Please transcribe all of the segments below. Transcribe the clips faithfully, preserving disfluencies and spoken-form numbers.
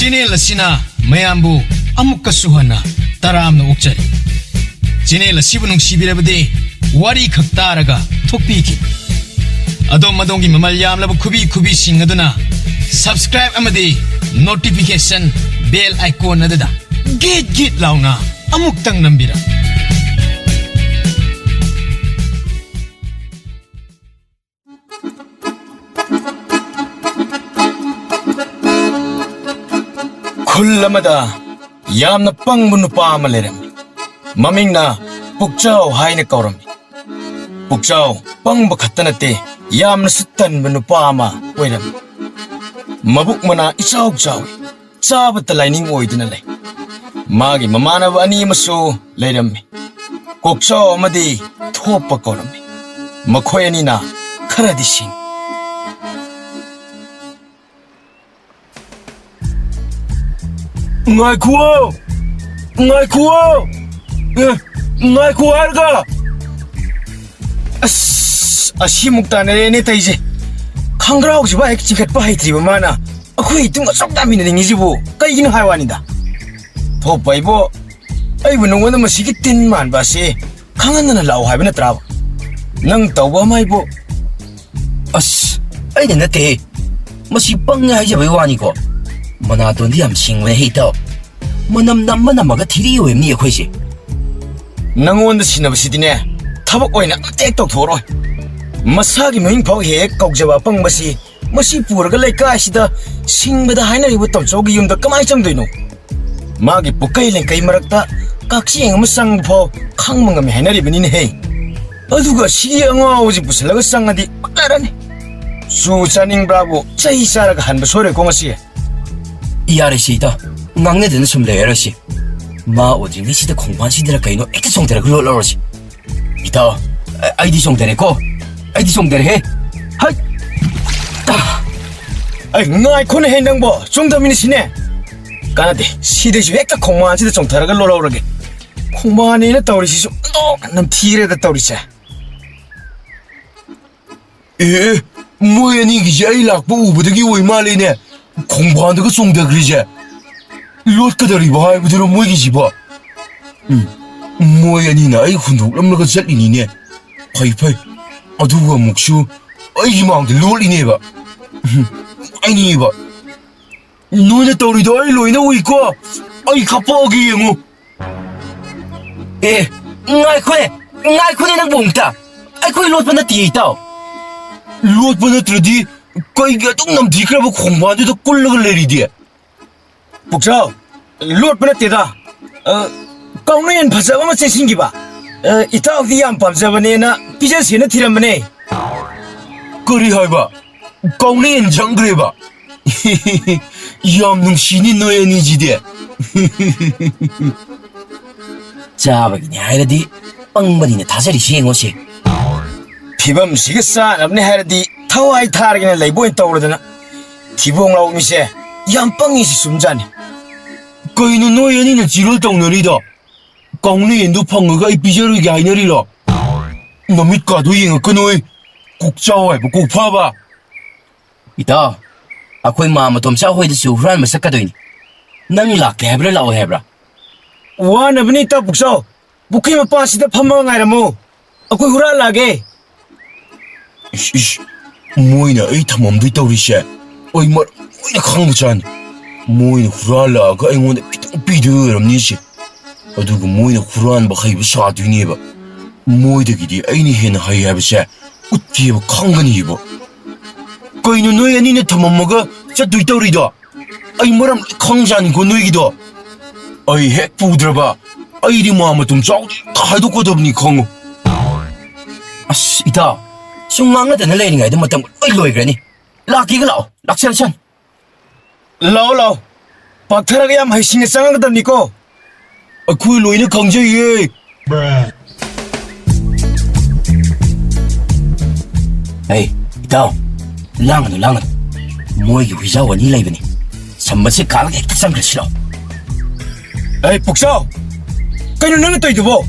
Channel ꯑꯁꯤꯅ ꯃꯌꯥꯝꯕꯨ ꯑꯃꯨꯛꯀꯁꯨ ꯍꯟꯅ ꯇꯔꯥꯝꯅ ꯑꯣꯛꯆꯔꯤ꯫ ꯆꯦꯅꯦꯜ ꯑꯁꯤꯕꯨ ꯅꯨꯡꯁꯤꯕꯤꯔꯕꯗꯤ ꯋꯥꯔꯤ ꯈꯛ ꯇꯥꯔꯒ ꯊꯣꯛꯄꯤꯈꯤ꯫ ꯑꯗꯣꯝ ꯑꯗꯣꯝꯒꯤ ꯃꯃꯜ ꯌꯥꯝꯂꯕ ꯈꯨꯕꯤ ꯈꯨꯕꯤꯁꯤꯡ ꯑꯗꯨꯅ subscribe ꯑꯃꯗꯤ notification bell icon ꯑꯗꯨꯗ ꯒꯤꯠ ꯒꯤꯠ ꯂꯥꯎꯅ ꯑꯃꯨꯛꯇꯪ ꯅꯝꯕꯤꯔꯝ꯫ ꯈꯨꯜ ꯑꯃꯗ ꯌꯥꯝꯅ ꯄꯪꯕ ꯅꯨꯄꯥ ꯑꯃ ꯂꯩꯔꯝꯃꯤ꯫ ꯃꯃꯤꯡꯅ ꯄꯨꯛꯆꯥꯎ ꯍꯥꯏꯅ ꯀꯧꯔꯝꯃꯤ꯫ ꯄꯨꯛꯆꯥꯎ ꯄꯪꯕ ꯈꯛꯇ ꯅꯠꯇꯦ, ꯌꯥꯝꯅꯁꯨ ꯇꯟꯕ ꯅꯨꯄꯥ ꯑꯃ ꯑꯣꯏꯔꯝꯃꯤ꯫ ꯃꯕꯨꯛ ꯃꯅꯥ ꯏꯆꯥꯎ ꯆꯥꯎꯏ, ꯆꯥꯕꯇ ꯂꯥꯏꯅꯤꯡ ꯑꯣꯏꯗꯨꯅ ꯂꯩ꯫ ꯃꯥꯒꯤ ꯃꯃꯥꯟꯅꯕ ꯑꯅꯤ ꯑꯃꯁꯨ ꯂꯩꯔꯝꯃꯤ꯫ ꯀꯣꯛꯆꯥꯎ ꯑꯃꯗꯤ ꯊꯣꯞꯄ ꯀꯧꯔꯝꯃꯤ꯫ ꯃꯈꯣꯏ ꯑꯅꯤꯅ ꯈꯔꯗꯤ ꯁꯤꯡ꯫ ꯉꯥꯏꯈꯨꯑꯣ! ꯉꯥꯏꯈꯨꯑꯣ! ꯑꯦ, ꯉꯥꯏꯈꯨ ꯍꯥꯏꯔꯒ! ꯑꯁ, ꯑꯁꯤꯃꯨꯛ ꯇꯥꯟꯅꯔꯦꯅꯦ ꯇꯩꯁꯦ꯫ ꯈꯪꯒ꯭ꯔꯥꯎꯁꯤꯐꯥꯎ ꯍꯦꯛ ꯆꯤꯡꯈꯠꯄ ꯍꯩꯇ꯭ꯔꯤꯕ ꯃꯥꯅ ꯑꯩꯈꯣꯏ ꯏꯇꯨꯡ ꯑꯁꯨꯛ ꯇꯥꯟꯃꯤꯟꯅꯅꯤꯡꯉꯤꯁꯤꯕꯨ ꯀꯩꯒꯤꯅꯣ ꯍꯥꯏ ꯋꯥꯅꯤꯗ꯫ ꯊꯣꯛꯄ ꯑꯩꯕꯣ, ꯑꯩꯕꯨ ꯅꯉꯣꯟꯗ ꯃꯁꯤꯒꯤ ꯇꯤꯟ ꯃꯥꯟꯕ ꯑꯁꯤ ꯈꯪꯍꯟꯗꯅ ꯂꯥꯛꯑꯣ ꯍꯥꯏꯕ ꯅꯠꯇ꯭ꯔꯥꯕ? ꯅꯪ ꯇꯧꯕ ꯑꯃ ꯑꯩꯕꯨ꯫ ꯑꯁ, ꯑꯩꯅ ꯅꯠꯇꯦꯍꯦ꯫ ꯃꯁꯤ ꯄꯪꯉꯦ ꯍꯥꯏꯖꯕꯩ ꯋꯥꯅꯤꯀꯣ꯫ ꯃꯅꯥꯇꯣꯟꯗꯤ ꯌꯥꯝ ꯁꯤꯡꯕꯅꯦ ꯍꯦ ꯏꯇꯥꯎ꯫ ꯃꯅꯝ ꯅꯝꯃ ꯅꯝꯃꯒ ꯊꯤꯔꯤ ꯑꯣꯏꯔꯝꯅꯤ ꯑꯩꯈꯣꯏꯁꯦ꯫ ꯅꯉꯣꯟꯗ ꯁꯤꯟꯅꯕꯁꯤꯗꯤꯅꯦ, ꯊꯕꯛ ꯑꯣꯏꯅ ꯑꯝꯇ ꯍꯦꯛ ꯇꯧꯊꯣꯛꯑꯔꯣꯏ꯫ ꯃꯁꯥꯒꯤ ꯃꯃꯤꯡ ꯐꯥꯎ ꯍꯦꯛ ꯍꯦꯛ ꯀꯧꯖꯕ ꯑꯄꯪꯕꯁꯤ, ꯃꯁꯤ ꯄꯨꯔꯒ ꯂꯩꯀꯥꯏꯁꯤꯗ ꯁꯤꯡꯕꯗ ꯍꯥꯏꯅꯔꯤꯕ ꯇꯣꯝꯆꯧꯒꯤ ꯌꯨꯝꯗ ꯀꯃꯥꯏꯅ ꯆꯪꯗꯣꯏꯅꯣ? ꯃꯥꯒꯤ ꯄꯨꯀꯩ ꯂꯩꯀꯩ ꯃꯔꯛꯇ ꯀꯛꯆꯦꯡ ꯑꯃ ꯆꯪꯕ ꯐꯥꯎ ꯈꯪꯕ ꯉꯝꯃꯤ ꯍꯥꯏꯅꯔꯤꯕꯅꯤꯅꯦꯍꯦ꯫ ꯑꯗꯨꯒ ꯁꯤꯒꯤ ꯑꯉꯥꯎꯕꯁꯤ ꯄꯨꯁꯜꯂꯒ ꯆꯪꯉꯗꯤ ꯐꯖꯔꯅꯤ꯫ ꯆꯨ ꯆꯥꯅꯤꯡꯕ꯭ꯔꯥꯕꯨ ꯆꯩ ꯆꯥꯔꯒ ꯍꯟꯕ ꯁꯣꯏꯔꯣꯏꯀꯣ ꯉꯁꯤ꯫ ꯌꯥꯔꯦꯁꯤ ꯏꯇꯥꯎ, ꯉꯥꯡꯅꯗꯅ ꯁꯨꯝ ꯂꯩꯔꯔꯣꯏꯁꯤ꯫ ꯃꯥ ꯎꯗ꯭ꯔꯤꯉꯩꯁꯤꯗ ꯈꯣꯡꯕꯥꯟꯁꯤꯗꯔ ꯀꯩꯅꯣ ꯍꯦꯛꯇ ꯆꯣꯡꯊꯔꯒ ꯂꯣꯠꯂꯧꯔꯁꯤ꯫ ꯏꯇꯥꯎ, ꯑ-, ꯑꯩꯗꯤ ꯆꯣꯡꯊꯔꯦꯀꯣ꯫ ꯑꯩꯗꯤ ꯆꯣꯡꯊꯔꯦꯍꯦ꯫ ꯍꯩꯠ! ꯑꯩ ꯉꯥꯏꯈꯣꯅꯦꯍꯦ ꯅꯪꯕꯣ, ꯆꯣꯡꯊꯃꯤꯟꯅꯁꯤꯅꯦ꯫ ꯀꯥꯟꯅꯗꯦ, ꯁꯤꯗꯩꯁꯨ ꯍꯦꯛꯇ ꯈꯣꯡꯕꯥꯟꯁꯤꯗ ꯆꯣꯡꯊꯔꯒ ꯂꯣꯠꯍꯧꯔꯒꯦ꯫ ꯈꯣꯡꯕꯥꯟꯅꯦꯅ ꯇꯧꯔꯤꯁꯤꯁꯨ ꯑꯣꯟꯊꯣꯛꯅ ꯅꯝꯊꯤꯔꯦꯗ ꯇꯧꯔꯤꯁꯦ꯫ ꯑꯦ, ꯃꯣꯏ ꯑꯅꯤꯒꯤꯁꯦ ꯑꯩ ꯂꯥꯛꯄ ꯎꯕꯗꯒꯤ ꯑꯣꯏ ꯃꯥꯜꯂꯦꯅꯦ꯫ ꯈꯣꯡꯕꯥꯟꯗꯒ ꯆꯣꯡꯊꯈ꯭ꯔꯤꯁꯦ ꯂꯣꯠꯀꯗꯧꯔꯤꯕ ꯍꯥꯏꯕꯗꯨꯔꯣ ꯃꯣꯏꯒꯤꯁꯤꯕꯣ? ꯎꯝ, ꯃꯣꯏ ꯑꯅꯤꯅ ꯑꯩ ꯍꯨꯟꯗꯣꯛꯂꯝꯂꯒ ꯆꯠꯂꯤꯅꯤꯅꯦ꯫ ꯐꯩ, ꯐꯩ꯫ ꯑꯗꯨꯒ ꯑꯃꯨꯛꯁꯨ ꯑꯩꯒꯤ ꯃꯥꯡꯗ ꯂꯣꯠꯂꯤꯅꯦꯕ꯫ ꯎꯝ, ꯑꯩꯅꯦꯕ꯫ ꯅꯣꯏꯅ ꯇꯧꯔꯤꯗꯣ ꯑꯩ ꯂꯣꯏꯅ ꯎꯏꯀꯣ꯫ ꯑꯩ ꯈꯞꯄꯛꯑꯒꯦ ꯌꯦꯡꯉꯨ꯫ ꯑꯦ, ꯉꯥꯏꯈꯣꯅꯦ, ꯉꯥꯏꯈꯣꯅꯦ ꯅꯪꯕꯨ ꯑꯃꯨꯛꯇ꯫ ꯑꯩꯈꯣꯏ ꯂꯣꯠꯄ ꯅꯠꯇꯤꯌꯦ, ꯏꯇꯥꯎ꯫ ꯂꯣꯠꯄ ꯅꯠꯇ꯭ꯔꯗꯤ ꯀꯩꯒꯤ ꯑꯗꯨꯛ ꯅꯝꯊꯤꯈ꯭ꯔꯕ ꯈꯣꯡꯕꯥꯟꯗꯨꯗ ꯀꯨꯜꯂꯒ ꯂꯩꯔꯤꯗꯤ? ꯄꯨꯛꯆꯥꯎ, ꯂꯣꯠꯄ ꯅꯠꯇꯦꯗ꯫ ꯑ, ꯀꯥꯎꯅꯌꯦꯟ ꯐꯖꯕ ꯑꯃ ꯆꯦꯟꯁꯤꯟꯈꯤꯕ꯫ ꯑ, ꯏꯇꯥꯎꯗꯤ ꯌꯥꯝ ꯄꯥꯝꯖꯕꯅꯦꯅ ꯄꯤꯖꯁꯦꯅ ꯊꯤꯔꯝꯕꯅꯦ꯫ ꯀꯔꯤ ꯍꯥꯏꯕ? ꯀꯥꯎꯅꯌꯦꯟ ꯆꯪꯈ꯭ꯔꯦꯕ? ꯌꯥꯝ ꯅꯨꯡꯁꯤꯅꯤ ꯅꯣꯏ ꯑꯅꯤꯁꯤꯗꯤ꯫ ꯆꯥꯕꯒꯤꯅꯦ ꯍꯥꯏꯔꯗꯤ ꯄꯪꯕꯅꯤꯅ ꯊꯥꯖꯔꯤꯁꯤ ꯌꯦꯡꯉꯣꯁꯦ꯫ ꯐꯤꯕꯝꯁꯤꯒ ꯆꯥꯅꯕꯅꯦ ꯍꯥꯏꯔꯗꯤ ꯊꯋꯥꯏ ꯊꯥꯔꯒꯦꯅ ꯂꯩꯕ ꯑꯣꯏꯅ ꯇꯧꯔꯗꯅ꯫ ꯊꯤꯕꯣꯡ ꯂꯥꯎꯕ ꯃꯤꯁꯦ ꯌꯥꯝ ꯄꯪꯉꯤ, ꯁꯤ ꯆꯨꯝꯖꯥꯠꯅꯤ꯫ ꯀꯩꯅꯣ ꯅꯣꯏ ꯑꯅꯤꯅ ꯆꯤꯔꯣꯜ ꯇꯧꯅꯔꯤꯗꯣ? ꯀꯥꯎꯅꯌꯦꯟꯗꯨ ꯐꯪꯉꯒ ꯑꯩ ꯄꯤꯖꯔꯣꯏꯒꯦ ꯍꯥꯏꯅꯔꯤꯔꯣ? ꯅꯃꯤꯠꯀꯥꯗꯣ ꯌꯦꯡꯉꯛꯀꯅꯣꯏ꯫ ꯀꯣꯛ ꯆꯥꯎ ꯍꯥꯏꯕ ꯀꯣꯛ ꯐꯥꯕ꯫ ꯏꯇꯥꯎ, ꯑꯩꯈꯣꯏ ꯃꯥ ꯃꯇꯣꯝꯆꯥ ꯍꯣꯏꯗꯁꯨ ꯍꯨꯔꯥꯟꯕ ꯆꯠꯀꯗꯣꯏꯅꯤ꯫ ꯅꯪ ꯂꯥꯛꯀꯦ ꯍꯥꯏꯕ꯭ꯔꯥ, ꯂꯥꯛꯑꯣꯏ ꯍꯥꯏꯕ꯭ꯔꯥ? ꯋꯥꯅꯕꯅꯤ ꯏꯇꯥꯎ ꯄꯨꯛꯆꯥꯎ꯫ ꯄꯨꯈ꯭ꯔꯤ ꯃꯄꯥꯟꯁꯤꯗ ꯐꯝꯃꯒ ꯉꯥꯏꯔꯝꯃꯨ꯫ ꯑꯩꯈꯣꯏ ꯍꯨꯔꯥꯜꯂꯛꯑꯒꯦ꯫ ꯏꯁ, ꯏꯁ, ꯃꯣꯏꯅ ꯑꯩ ꯊꯝꯃꯝꯗꯣꯏ ꯇꯧꯔꯤꯁꯦ ꯑꯩ ꯃꯔꯝ ꯂꯣꯏꯅ ꯈꯪꯕꯖꯥꯠꯅꯤ꯫ ꯃꯣꯏꯅ ꯍꯨꯔꯥꯜꯂꯛꯑꯒ ꯑꯩꯉꯣꯟꯗ ꯈꯤꯇꯪ ꯄꯤꯗꯣꯏ ꯑꯣꯏꯔꯝꯅꯤ ꯁꯦ꯫ ꯑꯗꯨꯒ ꯃꯣꯏꯅ ꯍꯨꯔꯥꯟꯕ ꯍꯩꯕ ꯁꯥꯗꯣꯏꯅꯦꯕ꯫ ꯃꯣꯏꯗꯒꯤꯗꯤ ꯑꯩꯅ ꯍꯦꯟꯅ ꯍꯩ ꯍꯥꯏꯕꯁꯦ ꯎꯠꯀꯦꯕ ꯈꯪꯒꯅꯤꯕ꯫ ꯀꯩꯅꯣ ꯅꯣꯏ ꯑꯅꯤꯅ ꯊꯝꯃꯝꯃꯒ ꯆꯠꯇꯣꯏ ꯇꯧꯔꯤꯗꯣ? ꯑꯩ ꯃꯔꯝ ꯂꯣꯏ ꯈꯪꯖꯥꯅꯤꯀꯣ ꯅꯣꯏꯒꯤꯗꯣ꯫ ꯑꯩ ꯍꯦꯛ ꯄꯨꯗ꯭ꯔꯕ ꯑꯩꯗꯤ ꯃꯥ ꯃꯇꯨꯝ ꯆꯥꯎꯗꯤ ꯍꯦꯛꯇ ꯍꯥꯏꯗꯣꯛꯀꯗꯕꯅꯤ ꯈꯪꯉꯨ꯫ ꯑꯁ, ꯏꯇꯥꯎ, ꯁꯨꯝ ꯉꯥꯡꯅꯗꯅ ꯂꯩꯔꯤꯉꯩꯗ ꯃꯇꯝ ꯂꯣꯏ ꯂꯣꯏꯈ꯭ꯔꯅꯤ꯫ ꯂꯥꯛꯀꯦꯒ ꯂꯥꯛꯑꯣ, ꯂꯥꯛꯁꯟ ꯁꯟ꯫ ꯂꯥꯛꯑꯣ, ꯂꯥꯛꯑꯣ꯫ ꯄꯥꯛꯊꯔꯒ ꯌꯥꯝ ꯍꯩꯁꯤꯡꯅ ꯆꯪꯉꯛꯀꯗꯕꯅꯤꯀꯣ꯫ ꯑꯩꯈꯣꯏ ꯂꯣꯏꯅ ꯈꯪꯖꯩꯌꯦ꯫ ꯑꯩ, ꯏꯇꯥꯎ, ꯂꯥꯡꯒꯅꯨ, ꯂꯥꯡꯒꯅꯨ꯫ ꯃꯣꯏꯒꯤ ꯍꯨꯏꯖꯥꯎ ꯑꯅꯤ ꯂꯩꯕꯅꯤ꯫ ꯁꯝꯕꯠꯁꯦ ꯀꯥꯜꯂꯒ ꯍꯦꯛꯇ ꯆꯪꯈ꯭ꯔꯁꯤ ꯂꯥꯎ꯫ ꯑꯩ, ꯄꯨꯛꯆꯥꯎ! ꯀꯩꯅꯣ ꯅꯪꯅ ꯇꯧꯔꯤꯗꯨꯕꯣ?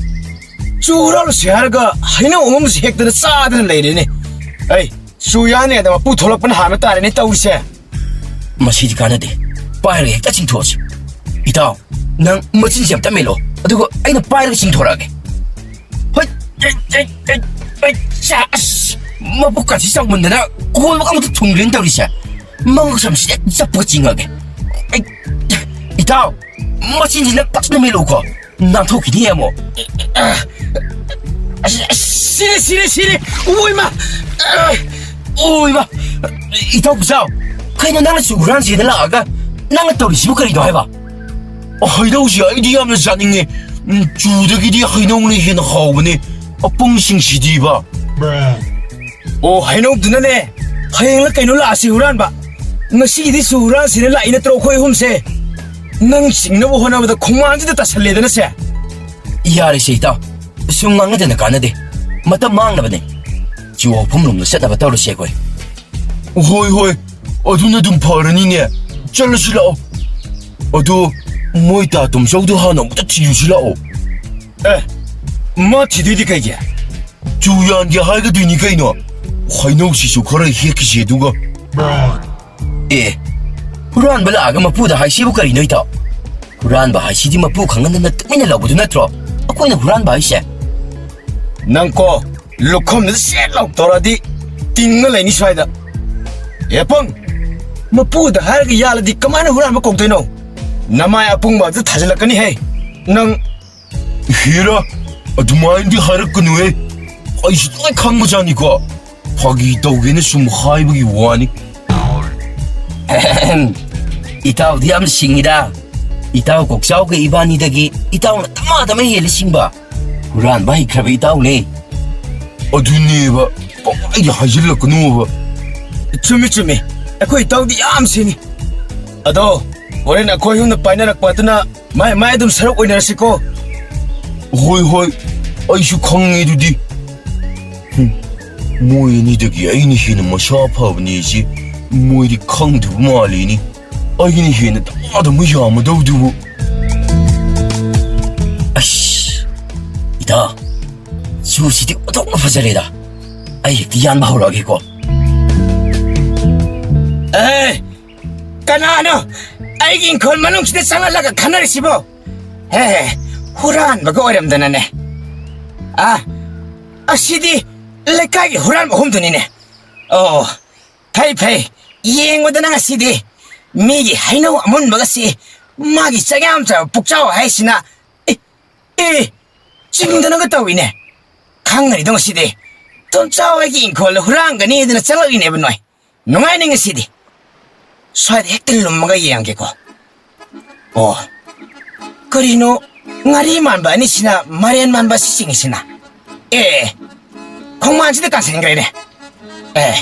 ꯆꯨ ꯍꯨꯔꯥꯜꯂꯨꯁꯤ ꯍꯥꯏꯔꯒ ꯍꯩꯅꯧ ꯑꯃꯨꯟꯕꯁꯤ ꯍꯦꯛꯇꯅ ꯆꯥꯗꯅ ꯂꯩꯔꯦꯅꯦ꯫ ꯑꯩ, ꯆꯨ ꯌꯥꯅꯤ ꯑꯗ ꯃꯄꯨ ꯊꯣꯛꯂꯛꯄꯅ ꯍꯥꯟꯕ ꯇꯥꯔꯦꯅꯦ ꯇꯧꯔꯤꯁꯦ꯫ ꯃꯁꯤꯗꯤ ꯀꯥꯟꯅꯗꯦ꯫ ꯄꯥꯏꯔꯒ ꯍꯦꯛꯇ ꯆꯤꯡꯊꯣꯛꯑꯁꯤ꯫ ꯏꯇꯥꯎ, ꯅꯪ ꯃꯆꯤꯟꯁꯦ ꯑꯝꯇ ꯃꯦꯠꯂꯣ, ꯑꯗꯨꯒ ꯑꯩꯅ ꯄꯥꯏꯔꯒ ꯆꯤꯡꯊꯣꯔꯛꯑꯒꯦ꯫ ꯍꯣꯏ, ꯑꯩ, ꯑꯩ, ꯑꯩ, ꯑꯩ, ꯁꯥ, ꯑꯁ, ꯃꯕꯨꯛꯀꯁꯤ ꯆꯥꯎꯃꯟꯗꯅ ꯀꯣꯟꯕꯒ ꯑꯃꯇ ꯊꯨꯡꯗ꯭ꯔꯦꯅ ꯇꯧꯔꯤꯁꯦ꯫ ꯃꯉꯛꯁꯝꯁꯤꯗ ꯆꯞꯄꯒ ꯆꯤꯡꯉꯒꯦ꯫ ꯑꯩ, ꯏꯇꯥꯎ, ꯃꯆꯤꯟꯁꯤ ꯅꯪ ꯐꯖꯅ ꯃꯦꯠꯂꯨꯀꯣ꯫ ꯅꯥꯟꯊꯣꯛꯈꯤꯅꯤ ꯑꯃꯨꯛ꯫ ꯑꯁ, ꯑꯁ, ꯁꯤꯔꯦ, ꯁꯤꯔꯦ, ꯁꯤꯔꯦ꯫ ꯑꯣꯏꯃ! ꯑ, ꯑꯣꯏꯃ! ꯏꯇꯥꯎ ꯄꯨꯆꯥꯎ, ꯀꯩꯅꯣ ꯅꯪꯅ ꯆꯨ ꯍꯨꯔꯥꯟꯁꯦꯅ ꯂꯥꯛꯑꯒ ꯅꯪꯅ ꯇꯧꯔꯤꯁꯤꯕꯨ ꯀꯔꯤꯅꯣ ꯍꯥꯏꯕ? ꯍꯩꯅꯧꯁꯦ ꯑꯩꯗꯤ ꯌꯥꯝꯅ ꯆꯥꯅꯤꯡꯉꯦ꯫ ꯎꯝ, ꯆꯨꯗꯒꯤꯗꯤ ꯍꯩꯅꯧꯅ ꯍꯦꯟꯅ ꯍꯥꯎꯕꯅꯦ꯫ ꯑꯄꯪꯁꯤꯡꯁꯤꯗꯤꯕ꯫ ꯑꯣ, ꯍꯩꯅꯧꯗꯨꯅꯅꯦ, ꯍꯌꯦꯡꯂ ꯀꯩꯅꯣ ꯂꯥꯛꯑꯁꯤ ꯍꯨꯔꯥꯟꯕ꯫ ꯉꯁꯤꯒꯤꯗꯤ ꯆꯨ ꯍꯨꯔꯥꯟꯁꯤꯅ ꯂꯥꯛꯏ ꯅꯠꯇ꯭ꯔꯣ ꯑꯩꯈꯣꯏ ꯑꯍꯨꯝꯁꯦ? ꯅꯪ ꯆꯤꯡꯅꯕ ꯍꯣꯠꯅꯕꯗ ꯈꯣꯡꯕꯥꯟꯁꯤꯗ ꯇꯥꯁꯜꯂꯦꯗꯅꯁꯦ꯫ ꯌꯥꯔꯦꯁꯦ ꯏꯇꯥꯎ, ꯁꯨꯝ ꯉꯥꯡꯅꯗꯅ ꯀꯥꯟꯅꯗꯦ꯫ ꯃꯇꯝ ꯃꯥꯡꯅꯕꯅꯦ꯫ ꯆꯨ ꯍꯧꯐꯝ ꯂꯣꯝꯗ ꯆꯠꯅꯕ ꯇꯧꯔꯁꯦ ꯑꯩꯈꯣꯏ꯫ ꯍꯣꯏ, ꯍꯣꯏ, ꯑꯗꯨꯅ ꯑꯗꯨꯝ ꯐꯔꯅꯤꯅꯦ꯫ ꯆꯠꯂꯁꯤ ꯂꯥꯛꯑꯣ꯫ ꯑꯗꯣ ꯃꯣꯏ ꯇꯥ ꯇꯣꯝꯆꯧꯗꯣ ꯍꯥꯟꯅ ꯑꯃꯨꯛꯇ ꯊꯤꯔꯨꯁꯤ ꯂꯥꯛꯑꯣ꯫ ꯑꯦ, ꯃꯥ ꯊꯤꯗꯣꯏꯗꯤ ꯀꯩꯒꯤ? ꯆꯨ ꯌꯥꯟꯒꯦ ꯍꯥꯏꯒꯗꯣꯏꯅꯤ ꯀꯩꯅꯣ꯫ ꯍꯩꯅꯧꯁꯤꯁꯨ ꯈꯔ ꯍꯦꯛꯈꯤꯁꯦ ꯑꯗꯨꯒ꯫ ꯑꯦ, ꯍꯨꯔꯥꯟꯕ ꯂꯥꯛꯑꯒ ꯃꯄꯨꯗ ꯍꯥꯏꯁꯤꯕꯨ ꯀꯔꯤꯅꯣ ꯏꯇꯥꯎ? ꯍꯨꯔꯥꯟꯕ ꯍꯥꯏꯁꯤꯗꯤ ꯃꯄꯨ ꯈꯪꯍꯟꯗꯅ ꯇꯨꯃꯤꯟꯅ ꯂꯧꯕꯗꯨ ꯅꯠꯇ꯭ꯔꯣ ꯑꯩꯈꯣꯏꯅ ꯍꯨꯔꯥꯟꯕ ꯍꯥꯏꯁꯦ? ꯅꯪ ꯀꯣ, ꯂꯨꯈꯝꯗꯨꯗ ꯁꯦꯠ ꯂꯥꯎ ꯇꯧꯔꯛꯑꯗꯤ ꯇꯤꯡꯉ ꯂꯩꯅꯤ ꯁ꯭ꯋꯥꯏꯗ꯫ ꯑꯦ ꯄꯪ, ꯃꯄꯨꯗ ꯍꯥꯏꯔꯒ ꯌꯥꯜꯂꯗꯤ ꯀꯃꯥꯏꯅ ꯍꯨꯔꯥꯟꯕ ꯀꯧꯗꯣꯏꯅꯣ? ꯅꯃꯥꯏ ꯑꯄꯨꯡꯕ ꯑꯗꯨ ꯊꯥꯖꯤꯜꯂꯛꯀꯅꯤꯍꯦ ꯅꯪ꯫ ꯍꯤꯔꯥ, ꯑꯗꯨꯃꯥꯏꯅꯗꯤ ꯍꯥꯏꯔꯛꯀꯅꯨꯍꯦ꯫ ꯑꯩꯁꯨ ꯂꯣꯏ ꯈꯪꯕꯖꯥꯠꯅꯤꯀꯣ꯫ ꯐꯥꯒꯤ ꯇꯧꯒꯦꯅ ꯁꯨꯝ ꯍꯥꯏꯕꯒꯤ ꯋꯥꯅꯤ꯫ ꯏꯇꯥꯎꯗꯤ ꯌꯥꯝ ꯁꯤꯡꯉꯤꯗ꯫ ꯏꯇꯥꯎ ꯀꯣꯛꯆꯥꯎꯒ ꯏꯕꯥꯅꯤꯗꯒꯤ ꯏꯇꯥꯎꯅ ꯗꯃꯥ ꯗꯃꯥ ꯍꯦꯜꯂꯤ ꯁꯤꯡꯕ꯫ ꯍꯨꯔꯥꯟꯕ ꯍꯩꯈ꯭ꯔꯕ ꯏꯇꯥꯎꯅꯦ꯫ ꯑꯗꯨꯅꯦꯕ, ꯄꯪꯍꯥꯏꯗ ꯍꯥꯏꯖꯤꯜꯂꯛꯀꯅꯣꯕ꯫ ꯆꯨꯝꯃꯤ, ꯆꯨꯝꯃꯤ꯫ ꯑꯩꯈꯣꯏ ꯏꯇꯥꯎꯗꯤ ꯌꯥꯝ ꯁꯤꯡꯉꯤ꯫ ꯑꯗꯣ, ꯍꯣꯔꯦꯟ ꯑꯩꯈꯣꯏ ꯑꯍꯨꯝꯅ ꯄꯥꯏꯅꯔꯛꯄ ꯑꯗꯨꯅ ꯃꯥꯏ ꯃꯥꯏ ꯑꯗꯨꯝ ꯁꯔꯨꯛ ꯑꯣꯏꯅꯔꯁꯤꯀꯣ꯫ ꯍꯣꯏ, ꯍꯣꯏ, ꯑꯩꯁꯨ ꯈꯪꯉꯦ ꯑꯗꯨꯗꯤ꯫ ꯍꯨꯝ, ꯃꯣꯏ ꯑꯅꯤꯗꯒꯤ ꯑꯩꯅ ꯍꯦꯟꯅ ꯃꯁꯥ ꯐꯕꯅꯦꯁꯦ ꯃꯣꯏꯗꯤ ꯈꯪꯗꯕ ꯃꯥꯜꯂꯤꯅꯦ꯫ ꯑꯩꯅ ꯍꯦꯟꯅ ꯗꯃꯥ ꯗꯃꯥ ꯌꯥꯝꯃꯗꯧꯗꯨꯕꯨ꯫ ꯑꯁ, ꯏꯇꯥ, ꯆꯨꯁꯤꯗꯤ ꯑꯣꯟꯊꯣꯛꯅ ꯐꯖꯔꯦꯗ꯫ ꯑꯩ ꯍꯦꯛꯇ ꯌꯥꯟꯕ ꯍꯧꯔꯛꯑꯒꯦꯀꯣ꯫ ꯑꯦ, ꯀꯅꯥꯅꯣ ꯑꯩꯒꯤ ꯏꯪꯈꯣꯜ ꯃꯅꯨꯡꯁꯤꯗ ꯆꯪꯍꯜꯂꯒ ꯈꯟꯅꯔꯤꯁꯤꯕꯣ? ꯍꯦ, ꯍꯨꯔꯥꯟꯕꯒ ꯑꯣꯏꯔꯝꯗꯅꯅꯦ꯫ ꯑ, ꯑꯁꯤꯗꯤ ꯂꯩꯀꯥꯏꯒꯤ ꯍꯨꯔꯥꯟꯕ ꯑꯍꯨꯝꯗꯨꯅꯤꯅꯦ꯫ ꯑꯣ, ꯐꯩ, ꯐꯩ꯫ ꯌꯦꯡꯉꯨꯗꯅ ꯉꯁꯤꯗꯤ ꯃꯤꯒꯤ ꯍꯩꯅꯧ ꯑꯃꯨꯟꯕꯒꯁꯤ ꯃꯥꯒꯤ ꯆꯥꯛ ꯌꯥꯝ ꯆꯥꯕ ꯄꯨꯛꯆꯥꯎ ꯍꯥꯏꯁꯤꯅ꯫ ꯑꯦ, ꯑꯦ, ꯆꯤꯡꯗꯅꯒ ꯇꯧꯏꯅꯦ꯫ ꯈꯪꯒꯅꯤꯗꯣ ꯉꯁꯤꯗꯤ꯫ ꯇꯣꯝꯆꯥ ꯍꯣꯏꯒꯤ ꯏꯪꯈꯣꯜꯗ ꯍꯨꯔꯥꯟꯒꯅꯤꯗꯅ ꯆꯪꯂꯛꯂꯤꯅꯦꯕ ꯅꯣꯏ꯫ ꯅꯨꯡꯉꯥꯏꯅꯤ ꯉꯁꯤꯗꯤ꯫ ꯁ꯭ꯋꯥꯏꯗ ꯍꯦꯛꯇ ꯂꯨꯝꯃꯒ ꯌꯦꯡꯒꯦꯀꯣ꯫ ꯑꯣ, ꯀꯔꯤꯅꯣ ꯉꯥꯔꯤ ꯃꯥꯟꯕ ꯑꯅꯤꯁꯤꯅ ꯃꯔꯦꯟ ꯃꯥꯟꯕ ꯑꯁꯤ ꯆꯤꯡꯉꯤꯁꯤꯅ? ꯑꯦ, ꯈꯣꯡꯕꯥꯟꯁꯤꯗ ꯇꯥꯁꯤꯟꯈ꯭ꯔꯦꯅꯦ꯫ ꯑꯦ,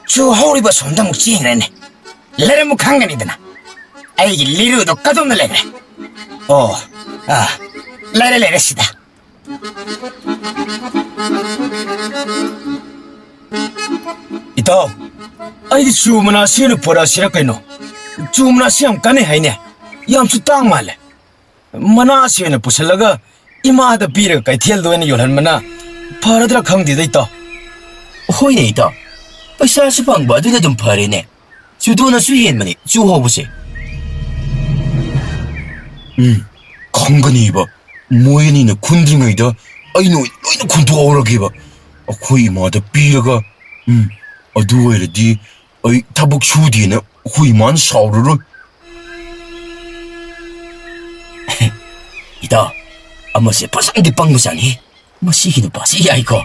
ꯆꯨ ꯍꯧꯔꯤꯕ ꯁꯣꯝꯗ ꯑꯃꯨꯛ ꯆꯦꯟꯈ꯭ꯔꯦꯅꯦ꯫ ꯂꯩꯔꯝꯃꯨ ꯈꯪꯒꯅꯤꯗꯅ꯫ ꯑꯩꯒꯤ ꯂꯤꯔꯨꯗꯣ ꯀꯗꯣꯝꯗ ꯂꯩꯈ꯭ꯔꯦ? ꯑꯣ, ꯑꯥ, ꯂꯩꯔꯦ, ꯂꯩꯔꯦ ꯁꯤꯗ꯫ ꯏꯇꯥꯎ, ꯑꯩꯗꯤ ꯆꯨ ꯃꯅꯥ ꯁꯦꯝꯅ ꯄꯨꯔꯛꯑꯁꯤꯔ ꯀꯩꯅꯣ? ꯆꯨ ꯃꯅꯥꯁꯤ ꯌꯥꯝ ꯀꯥꯟꯅꯩ ꯍꯥꯏꯅꯦ꯫ ꯌꯥꯝꯁꯨ ꯇꯥꯡ ꯃꯥꯜꯂꯦ꯫ ꯃꯅꯥꯁꯤ ꯑꯣꯏꯅ ꯄꯨꯁꯤꯜꯂꯒ ꯏꯃꯥꯗ ꯄꯤꯔꯒ ꯀꯩꯊꯦꯜꯗ ꯑꯣꯏꯅ ꯌꯣꯜꯍꯟꯕꯅ ꯐꯔꯗ꯭ꯔꯥ ꯈꯪꯗꯦꯗ, ꯏꯇꯥꯎ꯫ ꯍꯣꯏꯅꯦ, ꯏꯇꯥꯎ꯫ ꯄꯩꯁꯥꯁꯨ ꯐꯪꯕ ꯑꯗꯨꯅ ꯑꯗꯨꯝ ꯐꯔꯦꯅꯦ꯫ ꯆꯨꯗꯣꯅꯁꯨ ꯍꯦꯟꯕꯅꯤ ꯆꯨ ꯍꯧꯕꯁꯦ꯫ ꯎꯝ, ꯈꯪꯒꯅꯤꯕ꯫ ꯃꯣꯏ ꯑꯅꯤꯅ ꯈꯨꯟꯗ꯭ꯔꯤꯉꯩꯗ ꯑꯩꯅ ꯑꯣꯏꯅ ꯂꯣꯏꯅ ꯈꯨꯟꯗꯣꯛꯍꯧꯔꯒꯦꯕ꯫ ꯑꯩꯈꯣꯏ ꯏꯃꯥꯗ ꯄꯤꯔꯒ, ꯎꯝ, ꯑꯗꯨ ꯑꯣꯏꯔꯗꯤ ꯑꯩ ꯊꯕꯛ ꯁꯨꯗꯦꯅ ꯑꯩꯈꯣꯏ ꯏꯃꯥꯅ ꯁꯥꯎꯔꯔꯣꯏ꯫ ꯏꯇꯥꯎ, ꯑꯃꯁꯦ ꯐꯖꯅꯗꯤ ꯄꯪꯕꯖꯥꯠꯅꯤ꯫ ꯃꯁꯤꯒꯤ ꯅꯨꯄꯥꯁꯤ ꯌꯥꯏꯀꯣ꯫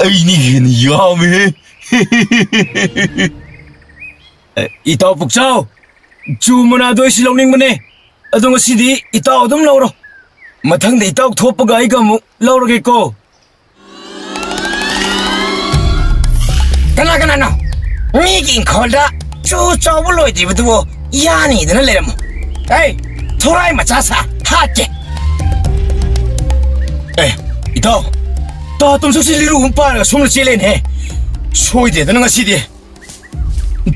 ꯑꯩꯅ ꯍꯦꯟꯅ ꯌꯥꯝꯃꯦꯍꯦ꯫ ꯑꯦ, ꯏꯇꯥꯎ ꯄꯨꯛꯆꯥꯎ, ꯆꯨ ꯃꯅꯥꯗꯣ ꯑꯩꯁꯨ ꯂꯧꯅꯤꯡꯕꯅꯦ꯫ ꯑꯗꯣ ꯉꯁꯤꯗꯤ ꯏꯇꯥꯎ ꯑꯗꯨꯝ ꯂꯧꯔꯣ꯫ ꯃꯊꯪꯗ ꯏꯇꯥꯎ ꯊꯣꯛꯄꯒ ꯑꯩꯒ ꯑꯃꯨꯛ ꯂꯧꯔꯒꯦꯀꯣ꯫ ꯀꯅꯥ ꯀꯅꯥꯅꯣ? ꯃꯤꯒꯤ ꯏꯪꯈꯣꯜꯗ ꯆꯨ ꯆꯥꯎꯕ ꯂꯣꯏꯗ꯭ꯔꯤꯕꯗꯨꯕꯨ ꯌꯥꯅꯤꯗꯅ ꯂꯩꯔꯝꯃꯣ꯫ ꯑꯩ ꯊꯣꯔꯥꯏ ꯃꯆꯥ ꯁꯥ ꯍꯥꯠꯀꯦ꯫ ꯑꯦ, ꯏꯇꯥꯎ, ꯇꯥ ꯇꯣꯝꯆꯧꯁꯤ ꯂꯤꯔꯨ ꯑꯃ ꯄꯥꯏꯔꯒ ꯁꯣꯝꯗ ꯆꯦꯜꯂꯦꯅꯦꯍꯦ꯫ ꯁꯣꯏꯗꯦꯗꯅ ꯉꯁꯤꯗꯤ꯫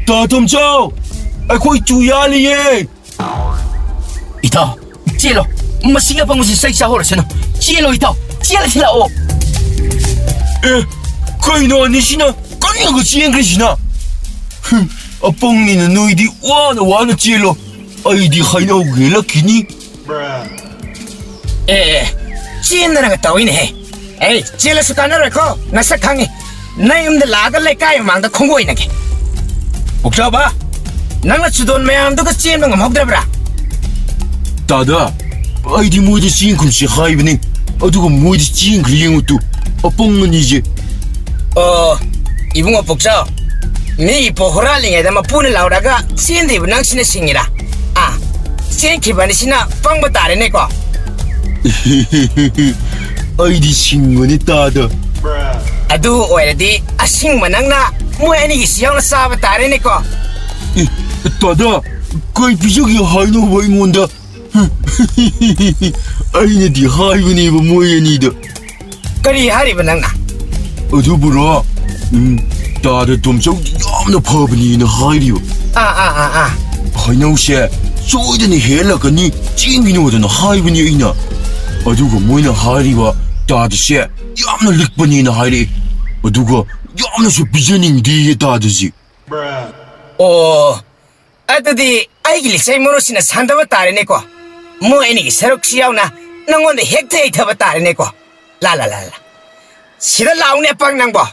ꯇꯥ ꯇꯣꯝꯆꯧ, ꯑꯩꯈꯣꯏ ꯆꯨ ꯌꯥꯜꯂꯤꯌꯦ꯫ ꯏꯇꯥꯎ, ꯆꯦꯜꯂꯣ꯫ ꯃꯁꯤꯒꯤ ꯑꯄꯪꯕꯁꯤ ꯆꯩ ꯆꯥꯍꯧꯔꯁꯅꯨ꯫ ꯆꯦꯜꯂꯣ ꯏꯇꯥꯎ, ꯆꯦꯜꯂꯁꯤ ꯂꯥꯛꯑꯣ꯫ ꯑꯦ, ꯀꯩꯅꯣ ꯑꯅꯤꯁꯤꯅ ꯀꯔꯤ ꯆꯦꯟꯈ꯭ꯔꯤꯁꯤꯅ? ꯍꯨꯝ, ꯑꯄꯪꯅꯤꯅ ꯅꯣꯏꯗꯤ ꯋꯥꯅ ꯋꯥꯅ ꯆꯦꯜꯂꯣ, ꯑꯩꯗꯤ ꯍꯩꯅꯧ ꯍꯦꯜꯂꯛꯈꯤꯅꯤ꯫ ꯑꯦ, ꯑꯦ, ꯆꯦꯟꯗꯅꯒ ꯇꯧꯏꯅꯦꯍꯦ꯫ ꯑꯩ ꯆꯦꯜꯂꯁꯨ ꯀꯥꯟꯅꯔꯣꯏꯀꯣ, ꯅꯁꯛ ꯈꯪꯉꯤ꯫ ꯅꯪ ꯌꯨꯝꯗ ꯂꯥꯛꯑꯒ ꯂꯩꯀꯥꯏ ꯃꯃꯥꯡꯗ ꯈꯣꯡꯒꯣꯏꯅꯒꯦ꯫ ꯄꯨꯛꯆꯥꯎꯕ, ꯅꯪꯅ ꯆꯨꯗꯣꯟ ꯃꯌꯥꯝꯗꯨꯒ ꯆꯦꯟꯕ ꯉꯝꯍꯧꯗ꯭ꯔꯕ꯭ꯔꯥ? ꯇꯥꯗ, ꯑꯩꯗꯤ ꯃꯣꯏꯗ ꯆꯦꯟꯈꯨꯝꯁꯤ ꯍꯥꯏꯕꯅꯤ, ꯑꯗꯨꯒ ꯃꯣꯏꯗꯤ ꯆꯦꯟꯈ꯭ꯔꯦ ꯌꯦꯡꯉꯨ ꯇꯨ, ꯑꯄꯪ ꯑꯅꯤꯁꯦ꯫ ꯑꯣ, ꯏꯕꯨꯡꯉꯣ ꯄꯨꯛꯆꯥꯎ, ꯃꯤꯒꯤ ꯄꯣꯠ ꯍꯨꯔꯥꯜꯂꯤꯉꯩꯗ ꯃꯄꯨꯅ ꯂꯥꯎꯔꯒ ꯆꯦꯟꯗ꯭ꯔꯤꯕ ꯅꯪꯁꯤꯅ ꯁꯤꯡꯉꯤꯔꯥ? ꯑꯥ, ꯆꯦꯟꯈꯤꯕ ꯑꯅꯤꯁꯤꯅ ꯄꯪꯕ ꯇꯥꯔꯦꯅꯦꯀꯣ꯫ ꯑꯩꯗꯤ ꯁꯤꯡꯕꯅꯤ ꯇꯥꯗ꯫ ꯑꯗꯨ ꯑꯣꯏꯔꯗꯤ ꯑꯁꯤꯡꯕ ꯅꯪꯅ ꯃꯣꯏ ꯑꯅꯤꯒꯤꯁꯤ ꯌꯥꯎꯅ ꯆꯥꯕ ꯇꯥꯔꯦꯅꯦꯀꯣ꯫ ꯑꯦ, ꯇꯥꯗ, ꯀꯩ ꯄꯤꯖꯒꯦ ꯍꯥꯏꯅꯣꯕ ꯑꯩꯉꯣꯟꯗ? ꯑꯩꯅꯗꯤ ꯍꯥꯏꯕꯅꯦꯕ ꯃꯣꯏ ꯑꯅꯤꯗ꯫ ꯀꯔꯤ ꯍꯥꯏꯔꯤꯕ ꯅꯪꯅ? ꯑꯗꯨꯕꯨꯔꯣ, ꯎꯝ, ꯇꯥꯗ ꯇꯣꯝꯆꯧꯗꯤ ꯌꯥꯝꯅ ꯐꯕꯅꯦꯅ ꯍꯥꯏꯔꯤꯕ꯫ ꯑꯥ, ꯑꯥ, ꯑꯥ, ꯑꯥ꯫ ꯍꯩꯅꯧꯁꯦ ꯁꯣꯏꯗꯅ ꯍꯦꯜꯂꯛꯀꯅꯤ, ꯆꯦꯟꯈꯤꯅꯣꯗꯅ ꯍꯥꯏꯕꯅꯤ ꯑꯩꯅ꯫ ꯑꯗꯨꯒ ꯃꯣꯏꯅ ꯍꯥꯏꯔꯤꯕ ꯇꯥꯗꯁꯦ ꯌꯥꯝꯅ ꯂꯤꯛꯄꯅꯦꯅ ꯍꯥꯏꯔꯛꯑꯦ꯫ ꯑꯗꯨꯒ ꯌꯥꯝꯅꯁꯨ ꯄꯤꯖꯅꯤꯡꯗꯦꯌꯦ ꯇꯥꯗꯁꯦ꯫ ꯑꯣ, ꯑꯗꯨꯗꯤ ꯑꯩꯒꯤ ꯂꯤꯆꯩ ꯃꯔꯨꯁꯤꯅ ꯁꯥꯟꯗꯕ ꯇꯥꯔꯦꯅꯦꯀꯣ꯫ ꯃꯣꯏ ꯑꯅꯤꯒꯤ ꯁꯔꯨꯛꯁꯤ ꯌꯥꯎꯅ ꯅꯪꯉꯣꯟꯗ ꯍꯦꯛꯇ ꯌꯩꯊꯕ ꯇꯥꯔꯦꯅꯦꯀꯣ꯫ ꯂꯥ, ꯂꯥ, ꯂꯥ, ꯂꯥ꯫ ꯁꯤꯗ ꯂꯥꯛꯎꯅꯦ, ꯑꯄꯪ ꯅꯪꯕꯣ꯫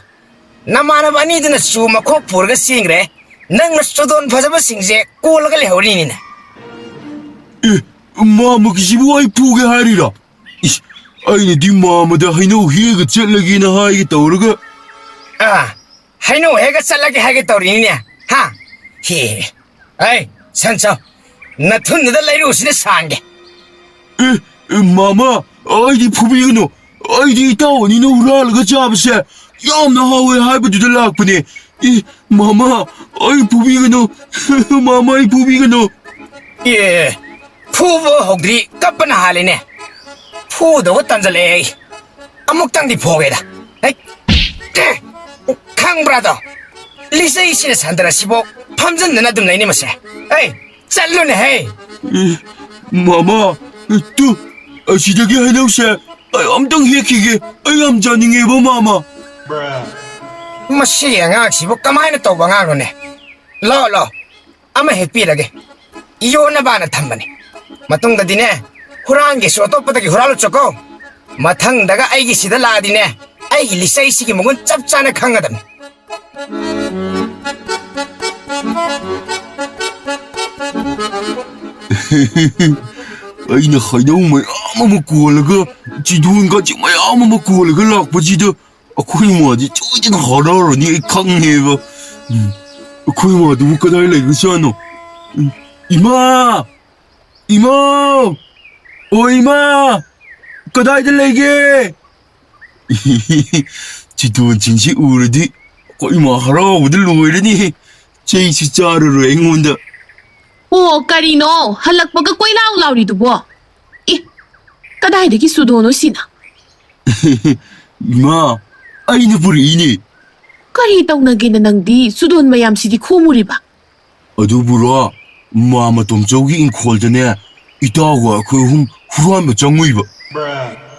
ꯅꯃꯥꯟꯅꯕ ꯑꯅꯤꯗꯨꯅ ꯆꯨ ꯃꯈꯣꯛ ꯄꯨꯔꯒ ꯆꯦꯟꯈ꯭ꯔꯦ꯫ ꯅꯪꯅ ꯆꯨꯗꯣꯟ ꯐꯖꯕꯁꯤꯡꯁꯦ ꯀꯣꯜꯂꯒ ꯂꯩꯍꯧꯔꯤꯅꯤꯅꯦ꯫ ꯑꯦ, ꯃꯥꯃꯒꯤꯁꯤꯕꯨ ꯑꯩ ꯐꯨꯒꯦ ꯍꯥꯏꯔꯤꯔꯣ? ꯏꯁ, ꯑꯩꯅꯗꯤ ꯃꯥꯃꯗ ꯍꯩꯅꯧ ꯍꯦꯛꯑꯒ ꯆꯠꯂꯒꯦꯅ ꯍꯥꯏꯒꯦ ꯇꯧꯔꯒ꯫ ꯑꯥ, ꯍꯩꯅꯧ ꯍꯦꯛꯑꯒ ꯆꯠꯂꯒꯦ ꯍꯥꯏꯒꯦ ꯇꯧꯔꯤꯅꯤꯅꯦ꯫ ꯍꯥ? ꯍꯦ, ꯍꯦ꯫ ꯑꯩ, ꯁꯟꯆꯧ, ꯅꯊꯨꯟꯗꯨꯗ ꯂꯩꯔꯨꯁꯤꯅ ꯁꯥꯡꯒꯦ꯫ ꯑꯦ, ꯑꯦ, ꯃꯥꯃ, ꯑꯩꯗꯤ ꯐꯨꯕꯤꯒꯅꯨ꯫ ꯑꯩꯗꯤ ꯏꯇꯥꯎ ꯑꯅꯤꯅ ꯍꯨꯔꯥꯜꯂꯒ ꯆꯥꯕꯁꯦ ꯌꯥꯝꯅ ꯍꯥꯎꯋꯦ ꯍꯥꯏꯕꯗꯨꯗ ꯂꯥꯛꯄꯅꯦ꯫ ꯑꯦ, ꯃꯥꯃ, ꯑꯩ ꯐꯨꯕꯤꯒꯅꯨ꯫ ꯃꯥꯃ, ꯑꯩ ꯐꯨꯕꯤꯒꯅꯨ꯫ ꯑꯦ, ꯐꯨꯕ ꯍꯧꯗ꯭ꯔꯤ ꯀꯞꯄꯅ ꯍꯥꯜꯂꯤꯅꯦ꯫ ꯐꯨꯗꯧꯕ ꯇꯟꯖꯜꯂꯛꯑꯦ ꯑꯩ꯫ ꯑꯃꯨꯛꯇꯪꯗꯤ ꯐꯨꯒꯦꯗ꯫ ꯍꯩ, ꯈꯪꯕ꯭ꯔꯥꯗꯣ? ꯂꯤꯆꯩꯁꯤꯅ ꯁꯟꯗ꯭ꯔꯁꯤꯕꯨ ꯐꯝꯖꯟꯗꯅ ꯑꯗꯨꯝ ꯂꯩꯅꯤ ꯃꯁꯦ꯫ ꯑꯩ, ꯆꯠꯂꯨꯅꯦꯍꯦ꯫ ꯑꯦ, ꯃꯥꯃ, ꯇꯨ, ꯑꯁꯤꯗꯒꯤ ꯍꯩꯅꯧꯁꯦ ꯑꯩ ꯑꯝꯇꯪ ꯍꯦꯛꯈꯤꯒꯦ꯫ ꯑꯩ ꯌꯥꯝ ꯆꯥꯅꯤꯡꯉꯦꯕ, ꯃꯥꯃ꯫ ꯃꯁꯤ ꯑꯉꯥꯡꯁꯤꯕꯨ ꯀꯃꯥꯏꯅ ꯇꯧꯕ ꯑꯉꯥꯡꯅꯣꯅꯦ? ꯂꯥꯛꯑꯣ, ꯂꯥꯛꯑꯣ, ꯑꯃ ꯍꯦꯛ ꯄꯤꯔꯒꯦ꯫ ꯌꯣꯟꯅꯕꯅ ꯊꯝꯕꯅꯤ꯫ ꯃꯇꯨꯡꯗꯗꯤꯅꯦ, ꯍꯨꯔꯥꯟꯒꯦꯁꯨ ꯑꯇꯣꯞꯄꯗꯒꯤ ꯍꯨꯔꯥꯜꯂꯨ ꯆꯠꯀꯣ꯫ ꯃꯊꯪꯗꯒ ꯑꯩꯒꯤ ꯁꯤꯗ ꯂꯥꯛꯑꯗꯤꯅꯦ, ꯑꯩꯒꯤ ꯂꯤꯆꯩꯁꯤꯒꯤ ꯃꯒꯨꯟ ꯆꯞ ꯆꯥꯅ ꯈꯪꯒꯗꯕꯅꯤ꯫ ꯑꯩꯅ ꯍꯩꯅꯧ ꯃꯌꯥꯝ ꯑꯃ ꯀꯣꯜꯂꯒ, ꯆꯤꯗꯣꯟꯒꯁꯦ ꯃꯌꯥꯝ ꯑꯃ ꯀꯣꯜꯂꯒ ꯂꯥꯛꯄꯁꯤꯗ, ꯑꯩꯈꯣꯏ ꯏꯃꯥꯗꯤ ꯁꯣꯏꯗꯅ ꯍꯔꯥꯎꯔꯅꯤ, ꯑꯩ ꯈꯪꯉꯦꯕ꯫ ꯎꯝ, ꯑꯩꯈꯣꯏ ꯏꯃꯥꯗꯨꯕꯨ ꯀꯗꯥꯏ ꯂꯩꯈ꯭ꯔꯖꯥꯠꯅꯣ? ꯎꯝ, ꯏꯃꯥ! ꯏꯃꯥ! ꯑꯣ, ꯏꯃꯥ! ꯀꯗꯥꯏꯗ ꯂꯩꯒꯦ? ꯆꯤꯗꯣꯟꯁꯤꯡꯁꯤ ꯎꯔꯗꯤ ꯑꯩꯈꯣꯏ ꯏꯃꯥ ꯍꯔꯥꯎꯕꯗ ꯂꯣꯏꯔꯅꯤ꯫ ꯆꯩꯁꯨ ꯆꯥꯔꯔꯣꯏ ꯑꯩꯉꯣꯟꯗ꯫ ꯑꯣ, ꯀꯔꯤꯅꯣ ꯍꯜꯂꯛꯄꯒ ꯀꯣꯏꯂꯥꯎ ꯂꯥꯎꯔꯤꯗꯨꯕꯣ? ꯑꯦ, ꯀꯗꯥꯏꯗꯒꯤ ꯆꯨꯗꯣꯟꯅꯣ ꯁꯤꯅ? ꯏꯃꯥ, ꯑꯩꯅ ꯄꯨꯔꯛꯏꯅꯦ꯫ ꯀꯔꯤ ꯇꯧꯅꯒꯦꯅ ꯅꯪꯗꯤ ꯆꯨꯗꯣꯟ ꯃꯌꯥꯝꯁꯤꯗꯤ ꯈꯣꯝꯃꯨꯔꯤꯕ? ꯑꯗꯨꯕꯨꯔꯣ, ꯃꯥ ꯃꯇꯣꯝꯆꯧꯒꯤ ꯏꯪꯈꯣꯜꯗꯅꯦ, ꯏꯇꯥꯎꯒ ꯑꯩꯈꯣꯏ ꯑꯍꯨꯝ ꯍꯨꯔꯥꯟꯕ ꯆꯪꯉꯨꯏꯕ꯫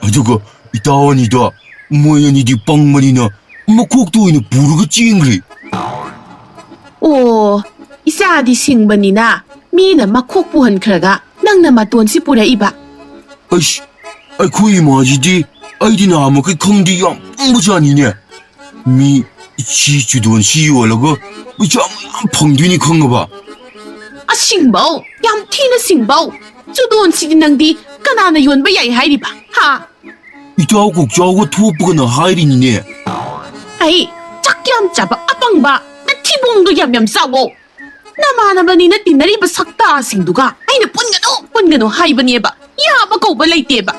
ꯑꯗꯨꯒ ꯏꯇꯥꯎ ꯑꯅꯤꯗꯣ, ꯃꯣꯏ ꯑꯅꯤꯗꯤ ꯄꯪꯕꯅꯤꯅ ꯃꯀꯣꯛꯇ ꯑꯣꯏꯅ ꯄꯨꯔꯒ ꯆꯦꯟꯈ꯭ꯔꯦ꯫ ꯑꯣ, ꯏꯆꯥꯗꯤ ꯁꯤꯡꯕꯅꯤꯅ ꯃꯤꯅ ꯃꯈꯣꯛ ꯄꯨꯍꯟꯈ꯭ꯔꯒ ꯅꯪꯅ ꯃꯇꯣꯟꯁꯤ ꯄꯨꯔꯛꯏꯕ? ꯑꯩꯁ, ꯑꯩꯈꯣꯏ ꯏꯃꯥꯁꯤꯗꯤ ꯑꯩꯗꯤ ꯅꯍꯥꯟꯃꯈꯩ ꯈꯪꯗꯦ, ꯌꯥꯝ ꯄꯪꯕꯖꯥꯠꯅꯤꯅꯦ꯫ ꯃꯤ ꯁꯤ ꯆꯨꯗꯣꯟꯁꯤ ꯌꯣꯜꯂꯒ ꯄꯩꯁꯥ ꯃꯌꯥꯝ ꯐꯪꯗꯣꯏꯅꯤ ꯈꯪꯉꯕ? ꯑꯁꯤꯡꯕꯧ, ꯌꯥꯝ ꯊꯤꯅ ꯁꯤꯡꯕꯧ꯫ ꯆꯨꯗꯣꯟꯁꯤꯗꯤ ꯅꯪꯗꯤ ꯀꯅꯥꯅ ꯌꯣꯟꯕ ꯌꯥꯏ ꯍꯥꯏꯔꯤꯕ? ꯍꯥ? ꯏꯇꯥꯎ ꯀꯣꯛꯆꯥꯎꯒ ꯊꯣꯛꯄꯒꯅ ꯍꯥꯏꯔꯤꯅꯤꯅꯦ꯫ ꯑꯩ ꯆꯥꯛ ꯌꯥꯝ ꯆꯥꯕ ꯑꯄꯪꯕ ꯅꯊꯤꯕꯣꯡꯗꯣ ꯌꯥꯝ ꯌꯥꯝ ꯆꯥꯎꯋꯣ꯫ ꯅꯃꯥꯟꯅꯕꯅꯤꯅ ꯇꯤꯟꯅꯔꯤꯕ ꯁꯛꯇꯥꯁꯤꯡꯗꯨꯒ ꯑꯩꯅ ꯄꯨꯟꯒꯅꯨ, ꯄꯨꯟꯒꯅꯨ ꯍꯥꯏꯕꯅꯦꯕ꯫ ꯌꯥꯕ ꯀꯧꯕ ꯂꯩꯇꯦꯕ꯫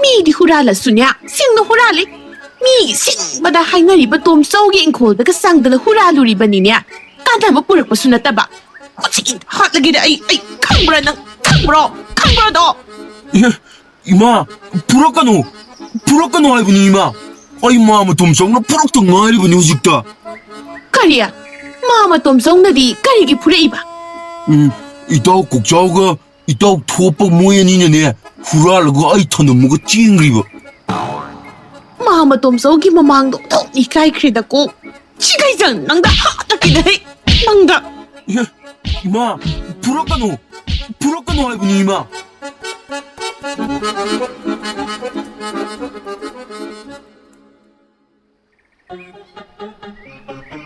ꯃꯤꯗꯤ ꯍꯨꯔꯥꯜꯂꯁꯨꯅꯦ, ꯁꯤꯡꯅ ꯍꯨꯔꯥꯜꯂꯤ꯫ ꯃꯤꯒꯤ ꯁꯤꯡꯕꯗ ꯍꯥꯏꯅꯔꯤꯕ ꯇꯣꯝꯆꯧꯒꯤ ꯏꯪꯈꯣꯜꯗꯒ ꯆꯪꯗꯅ ꯍꯨꯔꯥꯜꯂꯨꯔꯤꯕꯅꯤꯅꯦ꯫ ꯀꯥꯟꯅꯕ ꯄꯨꯔꯛꯄꯁꯨ ꯅꯠꯇꯕ꯫ ꯀꯣꯆꯤ ꯍꯥꯠꯂꯒꯦꯗ ꯑꯩ, ꯑꯩ ꯈꯪꯕ꯭ꯔꯥ ꯅꯪ? ꯈꯪꯕ꯭ꯔꯣ? ꯈꯪꯕ꯭ꯔꯣꯗꯣ? ꯏꯍꯦ, ꯏꯃꯥ, ꯐꯨꯔꯛꯀꯅꯨ! ꯐꯨꯔꯛꯀꯅꯨ ꯍꯥꯏꯕꯅꯤ, ꯏꯃꯥ! ꯑꯩ ꯃꯥ ꯃꯇꯣꯝꯆꯧꯅ ꯐꯨꯔꯛꯇ ꯉꯥꯏꯔꯤꯕꯅꯤ ꯍꯧꯖꯤꯛꯇ꯫ ꯀꯔꯤ? ꯃꯥ ꯃꯇꯣꯝꯆꯧꯅꯗꯤ ꯀꯔꯤꯒꯤ ꯐꯨꯔꯛꯏꯕ? ꯎꯝ, ꯏꯇꯥꯎ ꯀꯣꯛꯆꯥꯎꯒ ꯏꯇꯥꯎ ꯊꯣꯞꯄ ꯃꯣꯏ ꯑꯅꯤꯅꯅꯦ, ꯍꯨꯔꯥꯜꯂꯒ ꯑꯩ ꯊꯅꯝꯃꯒ ꯆꯦꯟꯈ꯭ꯔꯤꯕ꯫ ꯃꯥ ꯃꯇꯣꯝꯆꯧꯒꯤ ꯃꯃꯥꯡꯗ ꯑꯣꯟꯊꯣꯛꯅ ꯏꯀꯥꯏꯈ꯭ꯔꯦꯗꯀꯣ꯫ ꯁꯤ ꯀꯩ ꯆꯪ? ꯅꯪꯗ ꯍꯥꯠꯇ ꯀꯤꯗ ꯍꯦ? ꯅꯪꯗ꯫ ꯏꯍꯦ, ꯏꯃꯥ, ꯐꯨꯔꯛꯀꯅꯨ꯫ ꯐꯨꯔꯛꯀꯅꯨ ꯍꯥꯏꯕꯅꯤ, ꯏꯃꯥ꯫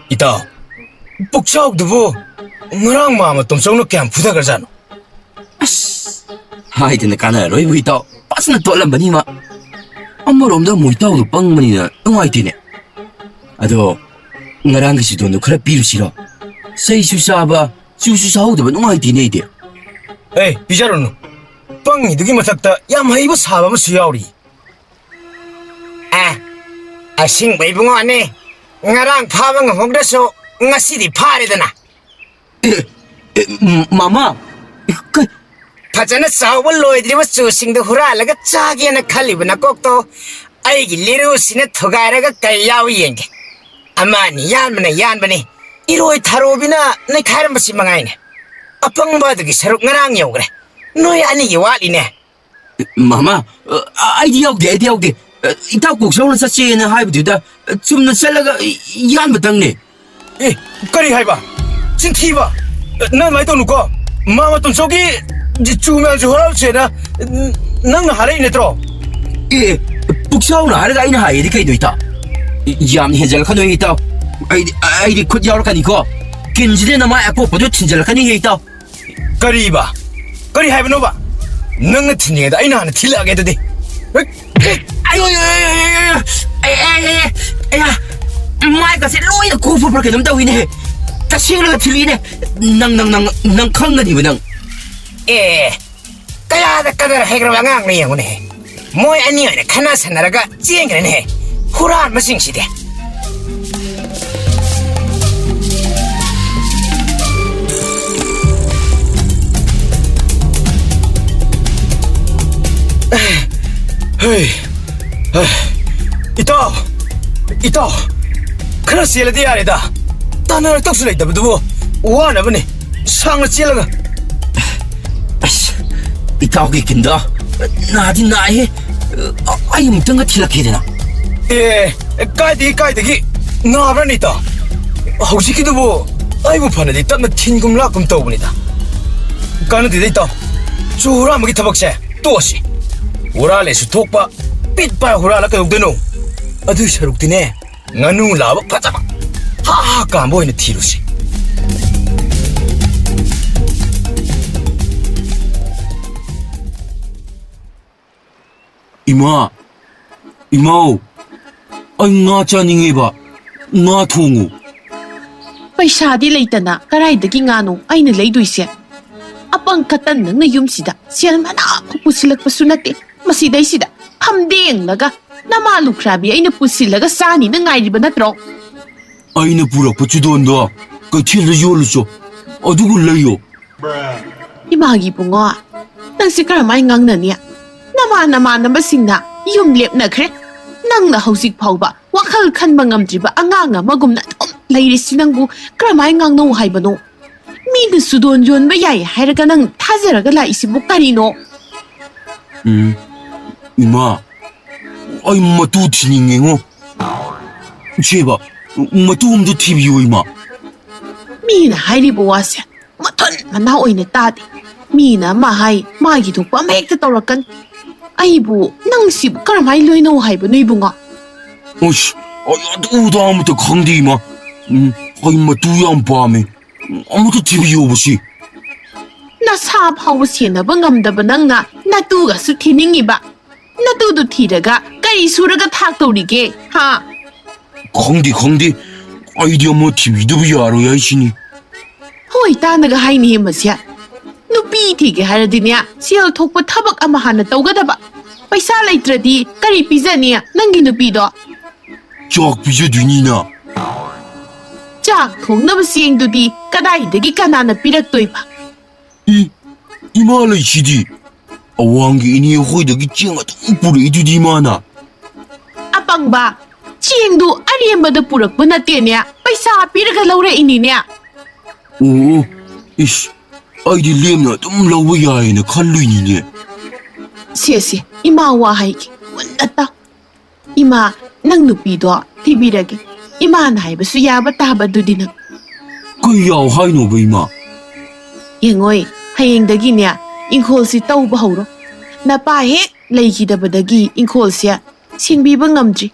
ꯏꯇꯥꯎ, ꯄꯨꯛꯆꯥꯎꯗꯨꯕꯨ ꯉꯔꯥꯡ ꯃꯥꯃ ꯇꯣꯝꯆꯧꯅ ꯀꯌꯥꯝ ꯐꯨꯊꯈ꯭ꯔꯖꯥꯠꯅꯣ? ꯑꯁ, ꯍꯥꯏꯗꯅ ꯀꯥꯟꯅꯔꯔꯣꯏꯕꯨ ꯏꯇꯥꯎ꯫ ꯐꯖꯅ ꯇꯣꯠꯂꯝꯕꯅꯤ ꯃꯥ꯫ ꯑꯃꯔꯣꯝꯗ ꯑꯃꯨꯛ ꯏꯇꯥꯎꯗꯨ ꯄꯪꯕꯅꯤꯅ ꯅꯨꯡꯉꯥꯏꯇꯦꯅꯦ꯫ ꯑꯗꯣ ꯉꯔꯥꯡꯒꯤ ꯆꯤꯗꯣꯟꯗꯣ ꯈꯔ ꯄꯤꯔꯨꯁꯤꯔꯣ? ꯆꯩꯁꯨ ꯆꯥꯕ, ꯆꯨꯁꯨ ꯆꯥꯍꯧꯗꯕ ꯅꯨꯡꯉꯥꯏꯇꯦꯅꯦ ꯑꯩꯗꯤ꯫ ꯑꯦ, ꯄꯤꯖꯔꯨꯅꯨ꯫ ꯄꯪꯉꯤꯗꯨꯒꯤ ꯃꯊꯛꯇ ꯌꯥꯝ ꯍꯩꯕ ꯁꯥꯕ ꯑꯃꯁꯨ ꯌꯥꯎꯔꯤ꯫ ꯑꯦ, ꯑꯁꯦꯡꯕ ꯏꯕꯨꯡꯉꯣꯅꯦ꯫ ꯉꯔꯥꯡ ꯐꯥꯕ ꯉꯝꯍꯧꯗ꯭ꯔꯁꯨ ꯉꯁꯤꯗꯤ ꯐꯥꯔꯦꯗꯅ꯫ ꯑꯦ, ꯑꯦ, ꯎꯝ, ꯃꯃꯥ, ꯀ- ꯐꯖꯅ ꯆꯥꯎꯕ ꯂꯣꯏꯗ꯭ꯔꯤꯕ ꯆꯨꯁꯤꯡꯗꯨ ꯍꯨꯔꯥꯜꯂꯒ ꯆꯥꯒꯦꯅ ꯈꯜꯂꯤꯕ ꯅꯀꯣꯛꯇꯣ ꯑꯩꯒꯤ ꯂꯤꯔꯨꯁꯤꯅ ꯊꯨꯒꯥꯏꯔꯒ ꯀꯩ ꯌꯥꯎꯏ ꯌꯦꯡꯒꯦ꯫ ꯑꯃ ꯑꯅꯤ ꯌꯥꯟꯕꯅ ꯌꯥꯟꯕꯅꯤ, ꯏꯔꯣꯏ ꯊꯥꯔꯣꯕꯤꯅ ꯅꯩꯈꯥꯏꯔꯝꯕꯁꯤ ꯃꯉꯥꯏꯅꯦ꯫ ꯑꯄꯪꯕ ꯑꯗꯨꯒꯤ ꯁꯔꯨꯛ ꯉꯔꯥꯡ ꯌꯧꯈ꯭ꯔꯦ꯫ ꯅꯣꯏ ꯑꯅꯤꯒꯤ ꯋꯥꯠꯂꯤꯅꯦ꯫ ꯃꯃꯥ, ꯑ, ꯑꯩꯗꯤ ꯌꯥꯎꯗꯦ, ꯑꯩꯗꯤ ꯌꯥꯎꯗꯦ꯫ ꯑ, ꯏꯇꯥꯎ ꯀꯣꯛꯁꯥꯎꯅ ꯆꯠꯁꯦꯅ ꯍꯥꯏꯕꯗꯨꯗ, ꯑ, ꯆꯨꯝꯅ ꯆꯠꯂꯒ ꯌꯥꯟꯕꯇꯪꯅꯦ꯫ ꯑꯦ, ꯀꯔꯤ ꯍꯥꯏꯕ? ꯆꯤꯟꯊꯤꯕ! ꯅꯪ ꯑꯗꯨꯃꯥꯏꯅ ꯇꯧꯅꯨꯀꯣ꯫ ꯃꯥ ꯃꯇꯣꯟ ꯆꯧꯒꯤ ꯆꯨ ꯃꯌꯥꯝꯁꯨ ꯍꯨꯔꯥꯜꯂꯨꯁꯦꯅ ꯅꯪꯅ ꯍꯥꯏꯔꯛꯏ ꯅꯠꯇ꯭ꯔꯣ? ꯑꯦ, ꯄꯨꯛꯆꯥꯎꯅ ꯍꯥꯏꯔꯒ ꯑꯩꯅ ꯍꯥꯏꯌꯦꯗꯤ ꯀꯩꯅꯣ, ꯏꯇꯥꯎ? ꯌꯥꯝꯅ ꯍꯦꯟꯖꯜꯂꯛꯀꯅꯣ, ꯏꯇꯥꯎ꯫ ꯑꯩꯗꯤ, ꯑꯩꯗꯤ ꯈꯨꯠ ꯌꯥꯎꯔꯛꯀꯅꯤꯀꯣ꯫ ꯀꯤꯟꯁꯤꯗ ꯅꯃꯥꯏ ꯑꯀꯣꯞꯄꯗꯨ ꯊꯤꯟꯖꯜꯂꯛꯀꯅꯤ, ꯏꯇꯥꯎ꯫ ꯀꯔꯤꯕ? ꯀꯔꯤ ꯍꯥꯏꯕꯅꯣꯕ? ꯅꯪꯅ ꯊꯤꯟꯅꯤꯡꯉꯦꯗ ꯑꯩꯅ ꯍꯥꯟꯅ ꯊꯤꯜꯂꯛꯑꯒꯦ ꯑꯗꯨꯗꯤ꯫ ꯍꯦꯛ, ꯍꯦꯛ꯫ ꯑꯌꯣ, ꯑꯌꯣ, ꯑꯌꯣ, ꯑꯌꯣ, ꯑꯌꯣ꯫ ꯑꯩ, ꯑꯩ, ꯑꯩ, ꯑꯩ, ꯑꯌꯥ꯫ ꯃꯥꯏꯒꯁꯦ ꯂꯣꯏꯅ ꯀꯣꯞꯄꯕ꯭ꯔꯥ ꯀꯩꯅꯣꯝ ꯇꯧꯋꯤꯅꯦ꯫ ꯇꯁꯦꯡꯅꯒ ꯊꯤꯜꯂꯤꯅꯦ꯫ ꯅꯪ, ꯅꯪ, ꯅꯪ, ꯅꯪ ꯈꯪꯒꯅꯤꯕ ꯅꯪ꯫ ꯑꯦ, ꯀꯌꯥꯗ ꯀꯗꯔ ꯍꯩꯈ꯭ꯔꯕ ꯑꯉꯥꯡꯅꯣ ꯌꯦꯡꯉꯨꯅꯦꯍꯦ꯫ ꯃꯣꯏ ꯑꯅꯤ ꯑꯣꯏꯅ ꯈꯠꯅ ꯁꯟꯅꯔꯒ ꯆꯦꯟꯈ꯭ꯔꯦꯅꯦꯍꯦ꯫ ꯍꯨꯔꯥꯟꯕꯁꯤꯡꯁꯤꯗꯤ꯫ ꯍꯩ, ꯍꯩ꯫ ꯏꯇꯥꯎ! ꯏꯇꯥꯎ! ꯈꯔ ꯆꯦꯜꯂꯗꯤ ꯌꯥꯔꯦꯗ꯫ ꯇꯥꯟꯅꯔꯛꯇꯧꯁꯨ ꯂꯩꯇꯕꯗꯨꯕꯨ ꯋꯥꯅꯕꯅꯤ꯫ ꯁꯥꯡꯅ ꯆꯦꯜꯂꯒ꯫ ꯑꯁ, ꯏꯇꯥꯎꯒꯤ ꯀꯤꯟꯗꯣ ꯅꯥꯗꯤ ꯅꯥꯏꯍꯦ꯫ ꯑꯩ ꯑꯃꯨꯛꯇꯪꯒ ꯊꯤꯜꯂꯛꯀꯦꯗꯅ꯫ ꯑꯦ, ꯀꯥꯏꯗꯦ, ꯀꯥꯏꯗꯒꯤ꯫ ꯅꯥꯕ꯭ꯔꯥꯅꯦ, ꯏꯇꯥꯎ? ꯍꯧꯖꯤꯛꯀꯤꯗꯨꯕꯨ ꯑꯩꯕꯨ ꯐꯅꯗꯤ ꯇꯞꯅ ꯊꯤꯟꯒꯨꯝ ꯂꯥꯛꯀꯨꯝ ꯇꯧꯕꯅꯤꯗ꯫ ꯀꯥꯟꯅꯗꯦꯗ, ꯏꯇꯥꯎ꯫ ꯆꯨ ꯍꯨꯔꯥꯟꯕꯒꯤ ꯊꯕꯛꯁꯦ ꯇꯣꯛꯑꯁꯤ꯫ ꯍꯨꯔꯥꯜꯂꯦꯁꯨ ꯊꯣꯛꯄ, ꯄꯤꯠ ꯄꯥꯏ ꯍꯨꯔꯥꯜꯂ ꯀꯩꯗꯧꯗꯣꯏꯅꯣ? ꯑꯗꯨꯏ ꯁꯔꯨꯛꯇꯤꯅꯦ, ꯉꯥꯅꯨ ꯂꯥꯕ ꯐꯖꯕ, ꯍꯥ ꯍꯥ ꯀꯥꯝꯕ ꯑꯣꯏꯅ ꯊꯤꯔꯨꯁꯤ꯫ ꯏꯃꯥ, ꯏꯃꯥꯎ, ꯑꯩ ꯉꯥ ꯆꯥꯅꯤꯡꯉꯦꯕ, ꯉꯥ ꯊꯣꯡꯉꯨ꯫ ꯄꯩꯁꯥꯗꯤ ꯂꯩꯇꯅ ꯀꯔꯥꯏꯗꯒꯤ ꯉꯥꯅꯣ ꯑꯩꯅ ꯂꯩꯗꯣꯏꯁꯦ? ꯑꯄꯪ ꯀꯇꯟ ꯅꯪꯅ ꯌꯨꯝꯁꯤꯗ ꯁꯦꯜ ꯃꯅꯥ ꯑꯃ ꯄꯨꯁꯤꯜꯂꯛꯄꯁꯨ ꯅꯠꯇꯦ꯫ ꯃꯁꯤꯗꯩꯁꯤꯗ ꯐꯝꯗꯦꯡꯂꯒ ꯅꯃꯥ ꯂꯨꯈ꯭ꯔꯥꯕꯤ ꯑꯩꯅ ꯄꯨꯁꯤꯜꯂꯒ ꯆꯥꯅꯤꯅ ꯉꯥꯏꯔꯤꯕ ꯅꯠꯇ꯭ꯔꯣ? ꯑꯩꯅ ꯄꯨꯔꯛꯄ ꯆꯨꯗꯣꯟꯗꯣ ꯀꯩꯊꯦꯜꯗ ꯌꯣꯜꯂꯨꯆꯣ, ꯑꯗꯨꯒ ꯂꯩꯌꯣ꯫ ꯏꯃꯥꯒꯤ ꯏꯕꯨꯡꯉꯣ, ꯅꯪꯁꯦ ꯀꯔꯝꯍꯥꯏꯅ ꯉꯥꯡꯅꯅꯤ? ꯅꯃꯥꯟ ꯅꯃꯥꯟꯅꯕꯁꯤꯡꯅ ꯌꯨꯝ ꯂꯦꯞꯅꯈ꯭ꯔꯦ꯫ ꯅꯪꯅ ꯍꯧꯖꯤꯛ ꯐꯥꯎꯕ ꯋꯥꯈꯜ ꯈꯟꯕ ꯉꯝꯗ꯭ꯔꯤꯕ ꯑꯉꯥꯡ ꯑꯃꯒꯨꯝꯅ ꯑꯗꯨꯝ ꯂꯩꯔꯤꯁꯤ ꯅꯪꯕꯨ ꯀꯔꯝꯍꯥꯏꯅ ꯉꯥꯡꯅꯧ ꯍꯥꯏꯕꯅꯣ? ꯃꯤꯅ ꯁꯨꯗꯣꯟ ꯌꯣꯟꯕ ꯌꯥꯏ ꯍꯥꯏꯔꯒ ꯅꯪ ꯊꯥꯖꯔꯒ ꯂꯥꯛꯏꯁꯤꯕꯨ ꯀꯔꯤꯅꯣ? ꯎꯝ, ꯏꯃꯥ, ꯑꯩ ꯃꯇꯨ ꯊꯤꯅꯤꯡꯉꯦꯉꯣ꯫ ꯁꯦꯕ, ꯃꯇꯨ ꯑꯝꯇ ꯊꯤꯕꯤꯌꯨ, ꯏꯃꯥ꯫ ꯃꯤꯅ ꯍꯥꯏꯔꯤꯕ ꯋꯥꯁꯦ ꯃꯊꯣꯟ ꯃꯅꯥ ꯑꯣꯏꯅ ꯇꯥꯗꯦ꯫ ꯃꯤꯅ ꯑꯃ ꯍꯥꯏ, ꯃꯥꯒꯤ ꯊꯣꯛꯄ ꯑꯃ ꯍꯦꯛꯇ ꯇꯧꯔꯛꯀꯅꯤ꯫ ꯑꯩꯕꯨ ꯅꯪꯁꯤꯕꯨ ꯀꯔꯝꯍꯥꯏꯅ ꯂꯣꯏꯅꯧ ꯍꯥꯏꯕꯅꯣ, ꯏꯕꯨꯡꯉꯣ? ꯑꯁ, ꯑꯩ ꯑꯗꯨ ꯑꯗꯥ ꯑꯃꯇ ꯈꯪꯗꯦ, ꯏꯃꯥ꯫ ꯎꯝ, ꯑꯩ ꯃꯇꯨ ꯌꯥꯝ ꯄꯥꯝꯃꯦ꯫ ꯑꯃꯇ ꯊꯤꯕꯤꯌꯣꯕ ꯁꯤ꯫ ꯅꯁꯥ ꯐꯥꯎꯕ ꯁꯦꯟꯅꯕ ꯉꯝꯗꯕ ꯅꯪꯅ ꯅꯇꯨꯒꯁꯨ ꯊꯤꯅꯤꯡꯉꯤꯕ? ꯅꯇꯨꯗꯨ ꯊꯤꯔꯒ ꯀꯔꯤ ꯁꯨꯔꯒ ꯊꯥꯛꯇꯧꯔꯤꯒꯦ, ꯍꯥ? ꯈꯪꯗꯦ, ꯈꯪꯗꯦ꯫ ꯑꯩꯗꯤ ꯑꯃ ꯊꯤꯕꯤꯗꯕ ꯌꯥꯔꯣꯏ ꯍꯥꯏꯁꯤꯅꯤ꯫ ꯍꯣꯏ, ꯇꯥꯅꯒ ꯍꯥꯏꯅꯤꯍꯦ ꯃꯁꯦ꯫ ꯅꯨꯄꯤ ꯊꯤꯒꯦ ꯍꯥꯏꯔꯗꯤꯅꯦ, ꯁꯦꯜ ꯊꯣꯛꯄ ꯊꯕꯛ ꯑꯃ ꯍꯥꯟꯅ ꯇꯧꯒꯗꯕ꯫ ꯄꯩꯁꯥ ꯂꯩꯇ꯭ꯔꯗꯤ ꯀꯔꯤ ꯄꯤꯖꯅꯤ ꯅꯪꯒꯤ ꯅꯨꯄꯤꯗꯣ? ꯆꯥꯛ ꯄꯤꯖꯗꯣꯏꯅꯤꯅ꯫ ꯆꯥꯛ ꯊꯣꯡꯅꯕ ꯆꯦꯡꯗꯨꯗꯤ ꯀꯗꯥꯏꯗꯒꯤ ꯀꯅꯥꯅ ꯄꯤꯔꯛꯇꯣꯏꯕ? ꯏ, ꯏꯃꯥ ꯂꯩꯁꯤꯗꯤ꯫ ꯑꯋꯥꯡꯒꯤ ꯏꯅꯦ ꯍꯣꯏꯗꯒꯤ ꯆꯦꯡ ꯑꯗꯨꯝ ꯄꯨꯔꯛꯏꯗꯨꯗꯤ ꯃꯥꯅ꯫ ꯑꯄꯪꯕ, ꯆꯦꯡꯗꯨ ꯑꯔꯦꯝꯕꯗ ꯄꯨꯔꯛꯄ ꯅꯠꯇꯦꯅꯦ, ꯄꯩꯁꯥ ꯄꯤꯔꯒ ꯂꯧꯔꯛꯏꯅꯤꯅꯦ꯫ ꯑꯣ, ꯏꯁ, ꯑꯩꯗꯤ ꯂꯦꯝꯅ ꯑꯗꯨꯝ ꯂꯧꯕ ꯌꯥꯏꯌꯦꯅ ꯈꯜꯂꯨꯏꯅꯤꯅꯦ꯫ ꯁꯦ, ꯁꯦ, ꯏꯃꯥ ꯋꯥ ꯍꯥꯏꯒꯦ, ꯃꯨꯟꯅ ꯇꯥꯎ꯫ ꯏꯃꯥ, ꯅꯪ ꯅꯨꯄꯤꯗꯣ ꯊꯤꯕꯤꯔꯒꯦ꯫ ꯏꯃꯥꯅ ꯍꯥꯏꯕꯁꯨ ꯌꯥꯕ ꯇꯥꯕꯗꯨꯗꯤ ꯅꯪ꯫ ꯀꯩ ꯌꯥꯎ ꯍꯥꯏꯅꯣꯕ, ꯏꯃꯥ? ꯌꯦꯡꯉꯣꯏ, ꯍꯌꯦꯡꯗꯒꯤꯅꯦ ꯏꯪꯈꯣꯜꯁꯤ ꯇꯧꯕ ꯍꯧꯔꯣ꯫ ꯅꯄꯥ ꯍꯦꯛ ꯂꯩꯈꯤꯗꯕꯗꯒꯤ ꯏꯪꯈꯣꯜꯁꯦ ꯁꯦꯡꯕꯤꯕ ꯉꯝꯗ꯭ꯔꯤ꯫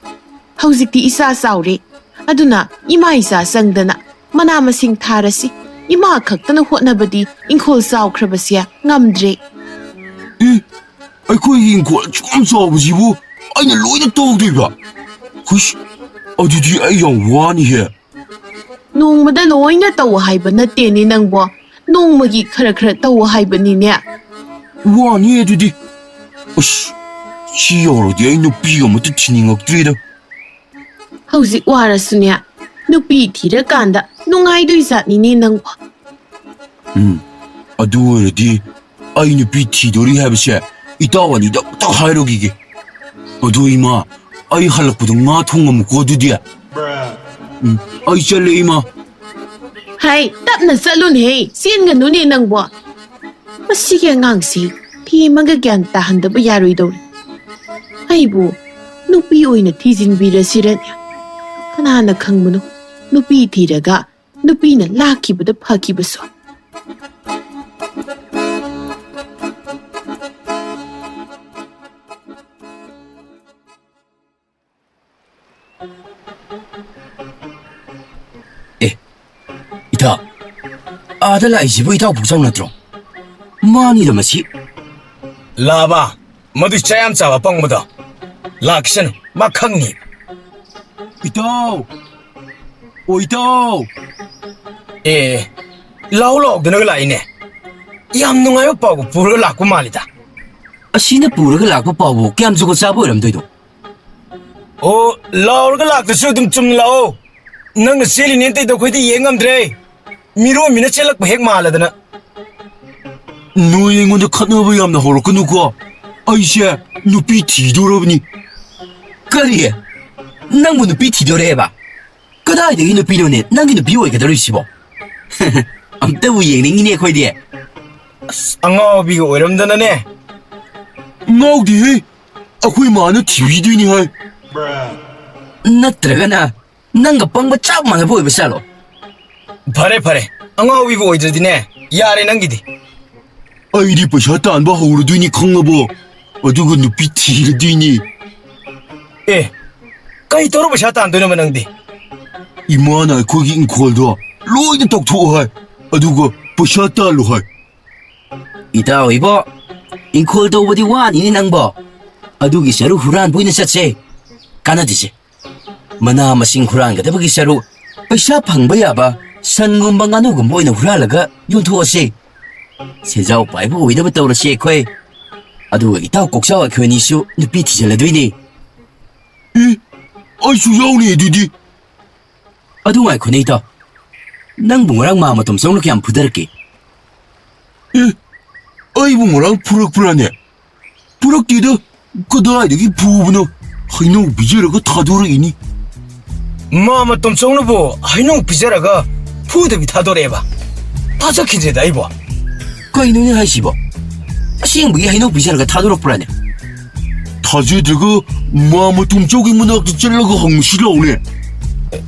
ꯍꯧꯖꯤꯛꯇꯤ ꯏꯆꯥ ꯆꯥꯎꯔꯦ꯫ ꯑꯗꯨꯅ ꯏꯃꯥ ꯏꯆꯥ ꯆꯪꯗꯅ ꯃꯅꯥ ꯃꯁꯤꯡ ꯊꯥꯔꯁꯤ꯫ ꯏꯃꯥ ꯈꯛꯇꯅ ꯍꯣꯠꯅꯕꯗꯤ ꯏꯪꯈꯣꯜ ꯆꯥꯎꯈ꯭ꯔꯕꯁꯦ ꯉꯝꯗ꯭ꯔꯦ꯫ ꯑꯦ, ꯑꯩꯈꯣꯏꯒꯤ ꯏꯪꯈꯣꯜ ꯑꯁꯨꯛ ꯌꯥꯝ ꯆꯥꯎꯕꯁꯤꯕꯨ ꯑꯩꯅ ꯂꯣꯏꯅ ꯇꯧꯗꯣꯏꯕ? ꯍꯨꯏꯁ, ꯑꯗꯨꯗꯤ ꯑꯩ ꯌꯥꯝ ꯋꯥꯅꯤꯍꯦ꯫ ꯅꯣꯡꯃꯗ ꯂꯣꯏꯅ ꯇꯧ ꯍꯥꯏꯕ ꯅꯠꯇꯦꯅꯦ ꯅꯪꯕꯣ꯫ ꯅꯣꯡꯃꯒꯤ ꯈꯔ ꯈꯔ ꯇꯧ ꯍꯥꯏꯕꯅꯤꯅꯦ꯫ ꯋꯥꯅꯤ ꯑꯗꯨꯗꯤ꯫ ꯑꯁ, ꯁꯤ ꯌꯧꯔꯗꯤ ꯑꯩ ꯅꯨꯄꯤꯒ ꯑꯃꯠꯇ ꯊꯤꯅꯤꯡꯉꯛꯇ꯭ꯔꯦꯗ꯫ ꯍꯧꯖꯤꯛ ꯋꯥꯔꯁꯨꯅꯦ, ꯅꯨꯄꯤ ꯊꯤꯔꯀꯥꯟꯗ ꯅꯨꯡꯉꯥꯏꯗꯣꯏ ꯖꯥꯠꯅꯤꯅꯦ ꯅꯪꯕꯣ꯫ ꯎꯝ, ꯑꯗꯨ ꯑꯣꯏꯔꯗꯤ ꯑꯩ ꯅꯨꯄꯤ ꯊꯤꯗꯣꯔꯤ ꯍꯥꯏꯕꯁꯦ ꯏꯇꯥꯎ ꯑꯅꯤꯗ ꯑꯝꯇ ꯍꯥꯏꯔꯨꯈꯤꯒꯦ꯫ ꯑꯗꯣ ꯏꯃꯥ, ꯑꯩ ꯍꯜꯂꯛꯄꯗ ꯉꯥ ꯊꯣꯡꯉꯝꯃꯨꯀꯣ ꯑꯗꯨꯗꯤ꯫ ꯎꯝ, ꯑꯩ ꯆꯠꯂꯦ ꯏꯃꯥ꯫ ꯍꯥꯏ, ꯇꯞꯅ ꯆꯠꯂꯨꯅꯦꯍꯦ, ꯆꯦꯟꯒꯅꯨꯅꯦ ꯅꯪꯕꯣ꯫ ꯃꯁꯤꯒꯤ ꯑꯉꯥꯡꯁꯤ ꯊꯦꯝꯃꯒ ꯒ꯭ꯌꯥꯟ ꯇꯥꯍꯟꯗꯕ ꯌꯥꯔꯣꯏꯗꯧꯔꯤ꯫ ꯑꯩꯕꯨ ꯅꯨꯄꯤ ꯑꯣꯏꯅ ꯊꯤꯖꯤꯟꯕꯤꯔꯁꯤꯔꯅꯦ? ꯀꯅꯥꯅ ꯈꯪꯕꯅꯣ, ꯅꯨꯄꯤ ꯊꯤꯔꯒ ꯅꯨꯄꯤꯅ ꯂꯥꯛꯈꯤꯕꯗ ꯐꯈꯤꯕꯁꯨ꯫ ꯑꯦ, ꯏꯇꯥꯎ, ꯑꯥꯗ ꯂꯥꯛꯏꯁꯤꯕꯨ ꯏꯇꯥꯎ ꯄꯨꯛꯆꯧ ꯅꯠꯇ꯭ꯔꯣ? ꯃꯥꯅꯤꯗ ꯃꯁꯤ꯫ ꯂꯥꯕ, ꯃꯗꯨ ꯆꯥ ꯌꯥꯝ ꯆꯥꯕ ꯄꯪꯕꯗꯣ꯫ ꯂꯥꯛꯁꯅꯨ, ꯃꯥ ꯈꯪꯅꯤ꯫ ꯏꯇꯥꯎ! ꯑꯣ ꯏꯇꯥꯎ! ꯑꯦ, ꯂꯥꯎ ꯂꯥꯎꯗꯅꯒ ꯂꯥꯛꯏꯅꯦ꯫ ꯌꯥꯝ ꯅꯨꯡꯉꯥꯏꯕ ꯄꯥꯎꯒ ꯄꯨꯔꯒ ꯂꯥꯛꯄ ꯃꯥꯜꯂꯤꯗ꯫ ꯑꯁꯤꯅ ꯄꯨꯔꯒ ꯂꯥꯛꯄ ꯄꯥꯎꯕꯨ ꯀꯌꯥꯝ ꯖꯨꯒꯣꯠ ꯆꯥꯕ ꯑꯣꯏꯔꯝꯗꯣꯏꯅꯣ? ꯑꯣ, ꯂꯥꯎꯔꯒ ꯂꯥꯛꯇ꯭ꯔꯁꯨ ꯑꯗꯨꯝ ꯆꯨꯝꯅ ꯂꯥꯛꯑꯣ꯫ ꯅꯪꯅ ꯆꯦꯜꯂꯤꯅꯦꯅ ꯇꯧꯔꯤꯗꯣ ꯑꯩꯈꯣꯏꯗꯤ ꯌꯦꯡ ꯉꯝꯗ꯭ꯔꯦ꯫ ꯃꯤꯔꯣꯟꯕꯤꯅ ꯆꯦꯜꯂꯛꯄ ꯍꯦꯛ ꯃꯥꯜꯂꯗꯅ꯫ ꯅꯣꯏ ꯑꯩꯉꯣꯟꯗ ꯈꯠꯅꯕ ꯌꯥꯝꯅ ꯍꯧꯔꯛꯀꯅꯨꯀꯣ꯫ ꯑꯩꯁꯦ ꯅꯨꯄꯤ ꯊꯤꯗꯣꯔꯕꯅꯤ꯫ ꯀꯔꯤ? ꯅꯪꯕꯨ ꯅꯨꯄꯤ ꯊꯤꯗꯣꯔꯦꯕ? ꯀꯗꯥꯏꯗꯒꯤ ꯅꯨꯄꯤꯅꯣꯅꯦ ꯅꯪꯒꯤ ꯅꯨꯄꯤ ꯑꯣꯏꯒꯗꯧꯔꯤꯁꯤꯕꯣ? ꯑꯝꯇꯕꯨ ꯌꯦꯡꯅꯤꯡꯉꯤꯅꯦ ꯑꯩꯈꯣꯏꯗꯤ꯫ ꯑꯁ, ꯑꯉꯥꯎꯕꯤꯒ ꯑꯣꯏꯔꯝꯗꯅꯅꯦ꯫ ꯉꯥꯎꯗꯦꯍꯦ, ꯑꯩꯈꯣꯏ ꯃꯥꯅ ꯊꯤꯕꯤꯗꯣꯏꯅꯤ ꯍꯥꯏ꯫ ꯅꯠꯇ꯭ꯔꯒꯅ ꯅꯪꯒ ꯄꯪꯕ ꯆꯞ ꯃꯥꯟꯅꯕ ꯑꯣꯏꯕ ꯆꯥꯠꯂꯣ? ꯐꯔꯦ, ꯐꯔꯦ꯫ ꯑꯉꯥꯎꯕꯤꯕꯨ ꯑꯣꯏꯗ꯭ꯔꯗꯤꯅꯦ, ꯌꯥꯔꯦ ꯅꯪꯒꯤꯗꯤ꯫ ꯑꯩꯗꯤ ꯄꯩꯁꯥ ꯇꯥꯟꯕ ꯍꯧꯔꯗꯣꯏꯅꯤ ꯈꯪꯉꯕꯣ? ꯑꯗꯨꯒ ꯅꯨꯄꯤ ꯊꯤꯔꯗꯣꯏꯅꯤ꯫ ꯑꯦ, ꯀꯩ ꯇꯧꯔ ꯄꯩꯁꯥ ꯇꯥꯟꯗꯣꯏꯅꯣꯕ ꯅꯪꯗꯤ? ꯏꯃꯥꯅ ꯑꯩꯈꯣꯏꯒꯤ ꯏꯪꯈꯣꯜꯗꯣ ꯂꯣꯏꯅ ꯇꯧꯊꯣꯛꯑꯣ ꯍꯥꯏ, ꯑꯗꯨꯒ ꯄꯩꯁꯥ ꯇꯥꯜꯂꯨ ꯍꯥꯏ꯫ ꯏꯇꯥꯎ ꯏꯕꯣ, ꯏꯪꯈꯣꯜ ꯇꯧꯕꯗꯤ ꯋꯥꯅꯤꯅꯦ ꯅꯪꯕꯣ꯫ ꯑꯗꯨꯒꯤ ꯁꯔꯨꯛ ꯍꯨꯔꯥꯟꯕ ꯑꯣꯏꯅ ꯆꯠꯁꯦ꯫ ꯀꯥꯟꯅꯗꯦꯁꯦ꯫ ꯃꯅꯥ ꯃꯁꯤꯡ ꯍꯨꯔꯥꯟꯒꯗꯕꯒꯤ ꯁꯔꯨꯛ, ꯄꯩꯁꯥ ꯐꯪꯕ ꯌꯥꯕ ꯁꯟꯒꯨꯝꯕ ꯉꯥꯅꯨꯒꯨꯝꯕ ꯑꯣꯏꯅ ꯍꯨꯔꯥꯜꯂꯒ ꯌꯣꯟꯊꯣꯛꯑꯁꯤ꯫ ꯁꯦꯟꯖꯥꯎ ꯄꯥꯏꯕ ꯑꯣꯏꯅꯕ ꯇꯧꯔꯁꯤ ꯑꯩꯈꯣꯏ꯫ ꯑꯗꯨꯒ ꯏꯇꯥꯎ ꯀꯣꯛꯆꯥꯎ ꯑꯩꯈꯣꯏ ꯑꯅꯤꯁꯨ ꯅꯨꯄꯤ ꯊꯤꯖꯤꯜꯂꯗꯣꯏꯅꯤ꯫ ꯑꯦ, ꯑꯩꯁꯨ ꯌꯥꯎꯅꯤ ꯑꯗꯨꯗꯤ꯫ ꯑꯗꯨ ꯉꯥꯏꯈꯣꯅꯦ ꯏꯇꯥꯎ꯫ ꯅꯪꯕꯨ ꯉꯔꯥꯡ ꯃꯥ ꯃꯇꯣꯝꯆꯧꯅ ꯀꯌꯥꯝ ꯐꯨꯗꯔꯛꯀꯦ? ꯑꯦ, ꯑꯩꯕꯨ ꯉꯔꯥꯡ ꯐꯨꯔꯛꯄ꯭ꯔꯥꯅꯦ? ꯐꯨꯔꯛꯇꯦꯗ, ꯀꯗꯥꯏꯗꯒꯤ ꯐꯨꯕꯅꯣ? ꯍꯩꯅꯧ ꯄꯤꯖꯔꯒ ꯊꯥꯗꯣꯔꯛꯏꯅꯤ꯫ ꯃꯥ ꯃꯇꯣꯝꯆꯧꯅꯕꯨ ꯍꯩꯅꯧ ꯄꯤꯖꯔꯒ ꯐꯨꯗꯕꯤ ꯊꯥꯗꯣꯔꯛꯑꯦꯕ? ꯊꯥꯖꯈꯤꯗ꯭ꯔꯦꯗ ꯑꯩꯕꯣ꯫ ꯀꯩꯅꯣꯅꯦ ꯍꯥꯏꯁꯤꯕꯣ? ꯑꯁꯦꯡꯕꯒꯤ ꯍꯩꯅꯧ ꯄꯤꯖꯔꯒ ꯊꯥꯗꯣꯔꯛꯄ꯭ꯔꯥꯅꯦ? ꯊꯥꯖꯗ꯭ꯔꯒ ꯃꯥ ꯃꯇꯣꯝꯆꯧꯒꯤ ꯃꯅꯥꯛꯇ ꯆꯠꯂꯒ ꯍꯪꯉꯨꯁꯤ ꯂꯥꯎꯅꯦ꯫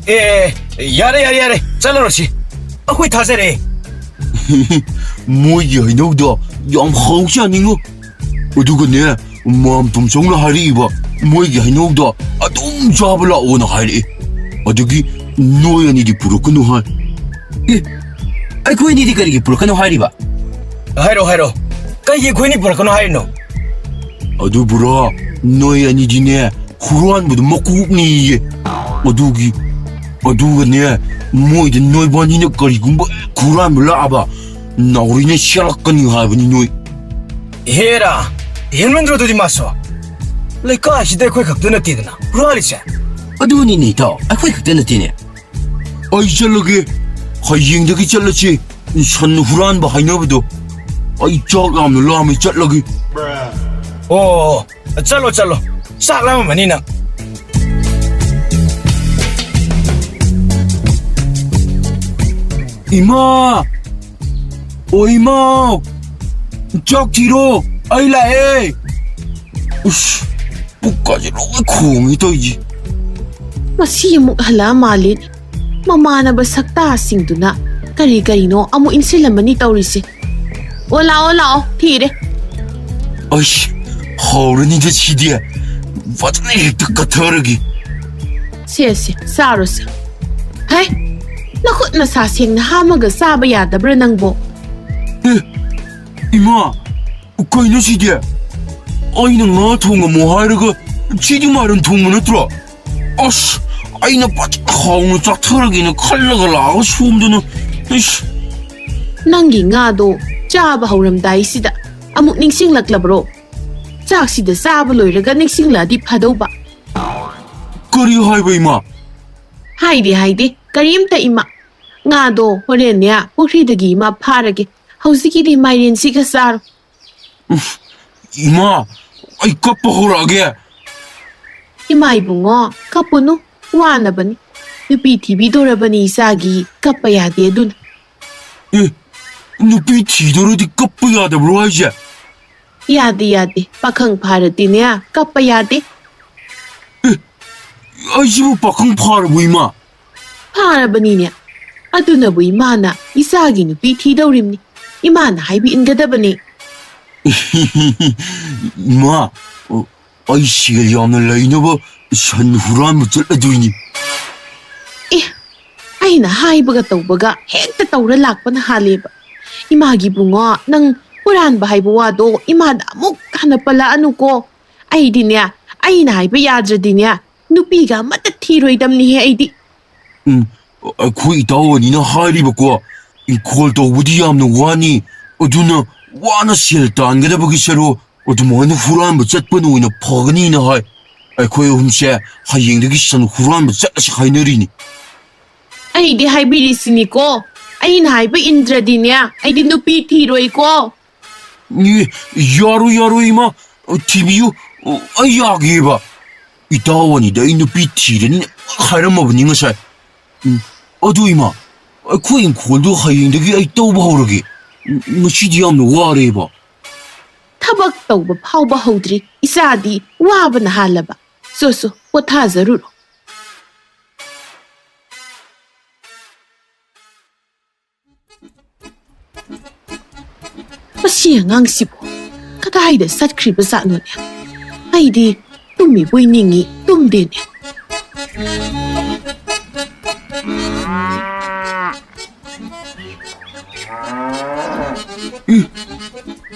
ꯑꯦ, ꯌꯥꯔꯦ, ꯌꯥꯔꯦ, ꯌꯥꯔꯦ, ꯆꯠꯂꯔꯣꯏꯁꯤ꯫ ꯑꯩꯈꯣꯏ ꯊꯥꯖꯔꯦ꯫ ꯃꯣꯏꯒꯤ ꯍꯩꯅꯧꯗꯣ ꯌꯥꯝ ꯍꯥꯎ ꯆꯥꯅꯤꯡꯉꯣ꯫ ꯑꯗꯨꯒꯅꯦ, ꯃꯥ ꯃꯇꯣꯝꯆꯧꯅ ꯍꯥꯏꯔꯛꯏꯕ, ꯃꯣꯏꯒꯤ ꯍꯩꯅꯧꯗꯣ ꯑꯗꯨꯝ ꯆꯥꯕ ꯂꯥꯛꯑꯣꯅ ꯍꯥꯏꯔꯛꯏ꯫ ꯑꯗꯒꯤ ꯅꯣꯏ ꯑꯅꯤꯗꯤ ꯄꯨꯔꯛꯀꯅꯨ ꯍꯥꯏ꯫ ꯑꯦ, ꯑꯩꯈꯣꯏ ꯑꯅꯤꯗꯤ ꯀꯔꯤꯒꯤ ꯄꯨꯔꯛꯀꯅꯨ ꯍꯥꯏꯔꯤꯕ? ꯍꯥꯏꯔꯣ, ꯍꯥꯏꯔꯣ꯫ ꯀꯩꯒꯤ ꯑꯩꯈꯣꯏꯅꯤ ꯄꯨꯔꯛꯀꯅꯣ ꯍꯥꯏꯔꯤꯅꯣ? ꯑꯗꯨ ꯕꯨꯔꯥ, ꯅꯣꯏ ꯑꯅꯤꯗꯤꯅꯦ, ꯍꯨꯔꯥꯟꯕꯗꯨ ꯃꯀꯣꯛꯅꯤꯌꯦ꯫ ꯑꯗꯨꯒꯤ, ꯑꯗꯨꯒꯅꯦ, ꯃꯣꯏꯗ ꯅꯣꯏꯕꯥꯅꯤꯅ ꯀꯔꯤꯒꯨꯝꯕ ꯍꯨꯔꯥꯟꯕ ꯂꯥꯛꯑꯕ, ꯅꯥꯎꯔꯤꯅ ꯁꯦꯠꯂꯛꯀꯅꯤ ꯍꯥꯏꯕꯅꯤ ꯅꯣꯏ꯫ ꯍꯦꯔꯥ, ꯍꯦꯟꯃꯟꯗ꯭ꯔꯣ ꯑꯗꯨꯗꯤ ꯃꯥꯁꯨ? ꯂꯩꯀꯥꯏꯁꯤꯗ ꯑꯩꯈꯣꯏ ꯈꯛꯇ ꯅꯠꯇꯦꯗꯅ ꯍꯨꯔꯥꯜꯂꯤꯁꯦ꯫ ꯑꯗꯨꯅꯤꯅꯦ ꯏꯇꯥꯎ, ꯑꯩꯈꯣꯏ ꯈꯛꯇ ꯅꯠꯇꯦꯅꯦ꯫ ꯑꯩ ꯆꯠꯂꯒꯦ꯫ ꯍꯌꯦꯡꯗꯒꯤ ꯆꯠꯂꯁꯤ꯫ ꯁꯟ ꯍꯨꯔꯥꯟꯕ ꯍꯥꯏꯅꯕꯗꯣ꯫ ꯑꯩ ꯆꯥꯛ ꯌꯥꯝꯅ ꯂꯥꯝꯃꯦ, ꯆꯠꯂꯒꯦ꯫ ꯑꯣ, ꯆꯠꯂꯣ, ꯆꯠꯂꯣ꯫ ꯆꯥꯛ ꯂꯥꯝꯃꯝꯃꯅꯤ ꯅꯪ꯫ ꯏꯃꯥ! ꯑꯣ ꯏꯃꯥ! ꯆꯥꯛ ꯊꯤꯔꯣ, ꯑꯩ ꯂꯥꯛꯑꯦ꯫ ꯎꯁ, ꯄꯨꯛꯀꯥꯁꯦ ꯂꯣꯏ ꯈꯣꯡꯉꯤ ꯇꯧꯔꯤꯁꯦ꯫ ꯑꯁꯤ ꯑꯃꯨꯛ ꯍꯜꯂꯛꯑ ꯃꯥꯜꯂꯤꯅꯦ꯫ ꯃꯃꯥꯟꯅꯕ ꯁꯛꯇꯥꯁꯤꯡꯗꯨꯅ ꯀꯔꯤ ꯀꯔꯤꯅꯣ ꯑꯃꯨꯛ ꯏꯟꯁꯤꯜꯂꯝꯃꯅꯤ ꯇꯧꯔꯤꯁꯦ꯫ ꯑꯣ, ꯂꯥꯛꯑꯣ, ꯂꯥꯛꯑꯣ, ꯊꯤꯔꯦ꯫ ꯑꯩꯁ, ꯍꯥꯎꯔꯅꯤꯗ ꯁꯤꯗꯤ꯫ ꯐꯖꯅ ꯍꯦꯛꯇ ꯀꯠꯊꯔꯒꯦ꯫ ꯁꯦ, ꯁꯦ, ꯆꯥꯔꯣꯁꯦ꯫ ꯍꯩ, ꯅꯈꯨꯠ ꯅꯁꯥ ꯁꯦꯡꯅ ꯍꯥꯝꯃꯒ ꯆꯥꯕ ꯌꯥꯗꯕ꯭ꯔꯥ ꯅꯪꯕꯣ? ꯑꯦ, ꯏꯃꯥ, ꯀꯩꯅꯣ ꯁꯤꯗꯤ? ꯑꯩꯅ ꯉꯥ ꯊꯣꯡꯉꯝꯃꯣ ꯍꯥꯏꯔꯒ ꯁꯤꯗꯤ ꯃꯥꯏꯔꯦꯟ ꯊꯣꯡꯕ ꯅꯠꯇ꯭ꯔꯣ? ꯑꯁ, ꯑꯩꯅ ꯐꯖꯅ ꯍꯥꯎꯅ ꯆꯥꯊꯔꯒꯦꯅ ꯈꯜꯂꯒ ꯂꯥꯛꯑꯒ ꯁꯣꯝꯗꯅ, ꯏꯁ꯫ ꯅꯪꯒꯤ ꯉꯥꯗꯣ ꯆꯥꯕ ꯍꯧꯔꯝꯗꯥꯏꯁꯤꯗ ꯑꯃꯨꯛ ꯅꯤꯡꯁꯤꯡꯂꯛꯂꯕ꯭ꯔꯣ? ꯆꯥꯛꯁꯤꯗ ꯆꯥꯕ ꯂꯣꯏꯔꯒ ꯅꯤꯡꯁꯤꯡꯂꯛꯑꯗꯤ ꯐꯗꯧꯕ꯫ ꯀꯔꯤ ꯍꯥꯏꯕ, ꯏꯃꯥ? ꯍꯥꯏꯗꯦ, ꯍꯥꯏꯗꯦ, ꯀꯔꯤꯝꯇ, ꯏꯃꯥ꯫ ꯉꯥꯗꯣ ꯍꯣꯔꯦꯟꯅꯦ ꯄꯨꯈ꯭ꯔꯤꯗꯒꯤ ꯏꯃꯥ ꯐꯥꯔꯒꯦ꯫ ꯍꯧꯖꯤꯛꯀꯤꯗꯤ ꯃꯥꯏꯔꯦꯟꯁꯤꯒ ꯆꯥꯔꯣ꯫ ꯎꯐ, ꯏꯃꯥ, ꯑꯩ ꯀꯞꯄ ꯍꯧꯔꯛꯑꯒꯦ꯫ ꯏꯃꯥ ꯏꯕꯨꯡꯉꯣ, ꯀꯞꯄꯨꯅꯨ, ꯋꯥꯅꯕꯅꯤ꯫ ꯅꯨꯄꯤ ꯊꯤꯕꯤꯗꯣꯔꯕꯅꯤ ꯏꯆꯥꯒꯤ, ꯀꯞꯄ ꯌꯥꯗꯦ ꯑꯗꯨꯅ꯫ ꯑꯦ, ꯅꯨꯄꯤ ꯊꯤꯗꯣꯔꯗꯤ ꯀꯞꯄ ꯌꯥꯗꯕ꯭ꯔꯣ ꯍꯥꯏꯁꯦ? ꯌꯥꯗꯦ, ꯌꯥꯗꯦ, ꯄꯥꯈꯪ ꯐꯥꯔꯗꯤꯅꯦ ꯀꯞꯄ ꯌꯥꯗꯦ꯫ ꯑꯦ, ꯑꯩꯁꯤꯕꯨ ꯄꯥꯈꯪ ꯐꯥꯔꯕꯣ, ꯏꯃꯥ? ꯐꯥꯔꯕꯅꯤꯅꯦ꯫ ꯑꯗꯨꯅꯕꯨ ꯏꯃꯥꯅ ꯏꯆꯥꯒꯤ ꯅꯨꯄꯤ ꯊꯤꯗꯧꯔꯤꯝꯅꯤ꯫ ꯏꯃꯥꯅ ꯍꯥꯏꯕ ꯏꯟꯒꯗꯕꯅꯦ꯫ ꯏꯃꯥ, ꯑꯩ ꯁꯦꯜ ꯌꯥꯝꯅ ꯂꯩꯅꯕ ꯁꯟ ꯍꯨꯔꯥꯟꯕ ꯆꯠꯂꯗꯣꯏꯅꯤ꯫ ꯑꯦ, ꯑꯩꯅ ꯍꯥꯏꯕꯒ ꯇꯧꯕꯒ ꯍꯦꯛꯇ ꯇꯧꯔ ꯂꯥꯛꯄꯅ ꯍꯥꯜꯂꯦꯕ꯫ ꯏꯃꯥꯒꯤ ꯏꯕꯨꯡꯉꯣ, ꯅꯪ ꯍꯨꯔꯥꯟꯕ ꯍꯥꯏꯕ ꯋꯥꯗꯣ ꯏꯃꯥꯗ ꯑꯃꯨꯛ ꯍꯟꯅ ꯄꯜꯂꯛꯑꯅꯨꯀꯣ꯫ ꯑꯩꯗꯤꯅꯦ, ꯑꯩꯅ ꯍꯥꯏꯕ ꯌꯥꯗ꯭ꯔꯗꯤꯅꯦ, ꯅꯨꯄꯤꯒ ꯑꯃꯠꯇ ꯊꯤꯔꯣꯏꯗꯝꯅꯤꯍꯦ ꯑꯩꯗꯤ꯫ ꯎꯝ, ꯑꯩꯈꯣꯏ ꯏꯇꯥꯎ ꯑꯅꯤꯅ ꯍꯥꯏꯔꯤꯕꯀꯣ, ꯏꯪꯈꯣꯜ ꯇꯧꯕꯗꯤ ꯌꯥꯝꯅ ꯋꯥꯅꯤ, ꯑꯗꯨꯅ ꯋꯥꯅ ꯁꯦꯜ ꯇꯥꯟꯒꯗꯕꯒꯤ ꯁꯔꯨꯛ ꯑꯗꯨꯃꯥꯏꯅ ꯍꯨꯔꯥꯟꯕ ꯆꯠꯄꯅ ꯑꯣꯏꯅ ꯐꯒꯅꯤꯅ ꯍꯥꯏ꯫ ꯑꯩꯈꯣꯏ ꯑꯍꯨꯝꯁꯦ ꯍꯌꯦꯡꯗꯒꯤ ꯁꯟ ꯍꯨꯔꯥꯟꯕ ꯆꯠꯂꯁꯤ ꯍꯥꯏꯅꯔꯤꯅꯤ꯫ ꯑꯩꯗꯤ ꯍꯥꯏꯕꯤꯔꯤꯁꯤꯅꯤꯀꯣ, ꯑꯩꯅ ꯍꯥꯏꯕ ꯏꯟꯗ꯭ꯔꯗꯤꯅꯦ, ꯑꯩꯗꯤ ꯅꯨꯄꯤ ꯊꯤꯔꯣꯏꯀꯣ꯫ ꯏ, ꯌꯥꯔꯣꯏ, ꯌꯥꯔꯣꯏ, ꯏꯃꯥ, ꯊꯤꯕꯤꯌꯨ, ꯑꯩ ꯌꯥꯒꯦꯕ꯫ ꯏꯇꯥꯎ ꯑꯅꯤꯗ ꯑꯩ ꯅꯨꯄꯤ ꯊꯤꯔꯅꯤ ꯍꯥꯏꯔꯝꯃꯕꯅꯤ ꯉꯁꯥꯏ꯫ ꯎꯝ, ꯑꯗꯨ ꯏꯃꯥ, ꯑꯩꯈꯣꯏ ꯏꯪꯈꯣꯜꯗꯣ ꯍꯌꯦꯡꯗꯒꯤ ꯑꯩ ꯇꯧꯕ ꯍꯧꯔꯒꯦ꯫ ꯎꯝ, ꯉꯁꯤꯗꯤ ꯌꯥꯝꯅ ꯋꯥꯔꯦꯕ꯫ ꯊꯕꯛ ꯇꯧꯕ ꯐꯥꯎꯕ ꯍꯧꯗ꯭ꯔꯤ, ꯏꯆꯥꯗꯤ ꯋꯥꯕꯅ ꯍꯥꯜꯂꯕ꯫ ꯆꯣ, ꯆꯣ, ꯄꯣꯊꯥꯖꯔꯨꯔꯣ꯫ ꯃꯁꯤ ꯑꯉꯥꯡꯁꯤꯕꯨ ꯀꯗꯥꯏꯗ ꯆꯠꯈ꯭ꯔꯤꯕꯖꯥꯠꯅꯣꯅꯦ? ꯑꯩꯗꯤ ꯇꯨꯝꯃꯤꯕꯣꯏ ꯅꯤꯡꯉꯤ, ꯇꯨꯝꯗꯦꯅꯦ꯫ ꯑꯦ,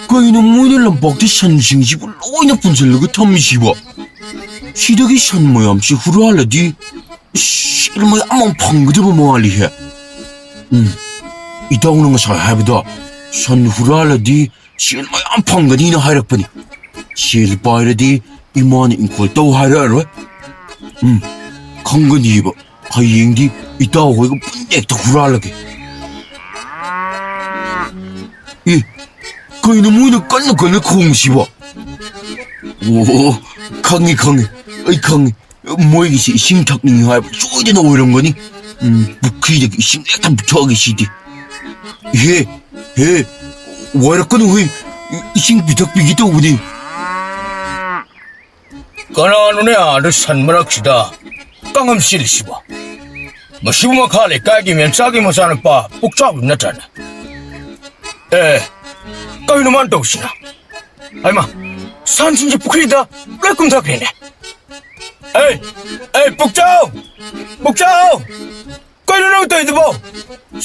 ꯀꯩꯅꯣ ꯃꯣꯏꯅ ꯂꯝꯄꯥꯛꯇ ꯁꯟꯁꯤꯡꯁꯤꯕꯨ ꯂꯣꯏꯅ ꯄꯨꯟꯁꯤꯜꯂꯒ ꯊꯝꯃꯤꯁꯤꯕꯣ? ꯁꯤꯗꯒꯤ ꯁꯟ ꯃꯌꯥꯝꯁꯤ ꯍꯨꯔꯥꯜꯂꯗꯤ ꯁꯦꯜ ꯃꯌꯥꯝ ꯑꯃ ꯐꯪꯒꯗꯕ ꯃꯥꯜꯂꯤꯍꯦ꯫ ꯎꯝ, ꯏꯇꯥꯎꯅ ꯉꯁꯥꯏ ꯍꯥꯏꯕꯗꯣ, ꯁꯟ ꯍꯨꯔꯥꯜꯂꯗꯤ ꯁꯦꯜ ꯃꯌꯥꯝ ꯐꯪꯒꯅꯤꯅ ꯍꯥꯏꯔꯛꯄꯅꯤ꯫ ꯁꯦꯜ ꯄꯥꯏꯔꯗꯤ ꯏꯃꯥꯅ ꯏꯪꯈꯣꯜ ꯇꯧ ꯍꯥꯏꯔꯛꯑꯔꯣꯏ꯫ ꯎꯝ, ꯈꯪꯒꯅꯤꯕ꯫ ꯍꯌꯦꯡꯗꯤ ꯏꯇꯥꯎ ꯍꯣꯏꯒ ꯄꯨꯟꯅ ꯍꯦꯛꯇ ꯍꯨꯔꯥꯜꯂꯒꯦ꯫ ꯑꯦ, ꯀꯩꯅꯣ ꯃꯣꯏꯅ ꯀꯟꯅ ꯀꯟꯅ ꯈꯣꯡꯉꯤꯁꯤꯕꯣ? ꯑꯣ, ꯈꯪꯉꯤ, ꯈꯪꯉꯤ, ꯑꯩ ꯈꯪꯉꯤ꯫ ꯃꯣꯏꯒꯤꯁꯤ ꯏꯁꯤꯡ ꯊꯛꯅꯤꯡꯉꯤ ꯍꯥꯏꯕ ꯁꯣꯏꯗꯅ ꯑꯣꯏꯔꯝꯒꯅꯤ꯫ ꯎꯝ, ꯄꯨꯈ꯭ꯔꯤꯗꯒꯤ ꯏꯁꯤꯡ ꯍꯦꯛꯇ ꯄꯤꯊꯛꯑꯒꯦ ꯁꯤꯗꯤ꯫ ꯍꯦ, ꯍꯦ, ꯋꯥꯏꯔꯛꯀꯅꯨ ꯍꯦ, ꯏꯁꯤꯡ ꯄꯤꯊꯛꯄꯤꯒꯦ ꯇꯧꯕꯅꯤ꯫ ꯀꯅꯥꯅꯣꯅꯦ ꯑꯥꯗ ꯁꯟ ꯃꯔꯛꯁꯤꯗ ꯀꯥꯡꯉꯝ ꯆꯦꯜꯂꯤꯁꯤꯕꯣ? ꯃꯁꯤꯕꯨ ꯃꯈꯥ ꯂꯩꯀꯥꯏꯒꯤ ꯃꯦꯝꯆꯥꯒꯤ ꯃꯆꯥꯅꯨꯄꯥ ꯄꯨꯛꯆꯥꯎꯕꯤ ꯅꯠꯇ꯭ꯔꯅꯦ? ꯑꯦ, ꯀꯩꯅꯣ ꯃꯥꯅ ꯇꯧꯔꯤꯁꯤꯅ? ꯍꯩꯃꯥ, ꯁꯟꯁꯤꯡꯁꯦ ꯄꯨꯈ꯭ꯔꯤꯗ ꯂꯣꯏ ꯀꯨꯝꯊꯈ꯭ꯔꯦꯅꯦ꯫ ꯑꯦ, ꯑꯦ, ꯄꯨꯛꯆꯥꯎ! ꯄꯨꯛꯆꯥꯎ! ꯀꯩꯅꯣ ꯅꯪ ꯇꯧꯔꯤꯗꯨꯕꯣ?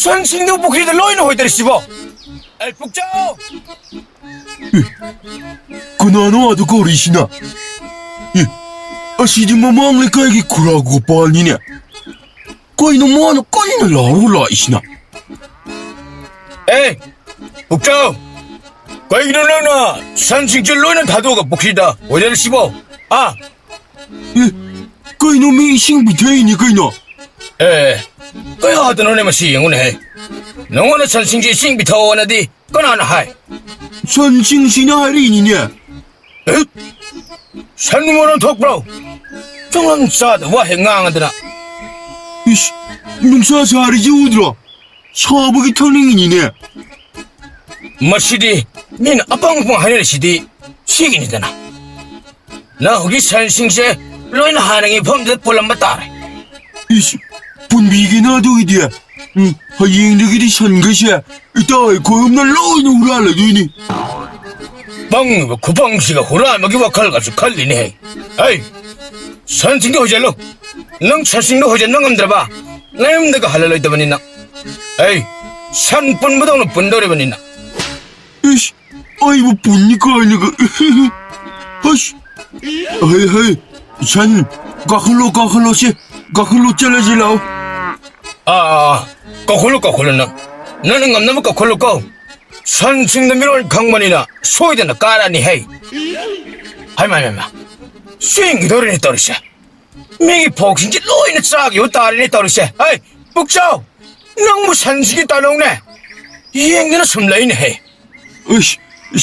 ꯁꯟꯁꯤꯡꯗꯨ ꯄꯨꯈ꯭ꯔꯤꯗ ꯂꯣꯏꯅ ꯍꯣꯏꯗꯔꯤꯁꯤꯕꯣ? ꯑꯦ, ꯄꯨꯛꯆꯥꯎ! ꯀꯅꯥꯅꯣ ꯑꯗꯨ ꯀꯧꯔꯤꯁꯤꯅ? ꯑꯦ, ꯑꯁꯤꯗꯤ ꯃꯃꯥꯡ ꯂꯩꯀꯥꯏꯒꯤ ꯈꯨꯔꯥ ꯒꯣꯄꯥꯜꯅꯤꯅꯦ꯫ ꯀꯩꯅꯣ ꯃꯥꯅ ꯀꯟꯅ ꯂꯥꯎꯔꯒ ꯂꯥꯛꯏꯁꯤꯅ? ꯑꯦ, ꯄꯨꯛꯆꯥꯎ! ꯀꯩꯒꯤꯅꯣ ꯅꯪꯅ ꯁꯟꯁꯤꯡꯁꯦ ꯂꯣꯏꯅ ꯊꯥꯗꯣꯛꯑꯒ ꯄꯨꯈ꯭ꯔꯤꯗ ꯍꯣꯏꯗꯔꯤꯁꯤꯕꯣ? ꯑꯥ? ꯑꯦ, ꯀꯩꯅꯣ ꯃꯤ ꯏꯁꯤꯡ ꯄꯤꯊꯛꯏꯅꯤ ꯀꯩꯅꯣ? ꯑꯦ, ꯀꯌꯥꯗꯅꯣꯅꯦ ꯃꯁꯤ ꯌꯦꯡꯉꯨꯅꯦꯍꯦ꯫ ꯅꯉꯣꯟꯗ ꯁꯟꯁꯤꯡꯁꯦ ꯏꯁꯤꯡ ꯄꯤꯊꯛꯑꯣꯅꯗꯤ ꯀꯅꯥꯅ ꯍꯥꯏ? ꯁꯟꯁꯤꯡꯁꯤꯅ ꯍꯥꯏꯔꯛꯏꯅꯤꯅꯦ꯫ ꯑꯦ? ꯁꯟ ꯃꯔꯣꯟ ꯊꯣꯛꯄ꯭ꯔꯣ? ꯆꯨꯡꯂꯪ ꯆꯥꯗꯕ ꯋꯥ ꯍꯦꯛ ꯉꯥꯡꯉꯗꯅ꯫ ꯏꯁ, ꯅꯨꯡꯁꯥ ꯁꯥꯔꯤꯁꯤ ꯎꯗ꯭ꯔꯣ? ꯁꯥꯕꯒꯤ ꯊꯛꯅꯤꯡꯉꯤꯅꯤꯅꯦ꯫ ꯃꯁꯤꯗꯤ ꯃꯤꯅ ꯑꯄꯪ ꯑꯄꯪ ꯍꯥꯏꯅꯔꯤꯁꯤꯗꯤ ꯁꯤꯒꯤꯅꯤꯗꯅ꯫ ꯅꯪ ꯍꯧꯖꯤꯛ ꯁꯟꯁꯤꯡꯁꯦ ꯂꯣꯏꯅ ꯍꯥꯟꯅꯒꯤ ꯃꯐꯝꯗꯨꯗ ꯄꯨꯜꯂꯝꯕ ꯇꯥꯔꯦ꯫ ꯏꯁ, ꯄꯨꯟꯕꯤꯒꯦꯅ ꯑꯗꯨꯒꯤꯗꯤ꯫ ꯎꯝ, ꯍꯌꯦꯡꯗꯒꯤꯗꯤ ꯁꯟꯈꯩꯁꯦ ꯏꯇꯥ ꯑꯩꯈꯣꯏ ꯑꯍꯨꯝꯅ ꯂꯣꯏꯅ ꯍꯨꯔꯥꯜꯂꯗꯣꯏꯅꯤ꯫ ꯄꯪꯉꯤꯕ ꯈꯨꯄꯪꯁꯤꯒ ꯍꯨꯔꯥꯟꯕꯒꯤ ꯋꯥꯈꯜꯒꯁꯨ ꯈꯜꯂꯤꯅꯦꯍꯦ꯫ ꯑꯩ ꯁꯟꯁꯤꯡꯗꯣ ꯍꯣꯏꯖꯜꯂꯨ꯫ ꯅꯪ ꯁꯟꯁꯤꯡꯗꯣ ꯍꯣꯏꯖꯟꯕ ꯉꯝꯗ꯭ꯔꯕ ꯅꯌꯨꯝꯗꯒ ꯍꯜꯂꯂꯣꯏꯗꯕꯅꯤꯅ꯫ ꯑꯩ ꯁꯟ ꯄꯨꯟꯕꯗꯧꯅ ꯄꯨꯟꯗꯧꯔꯤꯕꯅꯤꯅ꯫ ꯏꯁ, ꯑꯩꯕꯨ ꯄꯨꯟꯅꯤ ꯀꯥꯏꯅꯒ꯫ ꯍꯁ! ꯍꯩ, ꯍꯩ, ꯁꯟ, ꯀꯥꯈꯠꯂꯣ, ꯀꯥꯈꯠꯂꯣ, ꯁꯦ, ꯀꯥꯈꯠꯂꯣ, ꯆꯠꯂꯁꯤ ꯂꯥꯛꯑꯣ꯫ ꯑꯥ, ꯑꯥ, ꯑꯥ, ꯀꯧꯈꯠꯂꯨ, ꯀꯧꯈꯠꯂꯨ ꯅꯪ꯫ ꯅꯪꯅ ꯉꯝꯅꯕ ꯀꯧꯈꯠꯂꯨꯀꯣ꯫ ꯁꯟꯁꯤꯡꯗ ꯃꯤꯔꯣꯟ ꯈꯪꯕꯅꯤꯅ ꯁꯣꯏꯗꯅ ꯀꯥꯔꯛꯑꯅꯤ ꯍꯩ꯫ ꯍꯩꯃꯥ, ꯍꯩꯃꯥ, ꯆꯦꯟꯈꯤꯗꯧꯔꯦꯅꯦ ꯇꯧꯔꯤꯁꯦ꯫ ꯃꯤꯒꯤ ꯐꯧꯁꯤꯡꯁꯦ ꯂꯣꯏꯅ ꯆꯥꯈꯤꯕ ꯇꯥꯔꯦꯅꯦ ꯇꯧꯔꯤꯁꯦ꯫ ꯍꯩ, ꯄꯨꯛꯆꯥꯎ, ꯅꯪꯕꯨ ꯁꯟꯁꯤꯒꯤ ꯇꯥꯂꯧꯅꯦ ꯌꯦꯡꯗꯅ ꯁꯨꯝ ꯂꯩꯅꯦꯍꯦ꯫ ꯑꯁ,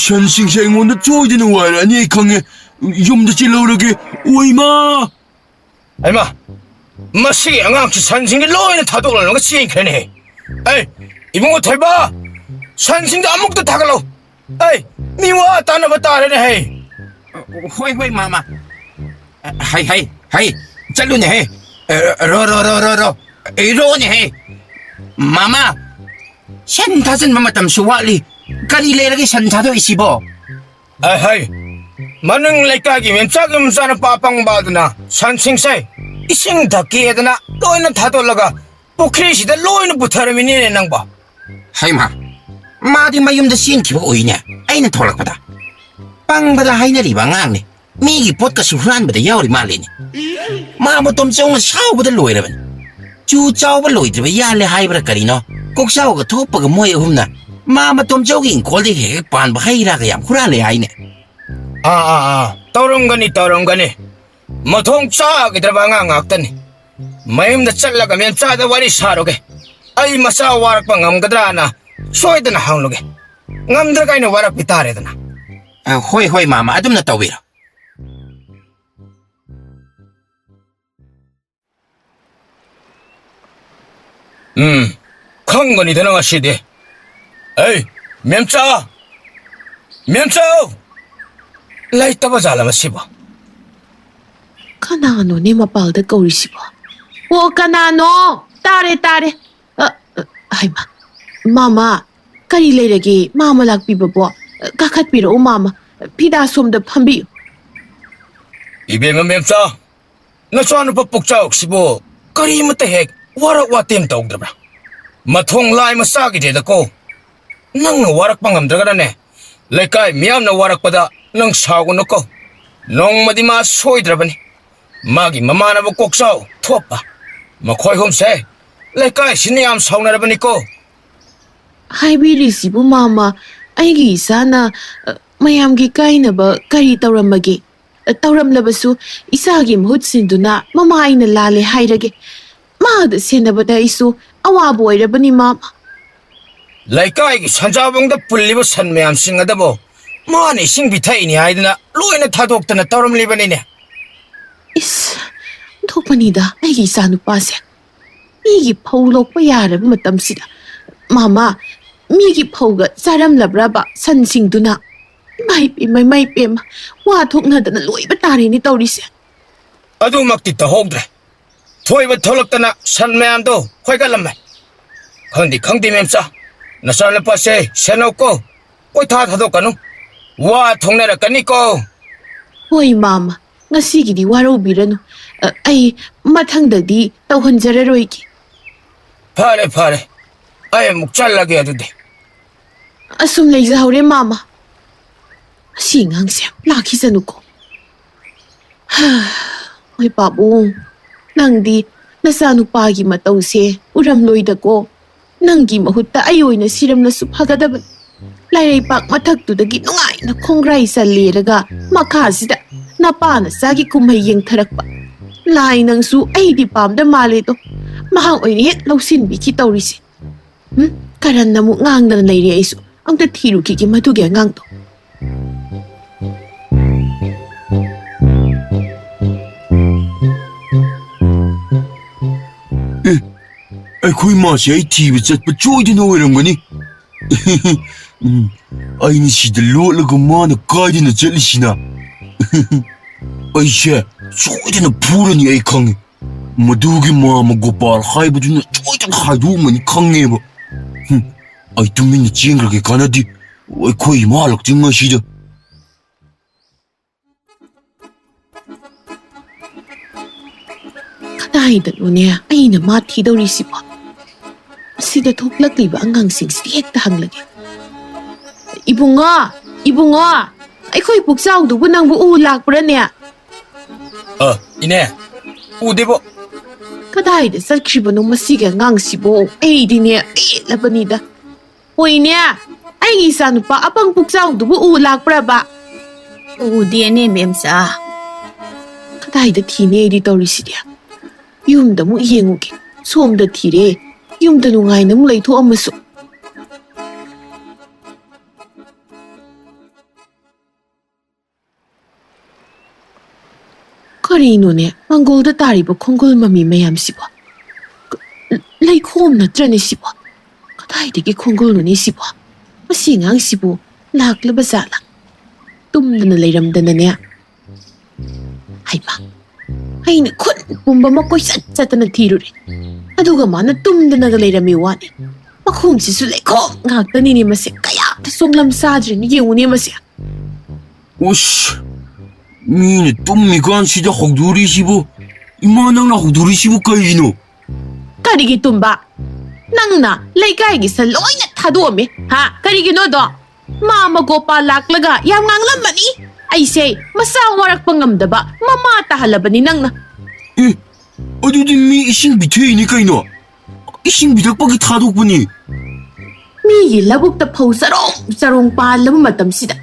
ꯁꯟꯁꯤꯡꯁꯦ ꯑꯩꯉꯣꯟꯗ ꯆꯣꯏꯗꯅ ꯋꯥꯏꯔꯛꯑꯅꯤ ꯑꯩ ꯈꯪꯉꯦ꯫ ꯌꯨꯝꯗ ꯆꯦꯜꯍꯧꯔꯒꯦ꯫ ꯑꯣꯏꯃꯥ! ꯍꯩꯃꯥ! ꯃꯁꯤꯒꯤ ꯑꯉꯥꯡꯁꯤ ꯁꯟꯁꯤꯡꯁꯦ ꯂꯣꯏꯅ ꯊꯥꯗꯣꯛꯂꯝꯂꯒ ꯆꯦꯟꯈ꯭ꯔꯦꯅꯦꯍꯦ꯫ ꯑꯩ, ꯏꯕꯨꯡꯉꯣ ꯊꯣꯏꯕ, ꯁꯟꯁꯤꯡꯗꯣ ꯑꯃꯨꯛꯇ ꯊꯥꯒꯠꯂꯣ꯫ ꯑꯩ, ꯃꯤ ꯋꯥ ꯇꯥꯅꯕ ꯇꯥꯔꯦꯅꯦꯍꯦ꯫ ꯍꯣꯏ, ꯍꯣꯏ, ꯃꯥꯃ꯫ ꯍꯩ, ꯍꯩ, ꯍꯩ, ꯆꯠꯂꯨꯅꯦꯍꯦ꯫ ꯔꯣ, ꯔꯣ, ꯔꯣ, ꯔꯣ, ꯔꯣ꯫ ꯑꯩ ꯔꯣꯅꯦꯍꯦ꯫ ꯃꯥꯃ, ꯁꯟ ꯊꯥꯖꯤꯟꯕ ꯃꯇꯝꯁꯨ ꯋꯥꯠꯂꯤ꯫ ꯀꯔꯤ ꯂꯩꯔꯒꯦ ꯁꯟ ꯊꯥꯗꯣꯛꯏꯁꯤꯕꯣ? ꯑꯍꯩ, ꯃꯅꯤꯡ ꯂꯩꯀꯥꯏꯒꯤ ꯃꯦꯝꯆꯥꯒꯤ ꯃꯆꯥꯅꯨꯄꯥ ꯑꯄꯪꯕ ꯑꯗꯨꯅ ꯁꯟꯁꯤꯡꯁꯦ ꯏꯁꯤꯡ ꯊꯛꯀꯦꯗꯅ ꯂꯣꯏꯅ ꯊꯥꯗꯣꯛꯂꯒ ꯄꯨꯈ꯭ꯔꯤꯁꯤꯗ ꯂꯣꯏꯅ ꯄꯨꯊꯔꯝꯃꯤꯅꯤꯅꯦ ꯅꯪꯕꯣ꯫ ꯍꯩꯃꯥ, ꯃꯥꯗꯤ ꯃꯌꯨꯝꯗ ꯆꯦꯟꯈꯤꯕ ꯑꯣꯏꯅꯦ ꯑꯩꯅ ꯊꯣꯛꯂꯛꯄꯗ꯫ ꯄꯪꯕꯗ ꯍꯥꯏꯅꯔꯤꯕ ꯑꯉꯥꯡꯅꯤ꯫ ꯃꯤꯒꯤ ꯄꯣꯠꯀꯁꯨ ꯍꯨꯔꯥꯟꯕꯗ ꯌꯥꯎꯔꯤ ꯃꯥꯜꯂꯤꯅꯦ꯫ ꯃꯥ ꯃꯇꯣꯝ ꯆꯧꯅ ꯁꯥꯎꯕꯗ ꯂꯣꯏꯔꯕꯅꯤ꯫ ꯆꯨ ꯆꯥꯎꯕ ꯂꯣꯏꯗ꯭ꯔꯤꯕ ꯌꯥꯜꯂꯦ ꯍꯥꯏꯕ꯭ꯔꯥ ꯀꯔꯤꯅꯣ? ꯀꯣꯛꯆꯥꯎꯒ ꯊꯣꯛꯄꯒ ꯃꯣꯏ ꯑꯍꯨꯝꯅ ꯃꯥ ꯃꯇꯣꯝ ꯆꯧꯒꯤ ꯏꯪꯈꯣꯜꯗꯒꯤ ꯍꯦꯛ ꯍꯦꯛ ꯄꯥꯟꯕ ꯍꯩ ꯔꯥꯒ ꯌꯥꯝ ꯍꯨꯔꯥꯜꯂꯦ ꯍꯥꯏꯅꯦ꯫ ꯑꯥ, ꯑꯥ, ꯑꯥ, ꯇꯧꯔꯝꯒꯅꯤ, ꯇꯧꯔꯝꯒꯅꯤ꯫ ꯃꯊꯣꯡ ꯆꯥꯈꯤꯗ꯭ꯔꯕ ꯑꯉꯥꯡ ꯉꯥꯛꯇꯅꯤ꯫ ꯃꯌꯨꯝꯗ ꯆꯠꯂꯒ ꯃꯦꯝꯆꯥꯗ ꯋꯥꯔꯤ ꯁꯥꯔꯨꯒꯦ꯫ ꯑꯩ ꯃꯆꯥ ꯋꯥꯔꯛꯄ ꯉꯝꯒꯗ꯭ꯔꯥꯅ ꯁꯣꯏꯗꯅ ꯍꯪꯂꯨꯒꯦ꯫ ꯉꯝꯗ꯭ꯔꯒ ꯑꯩꯅ ꯋꯥꯔꯛꯄꯤ ꯇꯥꯔꯦꯗꯅ꯫ ꯑ, ꯍꯣꯏ, ꯍꯣꯏ, ꯃꯥꯃ, ꯑꯗꯨꯝꯅ ꯇꯧꯕꯤꯔꯣ꯫ ꯎꯝ, ꯈꯪꯒꯅꯤꯗꯅ ꯉꯁꯤꯗꯤ꯫ ꯑꯩ, ꯃꯦꯝꯆꯥ! ꯃꯦꯝꯆꯥ! ꯂꯩꯇꯕ ꯖꯥꯠꯂ ꯃꯁꯤꯕꯣ? ꯀꯅꯥꯅꯣꯅꯦ ꯃꯄꯥꯜꯗ ꯀꯧꯔꯤꯁꯤꯕꯣ? ꯑꯣ, ꯀꯅꯥꯅꯣ? ꯇꯥꯔꯦ, ꯇꯥꯔꯦ꯫ ꯑ, ꯑ, ꯍꯩꯃꯥ, ꯃꯥꯃ, ꯀꯔꯤ ꯂꯩꯔꯒꯦ? ꯃꯥꯃ ꯂꯥꯛꯄꯤꯕꯕꯣ? ꯀꯥꯈꯠꯄꯤꯔꯛꯎ, ꯃꯥꯃ꯫ ꯐꯤꯗꯥ ꯁꯣꯝꯗ ꯐꯝꯕꯤꯌꯨ꯫ ꯏꯕꯦꯝꯃ ꯃꯦꯝꯆꯥ, ꯅꯆꯥꯅꯨꯄꯥ ꯄꯨꯛꯆꯥꯎꯁꯤꯕꯨ ꯀꯔꯤꯃꯇ ꯍꯦꯛ ꯋꯥꯔꯛ ꯋꯥꯇꯦꯝ ꯇꯧꯗ꯭ꯔꯕ꯭ꯔꯥ? ꯃꯊꯣꯡ ꯂꯥꯏ ꯃꯆꯥꯒꯤꯗꯦꯗꯀꯣ꯫ ꯅꯪꯅ ꯋꯥꯔꯛꯄ ꯉꯝꯗ꯭ꯔꯒꯅꯅꯦ, ꯂꯩꯀꯥꯏ ꯃꯤꯌꯥꯝꯅ ꯋꯥꯔꯛꯄꯗ ꯅꯪ ꯁꯥꯎꯒꯅꯨꯀꯣ꯫ ꯅꯣꯡꯃꯗꯤ ꯃꯥ ꯁꯣꯏꯗ꯭ꯔꯕꯅꯤ꯫ ꯃꯥꯒꯤ ꯃꯃꯥꯟꯅꯕ ꯀꯣꯛꯆꯥꯎ ꯊꯣꯛꯄ, ꯃꯈꯣꯏ ꯑꯍꯨꯝꯁꯦ ꯂꯩꯀꯥꯏꯁꯤꯅ ꯌꯥꯝ ꯁꯥꯎꯅꯔꯕꯅꯤꯀꯣ꯫ ꯍꯥꯏꯕꯤꯔꯤꯁꯤꯕꯨ, ꯃꯥꯃ, ꯑꯩꯒꯤ ꯏꯆꯥꯅ, ꯑ, ꯃꯌꯥꯝꯒꯤ ꯀꯥꯏꯅꯕ ꯀꯔꯤ ꯇꯧꯔꯝꯃꯒꯦ? ꯑ, ꯇꯧꯔꯝꯂꯕꯁꯨ, ꯏꯆꯥꯒꯤ ꯃꯍꯨꯠ ꯁꯤꯟꯗꯨꯅ ꯃꯃꯥ ꯑꯩꯅ ꯂꯥꯜꯂꯦ ꯍꯥꯏꯔꯒꯦ꯫ ꯃꯥꯗ ꯁꯦꯟꯅꯕꯗ ꯑꯩꯁꯨ ꯑꯋꯥꯕ ꯑꯣꯏꯔꯕꯅꯤ, ꯃꯥꯃ꯫ ꯂꯩꯀꯥꯏꯒꯤ ꯁꯟꯖꯥꯕꯨꯡꯗ ꯄꯨꯜꯂꯤꯕ ꯁꯟ ꯃꯌꯥꯝꯁꯤꯡ ꯑꯗꯨꯕꯨ ꯃꯥꯅ ꯏꯁꯤꯡ ꯄꯤꯊꯛꯏꯅꯤ ꯍꯥꯏꯗꯨꯅ ꯂꯣꯏꯅ ꯊꯥꯗꯣꯛꯇꯅ ꯇꯧꯔꯝꯂꯤꯕꯅꯤꯅꯦ꯫ ꯏꯁ, ꯑꯣꯟꯊꯣꯛꯄꯅꯤꯗ ꯑꯩꯒꯤ ꯏꯆꯥꯅꯨꯄꯥꯁꯦ꯫ ꯃꯤꯒꯤ ꯐꯧ ꯂꯣꯛꯄ ꯌꯥꯔꯕ ꯃꯇꯝꯁꯤꯗ, ꯃꯥꯃ, ꯃꯤꯒꯤ ꯐꯧꯒ ꯆꯥꯔꯝꯂꯕ꯭ꯔꯕ ꯁꯟꯁꯤꯡꯗꯨꯅ? ꯏꯃꯥꯏ ꯄꯦꯝꯃ, ꯏꯃꯥꯏ ꯄꯦꯝꯃ, ꯋꯥ ꯊꯣꯛꯅꯗꯅ ꯂꯣꯏꯕ ꯇꯥꯔꯦꯅꯦ ꯇꯧꯔꯤꯁꯦ꯫ ꯑꯗꯨꯃꯛꯇꯤ ꯇꯧꯍꯧꯗ꯭ꯔꯦ꯫ ꯊꯣꯏꯕ ꯊꯣꯛꯂꯛꯇꯅ ꯁꯟ ꯃꯌꯥꯝꯗꯣ ꯈꯣꯏꯒꯠꯂꯝꯃꯦ꯫ ꯈꯪꯗꯦ, ꯈꯪꯗꯦ, ꯃꯦꯝꯆꯥ, ꯅꯆꯥꯅꯨꯄꯥꯁꯦ ꯁꯦꯟꯅꯧꯀꯣ, ꯀꯣꯏꯊꯥ ꯊꯥꯗꯣꯛꯀꯅꯨ꯫ ꯋꯥ ꯊꯣꯛꯅꯔꯛꯀꯅꯤꯀꯣ꯫ ꯍꯣꯏ, ꯃꯥꯃ, ꯉꯁꯤꯒꯤꯗꯤ ꯋꯥꯔꯧꯕꯤꯔꯅꯨ꯫ ꯑ, ꯑꯩ ꯃꯊꯪꯗꯗꯤ ꯇꯧꯍꯟꯖꯔꯔꯣꯏꯒꯦ꯫ ꯐꯔꯦ, ꯐꯔꯦ, ꯑꯩ ꯑꯃꯨꯛ ꯆꯠꯂꯒꯦ ꯑꯗꯨꯗꯤ꯫ ꯑꯁꯨꯝ ꯂꯩꯖꯍꯧꯔꯦ, ꯃꯥꯃ꯫ ꯑꯁꯤ ꯑꯉꯥꯡꯁꯦ ꯂꯥꯛꯈꯤꯁꯅꯨꯀꯣ꯫ ꯍꯣꯏ, ꯄꯥꯕꯨꯡ, ꯅꯪꯗꯤ ꯅꯆꯥꯅꯨꯄꯥꯒꯤ ꯃꯇꯧꯁꯦ ꯎꯔꯝꯂꯣꯏꯗꯀꯣ꯫ ꯅꯪꯒꯤ ꯃꯍꯨꯠꯇ ꯑꯩ ꯑꯣꯏꯅ ꯁꯤꯔꯝꯂꯁꯨ ꯐꯒꯗꯕꯅꯤ꯫ ꯂꯥꯏꯔꯩꯄꯥꯛ ꯃꯊꯛꯇꯨꯗꯒꯤ ꯅꯨꯡꯉꯥꯏꯅ ꯈꯣꯡꯒ꯭ꯔꯥꯏ ꯆꯜꯂꯦꯔꯒ ꯃꯈꯥꯁꯤꯗ ꯅꯄꯥ ꯅꯆꯥꯒꯤ ꯀꯨꯝꯍꯩ ꯌꯦꯡꯊꯔꯛꯄ꯫ ꯂꯥꯏ, ꯅꯪꯁꯨ ꯑꯩꯗꯤ ꯄꯥꯝꯗ ꯃꯥꯜꯂꯦꯗꯣ꯫ ꯃꯍꯥꯛ ꯑꯣꯏꯅ ꯍꯦꯛ ꯂꯧꯁꯤꯟꯕꯤꯈꯤ ꯇꯧꯔꯤꯁꯦ꯫ ꯎꯝ, ꯀꯔꯟꯅ ꯑꯃꯨꯛ ꯉꯥꯡꯗꯅ ꯂꯩꯔꯦ꯫ ꯑꯩꯁꯨ ꯑꯝꯇ ꯊꯤꯔꯨꯈꯤꯒꯦ ꯃꯗꯨꯒꯤ ꯑꯉꯥꯡꯗꯣ꯫ ꯑꯦ, ꯑꯩꯈꯣꯏ ꯃꯥꯁꯦ ꯑꯩ ꯊꯤꯕ ꯆꯠꯄ ꯁꯣꯏꯗꯅ ꯑꯣꯏꯔꯝꯒꯅꯤ꯫ ꯎꯝ, ꯑꯩꯅ ꯁꯤꯗ ꯂꯣꯠꯂꯒ ꯃꯥꯅ ꯀꯥꯏꯗꯅ ꯆꯠꯂꯤꯁꯤꯅ? ꯑꯩꯁꯦ ꯁꯣꯏꯗꯅ ꯐꯨꯔꯅꯤ, ꯑꯩ ꯈꯪꯉꯤ꯫ ꯃꯗꯨꯒꯤ ꯃꯥꯃ ꯒꯣꯄꯥꯜ ꯍꯥꯏꯕꯗꯨꯅ ꯁꯣꯏꯗꯅ ꯍꯥꯏꯗꯣꯛꯑꯝꯃꯅꯤ ꯈꯪꯉꯦꯕ꯫ ꯍꯨꯝ, ꯑꯩ ꯇꯨꯃꯤꯟꯅ ꯆꯦꯟꯈ꯭ꯔꯒꯦ ꯀꯥꯟꯅꯗꯦ꯫ ꯑꯩꯈꯣꯏ ꯏꯃꯥ ꯍꯜꯂꯛꯇ꯭ꯔꯤꯉꯩꯁꯤꯗ꯫ ꯀꯗꯥꯏꯗꯅꯣꯅꯦ ꯑꯩꯅ ꯃꯥ ꯊꯤꯗꯧꯔꯤꯁꯤꯕꯣ? ꯑꯁꯤꯗ ꯊꯣꯛꯂꯛꯂꯤꯕ ꯑꯉꯥꯡꯁꯤꯡꯁꯤꯗ ꯍꯦꯛꯇ ꯍꯪꯂꯒꯦ꯫ "ꯏꯕꯨꯡꯉꯣ, ꯏꯕꯨꯡꯉꯣ, ꯑꯩꯈꯣꯏ ꯄꯨꯛꯆꯥꯎꯗꯨꯕꯨ ꯅꯪꯕꯨ ꯎ ꯂꯥꯛꯄ꯭ꯔꯅꯦ?" "ꯑ, ꯏꯅꯦ, ꯎꯗꯦꯕꯣ꯫" "ꯀꯗꯥꯏꯗ ꯆꯠꯈ꯭ꯔꯤꯕꯅꯣ ꯃꯁꯤꯒꯤ ꯑꯉꯥꯡꯁꯤꯕꯣ? ꯑꯩꯗꯤꯅꯦ ꯄꯦꯜꯂꯕꯅꯤꯗ꯫ ꯍꯣꯏꯅꯦ, ꯑꯩꯒꯤ ꯏꯆꯥꯅꯨꯄꯥ ꯑꯄꯪ ꯄꯨꯛꯆꯥꯎꯗꯨꯕꯨ ꯎ ꯂꯥꯛꯄ꯭ꯔꯕ?" "ꯎꯗꯦꯅꯦ, ꯃꯦꯝꯆꯥ꯫" "ꯀꯗꯥꯏꯗ ꯊꯤꯅꯤ ꯑꯩꯗꯤ ꯇꯧꯔꯤꯁꯤꯗꯤ? ꯌꯨꯝꯗ ꯑꯃꯨꯛ ꯌꯦꯡꯉꯨꯒꯦ, ꯁꯣꯝꯗ ꯊꯤꯔꯦ, ꯌꯨꯝꯗ ꯅꯨꯡꯉꯥꯏꯅ ꯑꯃꯨꯛ ꯂꯩꯊꯣꯛꯑꯝꯃꯁꯨ꯫" ꯀꯔꯤꯅꯣꯅꯦ, ꯃꯪꯒꯣꯜꯗ ꯇꯥꯔꯤꯕ ꯈꯣꯡꯒꯨꯜ ꯃꯃꯤ ꯃꯌꯥꯝꯁꯤꯕꯣ? ꯂꯩꯈꯣꯝ ꯅꯠꯇ꯭ꯔꯅꯦ ꯁꯤꯕꯣ? ꯀꯗꯥꯏꯗꯒꯤ ꯈꯣꯡꯒꯨꯜꯅꯣꯅꯦ ꯁꯤꯕꯣ? ꯃꯁꯤ ꯑꯉꯥꯡꯁꯤꯕꯨ ꯂꯥꯛꯂꯕ ꯖꯥꯠꯂꯥ? ꯇꯨꯝꯗꯅ ꯂꯩꯔꯝꯗꯅꯅꯦ꯫ ꯍꯩꯃꯥ, ꯑꯩꯅ ꯈꯨꯟ ꯄꯨꯝꯕ ꯃꯀꯣꯏ ꯆꯠ ꯆꯠꯇꯅ ꯊꯤꯔꯨꯔꯦ, ꯑꯗꯨꯒ ꯃꯥꯅ ꯇꯨꯝꯗꯅꯒ ꯂꯩꯔꯝꯃꯤ ꯋꯥꯅꯤ꯫ ꯃꯈꯣꯡꯁꯤꯁꯨ ꯂꯩꯈꯣꯝ ꯉꯥꯛꯇꯅꯤꯅꯦ ꯃꯁꯦ꯫ ꯀꯌꯥꯗ ꯁꯣꯛꯂꯝ ꯆꯥꯗ꯭ꯔꯤꯅꯣ ꯌꯦꯡꯉꯨꯅꯦ ꯃꯁꯦ꯫ ꯎꯁ! ꯃꯤꯅ ꯇꯨꯝꯃꯤꯀꯥꯟꯁꯤꯗ ꯍꯧꯗꯣꯔꯤꯁꯤꯕꯨ? ꯏꯃꯥ, ꯅꯪꯅ ꯍꯧꯗꯣꯔꯤꯁꯤꯕꯨ ꯀꯩꯒꯤꯅꯣ? ꯀꯔꯤꯒꯤ ꯇꯨꯝꯕ? ꯅꯪꯅ ꯂꯩꯀꯥꯏꯒꯤ ꯁꯟ ꯂꯣꯏꯅ ꯊꯥꯗꯣꯛꯑꯝꯃꯦ, ꯍꯥ? ꯀꯔꯤꯒꯤꯅꯣꯗꯣ? ꯃꯥꯃ ꯒꯣꯄꯥꯜ ꯂꯥꯛꯂꯒ ꯌꯥꯝ ꯉꯥꯡꯂꯝꯕꯅꯤ꯫ ꯑꯩꯁꯦ ꯃꯆꯥ ꯋꯥꯔꯛꯄ ꯉꯝꯗꯕ ꯃꯃꯥ ꯇꯥꯍꯜꯂꯕꯅꯤ ꯅꯪꯅ꯫ ꯑꯦ, ꯑꯗꯨꯗꯤ ꯃꯤ ꯏꯁꯤꯡ ꯄꯤꯊꯛꯏꯅꯤ ꯀꯩꯅꯣ? ꯏꯁꯤꯡ ꯄꯤꯊꯛꯄꯒꯤ ꯊꯥꯗꯣꯛꯄꯅꯤ꯫ ꯃꯤꯒꯤ ꯂꯧꯕꯨꯛꯇ ꯐꯧ ꯆꯔꯣꯡ ꯆꯔꯣꯡ ꯄꯥꯜꯂꯕ ꯃꯇꯝꯁꯤꯗ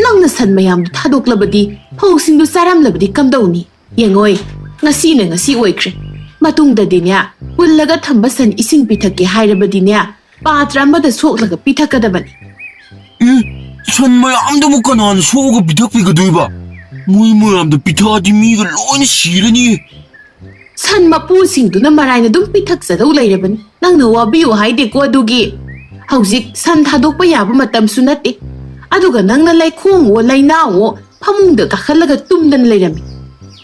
ꯅꯪꯅ ꯁꯟ ꯃꯌꯥꯝꯗꯨ ꯊꯥꯗꯣꯛꯂꯕꯗꯤ, ꯐꯧꯁꯤꯡꯗꯨ ꯆꯥꯔꯝꯂꯕꯗꯤ ꯀꯝꯗꯧꯅꯤ? ꯌꯦꯡꯉꯣꯏ, ꯉꯁꯤꯅ ꯉꯁꯤ ꯑꯣꯏꯈ꯭ꯔꯦ꯫ ꯃꯇꯨꯡꯗꯗꯤꯅꯦ, ꯄꯨꯜꯂꯒ ꯊꯝꯕ ꯁꯟ ꯏꯁꯤꯡ ꯄꯤꯊꯛꯀꯦ ꯍꯥꯏꯔꯕꯗꯤꯅꯦ, ꯄꯥꯇ꯭ꯔ ꯑꯃꯗ ꯁꯣꯛꯂꯒ ꯄꯤꯊꯛꯀꯗꯕꯅꯤ꯫ ꯑꯦ, ꯁꯟ ꯃꯌꯥꯝꯗꯨꯕꯨ ꯀꯅꯥꯅ ꯁꯣꯛꯑꯒ ꯄꯤꯊꯛꯄꯤꯒꯗꯣꯏꯕ? ꯃꯣꯏ ꯃꯌꯥꯝꯗ ꯄꯤꯊꯛꯑꯗꯤ ꯃꯤꯒ ꯂꯣꯏꯅ ꯁꯤꯔꯅꯤ꯫ ꯁꯟ ꯃꯄꯨꯁꯤꯡꯗꯨꯅ ꯃꯔꯥꯏꯅ ꯑꯗꯨꯝ ꯄꯤꯊꯛꯆꯗꯧ ꯂꯩꯔꯕꯅꯤ꯫ ꯅꯪꯅ ꯋꯥꯕꯤꯌꯨ ꯍꯥꯏꯗꯦꯀꯣ ꯑꯗꯨꯒꯤ꯫ ꯍꯧꯖꯤꯛ ꯁꯟ ꯊꯥꯗꯣꯛꯄ ꯌꯥꯕ ꯃꯇꯝꯁꯨ ꯅꯠꯇꯦ꯫ ꯑꯗꯨꯒ ꯅꯪꯅ ꯂꯩꯈꯣꯝꯋꯣ, ꯂꯩꯅꯥꯡꯋꯣ, ꯐꯃꯨꯡꯗ ꯀꯥꯈꯠꯂꯒ ꯇꯨꯝꯗꯅ ꯂꯩꯔꯝꯃꯤ꯫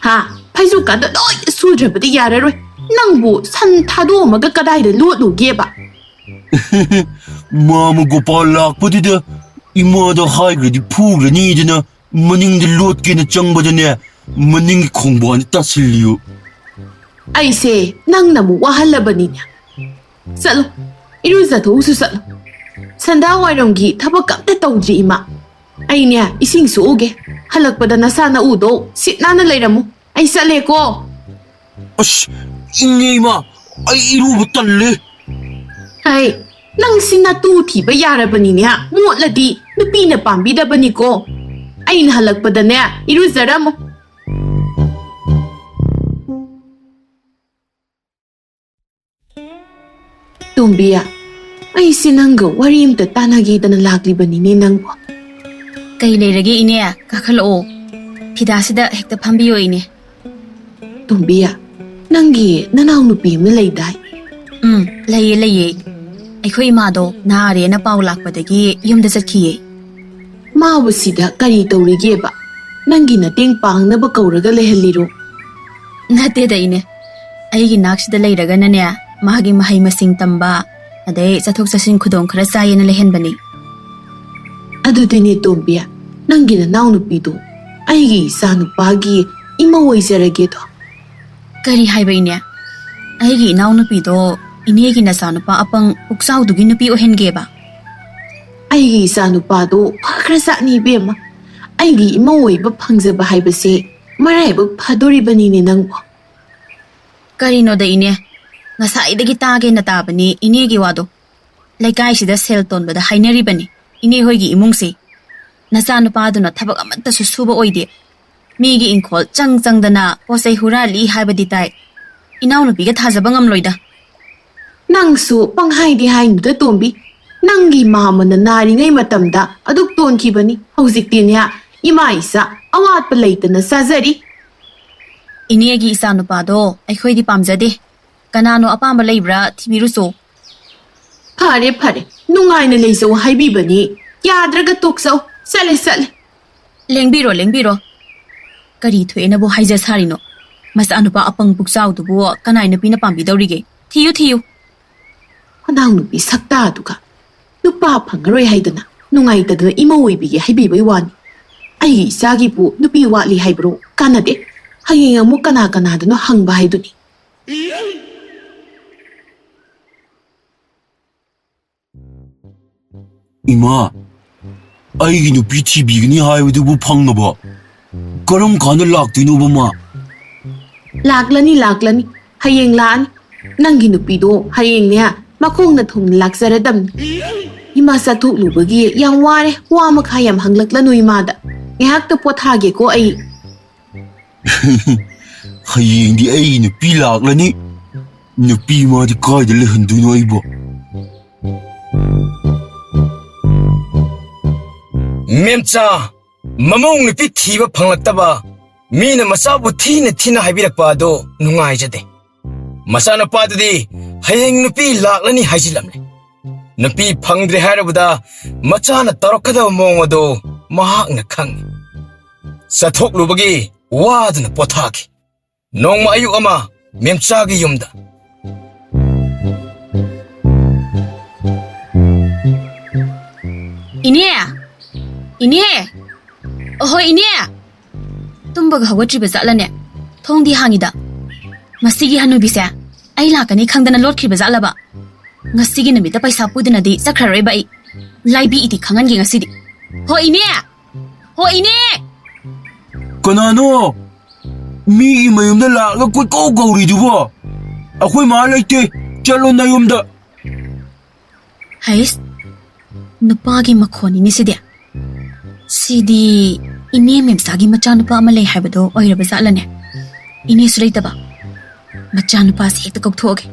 ꯍꯥ? ꯐꯩꯖꯨꯞꯀꯥꯗꯣ ꯂꯣꯏꯅ ꯁꯨꯗ꯭ꯔꯕꯗꯤ ꯌꯥꯔꯔꯣꯏ꯫ ꯅꯪꯕꯨ ꯁꯟ ꯊꯥꯗꯣꯛꯑꯝꯃꯒ ꯀꯗꯥꯏꯗ ꯂꯣꯠꯂꯨꯒꯦꯕ? ꯃꯥꯃ ꯒꯣꯄꯥꯜ ꯂꯥꯛꯄꯗꯨꯗ ꯏꯃꯥꯗ ꯍꯥꯏꯈ꯭ꯔꯗꯤ ꯐꯨꯈ꯭ꯔꯅꯤꯗꯅ ꯃꯅꯤꯡꯗ ꯂꯣꯠꯀꯦꯅ ꯆꯪꯕꯗꯅꯦ, ꯃꯅꯤꯡꯒꯤ ꯈꯣꯡꯕꯥꯟꯗ ꯇꯥꯁꯤꯜꯂꯤꯌꯨ꯫ ꯑꯩꯁꯦ ꯅꯪꯅ ꯑꯃꯨꯛ ꯋꯥꯍꯜꯂꯕꯅꯤꯅꯦ꯫ ꯆꯠꯂꯣ, ꯏꯔꯨꯖꯊꯣꯛꯎꯁꯨ ꯆꯠꯂꯣ꯫ ꯁꯟꯗꯥ ꯋꯥꯏꯔꯝꯒꯤ ꯊꯕꯛ ꯑꯝꯇ ꯇꯧꯗ꯭ꯔꯤ ꯏꯃꯥ꯫ ꯑꯩꯅꯦ ꯏꯁꯤꯡ ꯁꯣꯛꯎꯒꯦ꯫ ꯍꯜꯂꯛꯄꯗ ꯅꯁꯥ ꯅꯎꯗꯣ ꯁꯤꯠ ꯅꯥꯟꯅ ꯂꯩꯔꯝꯃꯨ꯫ ꯑꯩ ꯆꯠꯂꯦꯀꯣ꯫ ꯑꯁ, ꯏꯅꯦ ꯏꯃꯥ, ꯑꯩ ꯏꯔꯨꯕ ꯇꯜꯂꯦ꯫ ꯍꯩ, ꯅꯪ ꯁꯤ ꯅꯇꯨ ꯊꯤꯕ ꯌꯥꯔꯕꯅꯤꯅꯦ꯫ ꯃꯣꯠꯂꯗꯤ ꯅꯨꯄꯤꯅ ꯄꯥꯝꯕꯤꯗꯕꯅꯤꯀꯣ꯫ ꯑꯩꯅ ꯍꯜꯂꯛꯄꯗꯅꯦ ꯏꯔꯨꯖꯔꯝꯃꯨ꯫ ꯇꯣꯝꯕꯤ, ꯑꯩꯁꯦ ꯅꯪꯒ ꯋꯥꯔꯤ ꯑꯝꯇ ꯇꯥꯟꯅꯒꯦꯗꯅ ꯂꯥꯛꯂꯤꯕꯅꯤꯅꯦ ꯅꯪꯕꯨ꯫ ꯀꯩ ꯂꯩꯔꯒꯦ ꯏꯅꯦ? ꯀꯥꯈꯠꯂꯛꯑꯣ꯫ ꯐꯤꯗꯥꯁꯤꯗ ꯍꯦꯛꯇ ꯐꯝꯕꯤꯌꯣ ꯏꯅꯦ꯫ ꯇꯣꯝꯕꯤ, ꯅꯪꯒꯤ ꯅꯅꯥꯎꯅꯨꯄꯤ ꯑꯃ ꯂꯩꯗꯥꯏ? ꯎꯝ, ꯂꯩꯌꯦ, ꯂꯩꯌꯦ꯫ ꯑꯩꯈꯣꯏ ꯏꯃꯥꯗꯣ ꯅꯥꯔꯦꯅ ꯄꯥꯎ ꯂꯥꯛꯄꯗꯒꯤ ꯌꯨꯝꯗ ꯆꯠꯈꯤꯌꯦ꯫ ꯃꯥꯕꯨ ꯁꯤꯗ ꯀꯔꯤ ꯇꯧꯔꯤꯒꯦꯕ? ꯅꯪꯒꯤ ꯃꯇꯦꯡ ꯄꯥꯡꯅꯕ ꯀꯧꯔꯒ ꯂꯩꯍꯜꯂꯤꯔꯣ? ꯅꯠꯇꯦꯗ ꯏꯅꯦ, ꯑꯩꯒꯤ ꯅꯥꯛꯁꯤꯗ ꯂꯩꯔꯒꯅꯅꯦ, ꯃꯥꯒꯤ ꯃꯍꯩ ꯃꯁꯤꯡ ꯇꯝꯕ, ꯑꯗꯩ ꯆꯠꯊꯣꯛ ꯆꯠꯁꯤꯟ ꯈꯨꯗꯣꯡ ꯈꯔ ꯆꯥꯏꯌꯦꯅ ꯂꯩꯍꯟꯕꯅꯤ꯫ ꯑꯗꯨꯗꯤꯅꯦ ꯇꯣꯝꯕꯤ, ꯅꯪꯒꯤ ꯅꯅꯥꯎꯅꯨꯄꯤꯗꯣ ꯑꯩꯒꯤ ꯏꯆꯥꯅꯨꯄꯥꯒꯤ ꯏꯃꯧ ꯑꯣꯏꯖꯔꯒꯦꯗꯣ꯫ ꯀꯔꯤ ꯍꯥꯏꯕ ꯏꯅꯦ? ꯑꯩꯒꯤ ꯏꯅꯥꯎꯅꯨꯄꯤꯗꯣ ꯏꯅꯦꯒꯤ ꯅꯆꯥꯅꯨꯄꯥ ꯑꯄꯪ ꯄꯨꯛꯆꯥꯎꯗꯨꯒꯤ ꯅꯨꯄꯤ ꯑꯣꯏꯍꯟꯒꯦꯕ? ꯑꯩꯒꯤ ꯏꯆꯥꯅꯨꯄꯥꯗꯣ ꯐꯈ꯭ꯔꯖꯥꯠꯅꯤ ꯏꯕꯦꯝꯃ꯫ ꯑꯩꯒꯤ ꯏꯃꯧ ꯑꯣꯏꯕ ꯐꯪꯖꯕ ꯍꯥꯏꯕꯁꯦ ꯃꯔꯥꯏꯕꯛ ꯐꯗꯣꯔꯤꯕꯅꯤꯅꯦ ꯅꯪꯕꯨ꯫ ꯀꯔꯤꯅꯣꯗ ꯏꯅꯦ, ꯉꯁꯥꯏꯗꯒꯤ ꯇꯥꯒꯦꯅ ꯇꯥꯕꯅꯤ ꯏꯅꯦꯒꯤ ꯋꯥꯗꯣ꯫ ꯂꯩꯀꯥꯏꯁꯤꯗ ꯁꯦꯜ ꯇꯣꯟꯕꯗ ꯍꯥꯏꯅꯔꯤꯕꯅꯤ ꯏꯅꯦ ꯍꯣꯏꯒꯤ ꯏꯃꯨꯡꯁꯦ꯫ ꯅꯆꯥꯅꯨꯄꯥꯗꯨꯅ ꯊꯕꯛ ꯑꯃꯠꯇꯁꯨ ꯁꯨꯕ ꯑꯣꯏꯗꯦ꯫ ꯃꯤꯒꯤ ꯏꯪꯈꯣꯜ ꯆꯪ ꯆꯪꯗꯅ ꯄꯣꯠ ꯆꯩ ꯍꯨꯔꯥꯜꯂꯤ ꯍꯥꯏꯕꯗꯤ ꯇꯥꯏ꯫ ꯏꯅꯥꯎꯅꯨꯄꯤꯒ ꯊꯥꯖꯕ ꯉꯝꯂꯣꯏꯗ꯫ ꯅꯪꯁꯨ ꯄꯪꯍꯥꯏꯗꯤ ꯍꯥꯏꯅꯨꯗ ꯇꯣꯝꯕꯤ꯫ ꯅꯪꯒꯤ ꯃꯥꯃꯅ ꯅꯥꯔꯤꯉꯩ ꯃꯇꯝꯗ ꯑꯗꯨꯛ ꯇꯣꯟꯈꯤꯕꯅꯤ꯫ ꯍꯧꯖꯤꯛꯇꯤꯅꯦ, ꯏꯃꯥ ꯏꯆꯥ ꯑꯋꯥꯠꯄ ꯂꯩꯇꯅ ꯆꯥꯖꯔꯤ꯫ ꯏꯅꯦꯒꯤ ꯏꯆꯥꯅꯨꯄꯥꯗꯣ ꯑꯩꯈꯣꯏꯗꯤ ꯄꯥꯝꯖꯗꯦ꯫ ꯀꯅꯥꯅꯣ ꯑꯄꯥꯝꯕ ꯂꯩꯕ꯭ꯔꯥ ꯊꯤꯕꯤꯔꯨꯆꯣ꯫ ꯐꯔꯦ, ꯐꯔꯦ, ꯅꯨꯡꯉꯥꯏꯅ ꯂꯩꯖꯧ ꯍꯥꯏꯕꯤꯕꯅꯤ꯫ ꯌꯥꯗ꯭ꯔꯒ ꯇꯣꯛꯆꯧ꯫ ꯆꯠꯂꯦ, ꯆꯠꯂꯦ꯫ ꯂꯦꯡꯕꯤꯔꯣ, ꯂꯦꯡꯕꯤꯔꯣ꯫ ꯀꯔꯤ ꯊꯣꯛꯑꯦꯅꯕꯨ ꯍꯥꯏꯖ ꯁꯥꯔꯤꯅꯣ? ꯃꯆꯥꯅꯨꯄꯥ ꯑꯄꯪ ꯄꯨꯛꯆꯥꯎꯗꯨꯕꯨ ꯀꯅꯥꯏ ꯅꯨꯄꯤꯅ ꯄꯥꯝꯕꯤꯗꯧꯔꯤꯒꯦ? ꯊꯤꯌꯨ, ꯊꯤꯌꯨ꯫ ꯃꯅꯥꯎꯅꯨꯄꯤ ꯁꯛꯇꯥꯗꯨꯒ ꯅꯨꯄꯥ ꯐꯪꯉꯔꯣꯏ ꯍꯥꯏꯗꯅ ꯅꯨꯡꯉꯥꯏꯇꯗꯅ ꯏꯃꯧ ꯑꯣꯏꯕꯤꯒꯦ ꯍꯥꯏꯕꯤꯕꯩ ꯋꯥꯅꯤ꯫ ꯑꯩꯒꯤ ꯏꯆꯥꯒꯤꯕꯨ ꯅꯨꯄꯤ ꯋꯥꯠꯂꯤ ꯍꯥꯏꯕ꯭ꯔꯣ? ꯀꯥꯟꯅꯗꯦ꯫ ꯍꯌꯦꯡ ꯑꯃꯨꯛ ꯀꯅꯥ ꯀꯅꯥꯗꯅꯣ ꯍꯪꯕ ꯍꯥꯏꯗꯨꯅꯤ꯫ ꯏꯃꯥ, ꯑꯩꯒꯤ ꯅꯨꯄꯤ ꯊꯤꯕꯤꯒꯅꯤ ꯍꯥꯏꯕꯗꯨꯕꯨ ꯐꯪꯉꯕꯣ? ꯀꯔꯝ ꯀꯥꯟꯗ ꯂꯥꯛꯇꯣꯏꯅꯣꯕ ꯃꯥ? ꯂꯥꯛꯂꯅꯤ, ꯂꯥꯛꯂꯅꯤ꯫ ꯍꯌꯦꯡ ꯂꯥꯛꯑꯅꯤ꯫ ꯅꯪꯒꯤ ꯅꯨꯄꯤꯗꯣ ꯍꯌꯦꯡꯅꯦ ꯃꯈꯣꯡꯅ ꯊꯨꯡꯅ ꯂꯥꯛꯆꯔꯗꯝꯅꯤ꯫ ꯏꯃꯥ ꯆꯠꯊꯣꯛꯂꯨꯕꯒꯤ ꯌꯥꯝ ꯋꯥꯔꯦ, ꯋꯥ ꯃꯈꯥ ꯌꯥꯝ ꯍꯪꯂꯛꯂꯅꯨ ꯏꯃꯥꯗ꯫ ꯉꯥꯏꯍꯥꯛꯇ ꯄꯣꯊꯥꯒꯦꯀꯣ ꯑꯩ꯫ ꯍꯌꯦꯡꯗꯤ ꯑꯩꯒꯤ ꯅꯨꯄꯤ ꯂꯥꯛꯂꯅꯤ꯫ ꯅꯨꯄꯤ ꯃꯥꯗꯤ ꯀꯥꯏꯗ ꯂꯩꯍꯟꯗꯣꯏꯅꯣ ꯑꯩꯕꯣ? ꯃꯦꯝꯆꯥ, ꯃꯃꯧ ꯅꯨꯄꯤ ꯊꯤꯕ ꯐꯪꯂꯛꯇꯕ ꯃꯤꯅ ꯃꯆꯥꯕꯨ ꯊꯤꯅ ꯊꯤꯅ ꯍꯥꯏꯕꯤꯔꯛꯄ ꯑꯗꯨ ꯅꯨꯡꯉꯥꯏꯖꯗꯦ꯫ ꯃꯆꯥꯅꯨꯄꯥꯗꯨꯗꯤ ꯍꯌꯦꯡ ꯅꯨꯄꯤ ꯂꯥꯛꯂꯅꯤ ꯍꯥꯏꯖꯤꯜꯂꯝꯂꯦ꯫ ꯅꯨꯄꯤ ꯐꯪꯗ꯭ꯔꯦ ꯍꯥꯏꯔꯕꯗ ꯃꯆꯥꯅ ꯇꯧꯔꯛꯀꯗꯕ ꯃꯑꯣꯡ ꯑꯗꯨ ꯃꯍꯥꯛꯅ ꯈꯪꯏ꯫ ꯆꯠꯊꯣꯛꯂꯨꯕꯒꯤ ꯋꯥꯗꯨꯅ ꯄꯣꯊꯥꯈꯤ꯫ ꯅꯣꯡꯃ ꯑꯌꯨꯛ ꯑꯃ ꯃꯦꯝꯆꯥꯒꯤ ꯌꯨꯝꯗ꯫ ꯏꯅꯦ! ꯏꯅꯦ! ꯑꯍꯣꯏ, ꯏꯅꯦ! ꯇꯨꯝꯕꯒ ꯍꯧꯒꯠꯇ꯭ꯔꯤꯕ ꯖꯥꯠꯂꯅꯦ? ꯊꯣꯡꯗꯤ ꯍꯥꯡꯉꯤꯗ꯫ ꯃꯁꯤꯒꯤ ꯍꯅꯨꯕꯤꯁꯦ ꯑꯩ ꯂꯥꯛꯀꯅꯤ ꯈꯪꯗꯅ ꯂꯣꯠꯈ꯭ꯔꯤꯕ ꯖꯥꯠꯂꯕ? ꯉꯁꯤꯒꯤ ꯅꯨꯃꯤꯠꯇ ꯄꯩꯁꯥ ꯄꯨꯗꯅꯗꯤ ꯆꯠꯈ꯭ꯔꯔꯣꯏꯕ ꯑꯩ꯫ ꯂꯥꯏꯕꯤ ꯏꯗꯤ ꯈꯪꯍꯟꯒꯦ ꯉꯁꯤꯗꯤ꯫ ꯍꯣ ꯏꯅꯦ! ꯍꯣ ꯏꯅꯦ! ꯀꯅꯥꯅꯣ? ꯃꯤꯒꯤ ꯃꯌꯨꯝꯗ ꯂꯥꯛꯑꯒ ꯀꯣꯏꯀꯧ ꯀꯧꯔꯤꯗꯨꯕꯣ? ꯑꯩꯈꯣꯏ ꯃꯥ ꯂꯩꯇꯦ꯫ ꯆꯠꯂꯣ ꯅꯌꯨꯝꯗ꯫ ꯍꯩꯁ, ꯅꯨꯄꯥꯒꯤ ꯃꯈꯣꯟꯅꯤꯅꯦ ꯁꯤꯗꯤ꯫ ꯁꯤꯗꯤ ꯏꯅꯦ ꯃꯦꯝꯆꯥꯒꯤ ꯃꯆꯥꯅꯨꯄꯥ ꯑꯃ ꯂꯩ ꯍꯥꯏꯕꯗꯣ ꯑꯣꯏꯔꯕ ꯖꯥꯠꯂꯅꯦ? ꯏꯅꯦꯁꯨ ꯂꯩꯇꯕ꯫ ꯃꯆꯥꯅꯨꯄꯥꯁꯦ ꯍꯦꯛꯇ ꯀꯧꯊꯣꯛꯑꯒꯦ꯫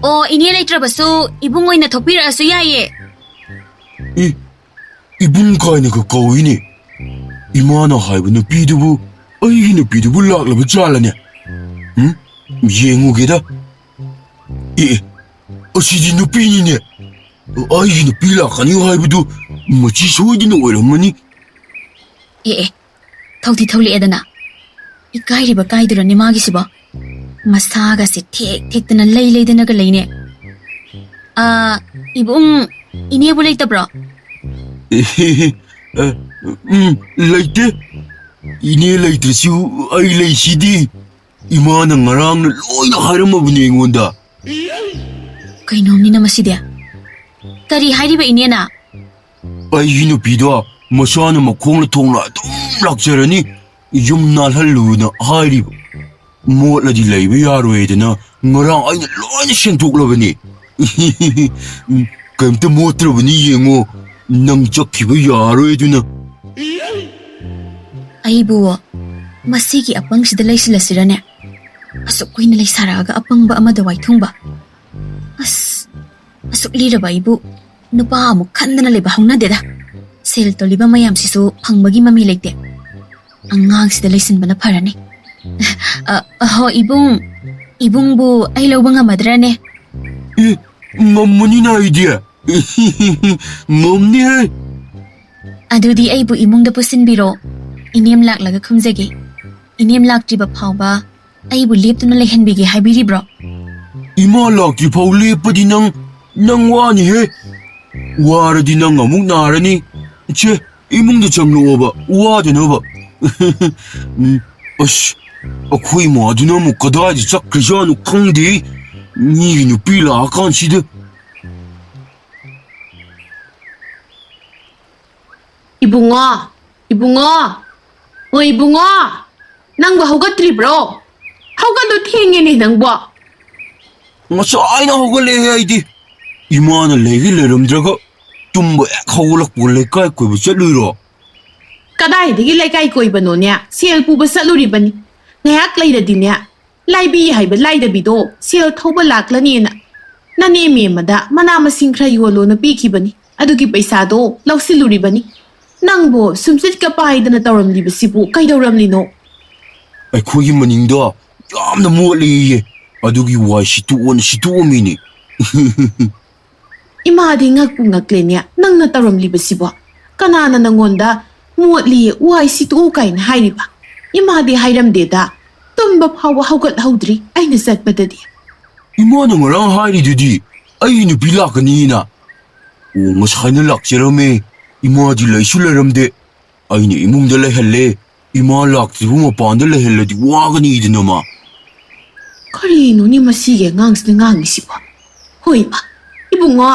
ꯑꯣ, ꯏꯅꯦ ꯂꯩꯇ꯭ꯔꯕꯁꯨ ꯏꯕꯨꯡ ꯑꯣꯏꯅ ꯊꯣꯛꯄꯤꯔꯛꯑꯁꯨ ꯌꯥꯏꯌꯦ꯫ ꯏ, ꯏꯕꯨꯡ ꯀꯥꯏꯅꯒ ꯀꯧꯏꯅꯦ꯫ ꯏꯃꯥꯅ ꯍꯥꯏꯕ ꯅꯨꯄꯤꯗꯨꯕꯨ, ꯑꯩꯒꯤ ꯅꯨꯄꯤꯗꯨꯕꯨ ꯂꯥꯛꯂꯕ ꯖꯥꯠꯂꯅꯦ? ꯎꯝ? ꯌꯦꯡꯉꯨꯒꯦꯗ꯫ ꯑꯦ, ꯑꯦ, ꯑꯁꯤꯗꯤ ꯅꯨꯄꯤꯅꯤꯅꯦ꯫ ꯑꯩꯒꯤ ꯅꯨꯄꯤ ꯂꯥꯛꯀꯅꯤ ꯍꯥꯏꯕꯗꯨ ꯃꯁꯤ ꯁꯣꯏꯗꯅ ꯑꯣꯏꯔꯝꯃꯅꯤ꯫ ꯑꯦ, ꯑꯦ, ꯊꯧꯗꯤ ꯊꯧꯂꯛꯑꯦꯗꯅ꯫ ꯏꯀꯥꯏꯔꯤꯕ ꯀꯥꯏꯗꯨꯔꯅꯦ ꯃꯥꯒꯤꯁꯤꯕꯣ? ꯃꯁꯥꯒꯁꯦ ꯊꯦꯛ ꯊꯦꯛꯇꯅ ꯂꯩ ꯂꯩꯗꯅꯒ ꯂꯩꯅꯦ꯫ ꯑꯥ, ꯏꯕꯨꯡ, ꯏꯅꯦꯕꯨ ꯂꯩꯇꯕ꯭ꯔꯣ? ꯑꯦ, ꯎꯝ, ꯂꯩꯇꯦ꯫ ꯏꯅꯦ ꯂꯩꯇ꯭ꯔꯁꯨ ꯑꯩ ꯂꯩꯁꯤꯗꯤ꯫ ꯏꯃꯥꯅ ꯉꯔꯥꯡꯅ ꯂꯣꯏꯅ ꯍꯥꯏꯔꯝꯃꯕꯅꯦ ꯑꯩꯉꯣꯟꯗ꯫ ꯀꯩꯅꯣꯝꯅꯤꯅ ꯃꯁꯤꯗꯤ꯫ ꯀꯔꯤ ꯍꯥꯏꯔꯤꯕ ꯏꯅꯦꯅ? ꯑꯩꯒꯤ ꯅꯨꯄꯤꯗꯣ ꯃꯁꯥꯅ ꯃꯈꯣꯡꯅ ꯊꯣꯡꯅ ꯑꯗꯨꯝ ꯂꯥꯛꯆꯔꯅꯤ, ꯌꯨꯝ ꯅꯥꯜꯍꯜꯂꯨꯅ ꯍꯥꯏꯔꯤꯕ꯫ ꯃꯣꯠꯂꯗꯤ ꯂꯩꯕ ꯌꯥꯔꯣꯏꯗꯅ ꯉꯔꯥꯡ ꯑꯩꯅ ꯂꯣꯏꯅ ꯁꯦꯡꯗꯣꯛꯂꯕꯅꯤ꯫ ꯎꯝ, ꯀꯩꯝꯇ ꯃꯣꯠꯇ꯭ꯔꯕꯅꯤ ꯌꯦꯡꯉꯣ, ꯅꯪ ꯆꯠꯈꯤꯕ ꯌꯥꯔꯣꯏ ꯑꯗꯨꯅ꯫ ꯑꯩꯕꯨ ꯃꯁꯤꯒꯤ ꯑꯄꯪꯁꯤꯗ ꯂꯩꯁꯤꯜꯂꯁꯤꯔꯅꯦ? ꯑꯁꯨꯛ ꯀꯨꯏꯅ ꯂꯩꯁꯥꯔꯛꯑꯒ ꯑꯄꯪꯕ ꯑꯃꯗ ꯋꯥꯏꯊꯨꯡꯕ꯫ ꯑꯁ, ꯑꯁꯨꯛ ꯂꯤꯔꯕ ꯑꯩꯕꯨ ꯅꯨꯄꯥ ꯑꯃꯨꯛ ꯈꯟꯗꯅ ꯂꯩꯕ ꯍꯧꯅꯗꯦꯗ꯫ ꯁꯦꯜ ꯇꯣꯜꯂꯤꯕ ꯃꯌꯥꯝꯁꯤꯁꯨ ꯐꯪꯕꯒꯤ ꯃꯃꯤ ꯂꯩꯇꯦ꯫ ꯑꯉꯥꯡꯁꯤꯗ ꯂꯩꯁꯤꯟꯕꯅ ꯐꯔꯅꯤ꯫ ꯑ, ꯑꯍꯣ, ꯏꯕꯨꯡ, ꯏꯕꯨꯡꯕꯨ ꯑꯩ ꯂꯧꯕ ꯉꯝꯃꯗ꯭ꯔꯅꯦ? ꯑꯦ, ꯉꯝꯃꯅꯤꯅ ꯑꯩꯗꯤ꯫ ꯉꯝꯅꯤꯍꯦ꯫ ꯑꯗꯨꯗꯤ ꯑꯩꯕꯨ ꯏꯃꯨꯡꯗ ꯄꯨꯁꯤꯟꯕꯤꯔꯣ꯫ ꯏꯅꯦꯝ ꯂꯥꯛꯂꯒ ꯈꯨꯝꯖꯒꯦ꯫ ꯏꯅꯦꯝ ꯂꯥꯛꯇ꯭ꯔꯤꯕ ꯐꯥꯎꯕ ꯑꯩꯕꯨ ꯂꯦꯞꯇꯨꯅ ꯂꯩꯍꯟꯕꯤꯒꯦ ꯍꯥꯏꯕꯤꯔꯤꯕ꯭ꯔꯣ? ꯏꯃꯥ ꯂꯥꯛꯇ꯭ꯔꯤ ꯐꯥꯎ ꯂꯦꯞꯄꯗꯤ ꯅꯪ, ꯅꯪ ꯋꯥꯅꯤꯍꯦ꯫ ꯋꯥꯔꯗꯤ ꯅꯪ ꯑꯃꯨꯛ ꯅꯥꯔꯅꯤ꯫ ꯁꯦ, ꯏꯃꯨꯡꯗ ꯆꯪꯂꯛꯑꯣꯕ, ꯋꯥꯗꯅꯕ꯫ ꯎꯝ, ꯑꯁ, ꯑꯩꯈꯣꯏ ꯃꯥꯗꯨꯅ ꯑꯃꯨꯛ ꯀꯗꯥꯏꯗ ꯆꯠꯈ꯭ꯔꯖꯥꯠꯅꯣ ꯈꯪꯗꯦ꯫ ꯃꯤꯒꯤ ꯅꯨꯄꯤ ꯂꯥꯛꯑꯀꯥꯟꯁꯤꯗ꯫ ꯏꯕꯨꯡꯉꯣ, ꯏꯕꯨꯡꯉꯣ, ꯍꯣꯏ ꯏꯕꯨꯡꯉꯣ, ꯅꯪꯕꯨ ꯍꯧꯒꯠꯇ꯭ꯔꯤꯕ꯭ꯔꯣ? ꯍꯧꯒꯠꯂꯨ, ꯊꯦꯡꯉꯦꯅꯦ ꯅꯪꯕꯣ꯫ ꯉꯁꯥꯏꯅ ꯍꯧꯒꯠꯂꯛꯑꯦ ꯑꯩꯗꯤ꯫ ꯏꯃꯥꯅ ꯂꯩꯒꯤ ꯂꯩꯔꯝꯗ꯭ꯔꯒ ꯇꯨꯝꯕ ꯍꯦꯛ ꯍꯧꯒꯠꯂꯛꯄ ꯂꯩꯀꯥꯏ ꯀꯣꯏꯕ ꯆꯠꯂꯨꯏꯔꯣ? ꯀꯗꯥꯏꯗꯒꯤ ꯂꯩꯀꯥꯏ ꯀꯣꯏꯕꯅꯣꯅꯦ? ꯁꯦꯜ ꯄꯨꯕ ꯆꯠꯂꯨꯔꯤꯕꯅꯤ꯫ ꯉꯥꯏꯍꯥꯛ ꯂꯩꯔꯗꯤꯅꯦ, ꯂꯥꯏꯕꯤ ꯍꯥꯏꯕ ꯂꯥꯏꯗꯕꯤꯗꯣ ꯁꯦꯜ ꯊꯧꯕ ꯂꯥꯛꯂꯅꯤꯅ ꯅꯅꯦ ꯃꯦꯝꯃꯗ ꯃꯅꯥ ꯃꯁꯤꯡ ꯈꯔ ꯌꯣꯜꯂꯣꯅ ꯄꯤꯈꯤꯕꯅꯤ꯫ ꯑꯗꯨꯒꯤ ꯄꯩꯁꯥꯗꯣ ꯂꯧꯁꯤꯜꯂꯨꯔꯤꯕꯅꯤ꯫ ꯅꯪꯕꯨ ꯁꯨꯝꯆꯤꯠꯀ ꯄꯥꯏꯗꯅ ꯇꯧꯔꯝꯂꯤꯕꯁꯤꯕꯨ ꯀꯩꯗꯧꯔꯝꯂꯤꯅꯣ? ꯑꯩꯈꯣꯏꯒꯤ ꯃꯅꯤꯡꯗꯣ ꯌꯥꯝꯅ ꯃꯣꯠꯂꯤꯌꯦ, ꯑꯗꯨꯒꯤ ꯋꯥꯏ ꯁꯤꯠꯇꯣꯛꯑꯣꯅ ꯁꯤꯠꯇꯣꯛꯑꯝꯃꯤꯅꯤ꯫ ꯏꯃꯥꯗꯤ ꯉꯛꯄꯨ ꯉꯛꯂꯦꯅꯦ, ꯅꯪꯅ ꯇꯧꯔꯝꯂꯤꯕꯁꯤꯕꯣ꯫ ꯀꯅꯥꯅ ꯅꯪꯉꯣꯟꯗ ꯃꯣꯠꯂꯤ, ꯋꯥꯏ ꯁꯤꯠꯇꯣꯛꯎ ꯀꯥꯏꯅ ꯍꯥꯏꯔꯤꯕ? ꯏꯃꯥꯗꯤ ꯍꯥꯏꯔꯝꯗꯦꯗ꯫ ꯇꯨꯝꯕ ꯐꯥꯎꯕ ꯍꯧꯒꯠꯍꯧꯗ꯭ꯔꯤ ꯑꯩꯅ ꯆꯠꯄꯗꯗꯤ꯫ ꯏꯃꯥꯅ ꯉꯔꯥꯡ ꯍꯥꯏꯔꯤꯗꯨꯗꯤ ꯑꯩ ꯅꯨꯄꯤ ꯂꯥꯛꯀꯅꯤꯅ꯫ ꯑꯣ, ꯉꯁꯥꯏꯅ ꯂꯥꯛꯆꯔꯝꯃꯦ꯫ ꯏꯃꯥꯗꯤ ꯂꯩꯁꯨ ꯂꯩꯔꯝꯗꯦ꯫ ꯑꯩꯅ ꯏꯃꯨꯡꯗ ꯂꯩꯍꯜꯂꯦ꯫ ꯏꯃꯥ ꯂꯥꯛꯇ꯭ꯔꯤꯕ ꯃꯄꯥꯟꯗ ꯂꯩꯍꯜꯂꯗꯤ ꯋꯥꯒꯅꯤꯗꯅ ꯃꯥ꯫ ꯀꯔꯤꯅꯣꯅꯦ ꯃꯁꯤꯒꯤ ꯑꯉꯥꯡꯁꯤꯅ ꯉꯥꯡꯉꯤꯁꯤꯕꯣ? ꯍꯣꯏ ꯏꯃꯥ, ꯏꯕꯨꯡꯉꯣ,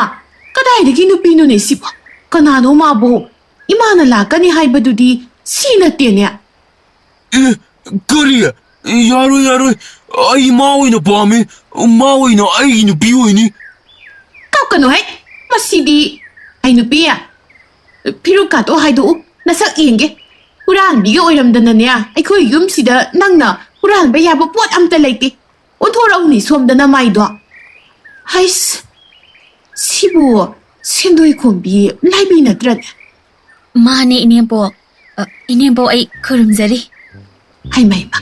ꯀꯗꯥꯏꯗꯒꯤ ꯅꯨꯄꯤꯅꯣꯅꯦ ꯁꯤꯕꯣ? ꯀꯅꯥꯅꯣ ꯃꯥꯕꯨ? ꯏꯃꯥꯅ ꯂꯥꯛꯀꯅꯤ ꯍꯥꯏꯕꯗꯨꯗꯤ ꯁꯤ ꯅꯠꯇꯦꯅꯦ꯫ ꯑꯦ, ꯀꯔꯤ? ꯌꯥꯔꯣꯏ, ꯌꯥꯔꯣꯏ꯫ ꯑꯩ ꯃꯥ ꯑꯣꯏꯅ ꯄꯥꯝꯃꯤ꯫ ꯃꯥ ꯑꯣꯏꯅ ꯑꯩꯒꯤ ꯅꯨꯄꯤ ꯑꯣꯏꯅꯤ꯫ ꯀꯞꯀꯅꯨꯍꯦ꯫ ꯃꯁꯤꯗꯤ ꯑꯩ ꯅꯨꯄꯤ꯫ ꯐꯤꯔꯨꯛꯀꯥꯗꯣ ꯍꯥꯏꯗꯣꯛꯎ꯫ ꯅꯁꯛ ꯌꯦꯡꯒꯦ꯫ ꯍꯨꯔꯥꯟꯕꯤꯒ ꯑꯣꯏꯔꯝꯗꯅꯅꯦ, ꯑꯩꯈꯣꯏ ꯌꯨꯝꯁꯤꯗ ꯅꯪꯅ ꯍꯨꯔꯥꯟꯕ ꯌꯥꯕ ꯄꯣꯠ ꯑꯝꯇ ꯂꯩꯇꯦ꯫ ꯑꯣꯟꯊꯣꯔꯛꯎꯅꯦ ꯁꯣꯝꯗ ꯅꯃꯥꯏꯗꯣ꯫ ꯍꯩꯁ, ꯁꯤꯕꯨ ꯁꯦꯟꯗꯣꯏ ꯈꯣꯝꯕꯤ ꯂꯥꯏꯕꯤ ꯅꯠꯇ꯭ꯔꯅꯦ? ꯃꯥꯅꯦ, ꯏꯅꯦꯝꯕꯣꯛ꯫ ꯑ, ꯏꯅꯦꯝꯕꯣꯛ, ꯑꯩ ꯈꯨꯔꯨꯝꯖꯔꯤ꯫ ꯍꯩꯃ, ꯍꯩꯃ,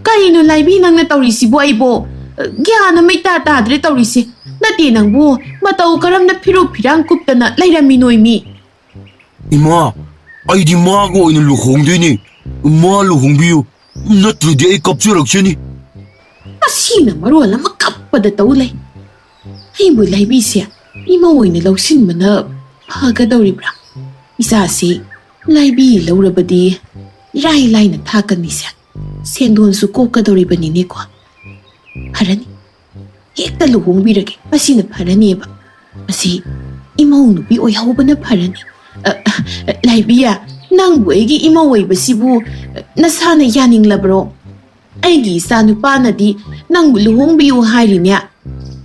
ꯀꯔꯤꯅꯣ ꯂꯥꯏꯕꯤ ꯅꯪꯅ ꯇꯧꯔꯤꯁꯤꯕꯨ? ꯑꯩꯕꯨ, ꯑ, ꯒ꯭ꯌꯥꯟ ꯑꯃ ꯏꯇꯥ ꯇꯥꯗ꯭ꯔꯦ ꯇꯧꯔꯤꯁꯦ꯫ ꯅꯠꯇꯦ ꯅꯪꯕꯨ, ꯃꯇꯧ ꯀꯔꯝꯅ ꯐꯤꯔꯨꯛ ꯐꯤꯔꯥꯡ ꯀꯨꯞꯇꯅ ꯂꯩꯔꯝꯃꯤꯅꯣꯏ ꯃꯤ? ꯏꯃꯥ, ꯑꯩꯗꯤ ꯃꯥꯒ ꯑꯣꯏꯅ ꯂꯨꯍꯣꯡꯗꯣꯏꯅꯦ꯫ ꯃꯥ ꯂꯨꯍꯣꯡꯕꯤꯌꯨ, ꯅꯠꯇ꯭ꯔꯗꯤ ꯑꯩ ꯀꯞꯆꯔꯛꯆꯅꯤ꯫ ꯑꯁꯤꯅ ꯃꯔꯣꯜ ꯑꯃ ꯀꯞꯄꯗ ꯇꯧ ꯂꯩ꯫ ꯑꯩꯕꯨ ꯂꯥꯏꯕꯤꯁꯦ ꯏꯃꯧ ꯑꯣꯏꯅ ꯂꯧꯁꯤꯟꯕꯅ ꯐꯒꯗꯧꯔꯤꯕ꯭ꯔꯥ? ꯏꯆꯥꯁꯤ ꯂꯥꯏꯕꯤ ꯂꯧꯔꯕꯗꯤ ꯏꯔꯥꯏ ꯂꯥꯏꯅ ꯊꯥꯛꯀꯅꯤꯁꯦ꯫ ꯁꯦꯟꯗꯣꯟꯁꯨ ꯀꯣꯛꯀꯗꯧꯔꯤꯕꯅꯤꯅꯦꯀꯣ꯫ ꯐꯔꯅꯤ, ꯍꯦꯛꯇ ꯂꯨꯍꯣꯡꯕꯤꯔꯒꯦ, ꯃꯁꯤꯅ ꯐꯔꯅꯦꯕ꯫ ꯃꯁꯤ ꯏꯃꯧ ꯅꯨꯄꯤ ꯑꯣꯏꯍꯧꯕꯅ ꯐꯔꯅꯤ꯫ ꯑ, ꯑ, ꯂꯥꯏꯕꯤꯌꯥ, ꯅꯪꯕꯨ ꯑꯩꯒꯤ ꯏꯃꯧ ꯑꯣꯏꯕꯁꯤꯕꯨ, ꯑ, ꯅꯁꯥꯅ ꯌꯥꯅꯤꯡꯂꯕ꯭ꯔꯣ? ꯑꯩꯒꯤ ꯏꯆꯥ ꯅꯨꯄꯥꯅꯗꯤ ꯅꯪꯕꯨ ꯂꯨꯍꯣꯡꯕꯤꯌꯨ ꯍꯥꯏꯔꯤꯅꯦ꯫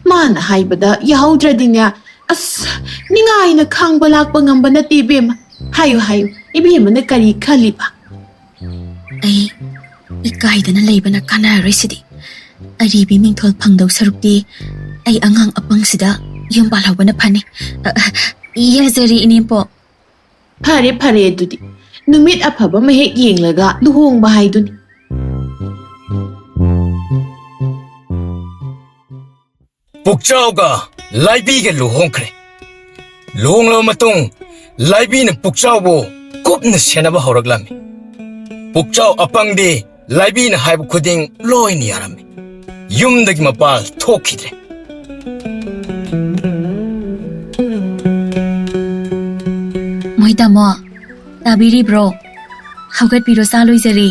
ꯃꯥꯅ ꯍꯥꯏꯕꯗ ꯌꯥꯍꯧꯗ꯭ꯔꯗꯤꯅꯦ, ꯑꯁ, ꯅꯤꯡꯉꯥꯏꯅ ꯈꯥꯡꯕ ꯂꯥꯛꯄ ꯉꯝꯕ ꯅꯠꯇꯦ ꯏꯕꯦꯝꯃ꯫ ꯍꯥꯏꯌꯨ, ꯍꯥꯏꯌꯨ, ꯏꯕꯦꯝꯃꯅ ꯀꯔꯤ ꯈꯜꯂꯤꯕ? ꯑꯩ ꯏꯀꯥꯏꯗꯅ ꯂꯩꯕꯅ ꯀꯥꯟꯅꯔꯔꯣꯏ ꯁꯤꯗꯤ꯫ ꯑꯔꯤꯕꯤ ꯃꯤꯡꯊꯣꯜ ꯐꯪꯗꯧ ꯁꯔꯨꯛꯇꯤ ꯑꯩ ꯑꯉꯥꯡ ꯑꯄꯪꯁꯤꯗ ꯌꯨꯝ ꯄꯥꯜꯍꯧꯕꯅ ꯐꯅꯤ꯫ ꯑ, ꯑ, ꯌꯥꯖꯔꯤ, ꯏꯅꯦꯝꯄꯣꯛ꯫ ꯐꯔꯦ, ꯐꯔꯦ, ꯑꯗꯨꯗꯤ ꯅꯨꯃꯤꯠ ꯑꯐꯕ ꯑꯃ ꯍꯦꯛ ꯌꯦꯡꯂꯒ ꯂꯨꯍꯣꯡꯕ ꯍꯥꯏꯗꯨꯅꯤ꯫ ꯄꯨꯛꯆꯥꯎꯒ ꯂꯥꯏꯕꯤꯒ ꯂꯨꯍꯣꯡꯈ꯭ꯔꯦ꯫ ꯂꯨꯍꯣꯡꯂꯕ ꯃꯇꯨꯡ ꯂꯥꯏꯕꯤꯅ ꯄꯨꯛꯆꯥꯎꯕꯨ ꯀꯨꯞꯅ ꯁꯦꯟꯅꯕ ꯍꯧꯔꯛꯂꯝꯃꯤ꯫ ꯄꯨꯛꯆꯥꯎ ꯑꯄꯪꯗꯤ ꯂꯥꯏꯕꯤꯅ ꯍꯥꯏꯕ ꯈꯨꯗꯤꯡ ꯂꯣꯏꯅ ꯌꯥꯔꯝꯃꯤ꯫ ꯌꯨꯝꯗꯒꯤ ꯃꯄꯥꯜ ꯊꯣꯛꯈꯤꯗ꯭ꯔꯦ꯫ ꯃꯣꯏ ꯇꯥꯃꯣ, ꯇꯥꯕꯤꯔꯤꯕ꯭ꯔꯣ? ꯍꯧꯒꯠꯄꯤꯔꯣ, ꯆꯥ ꯂꯣꯏꯖꯔꯤ꯫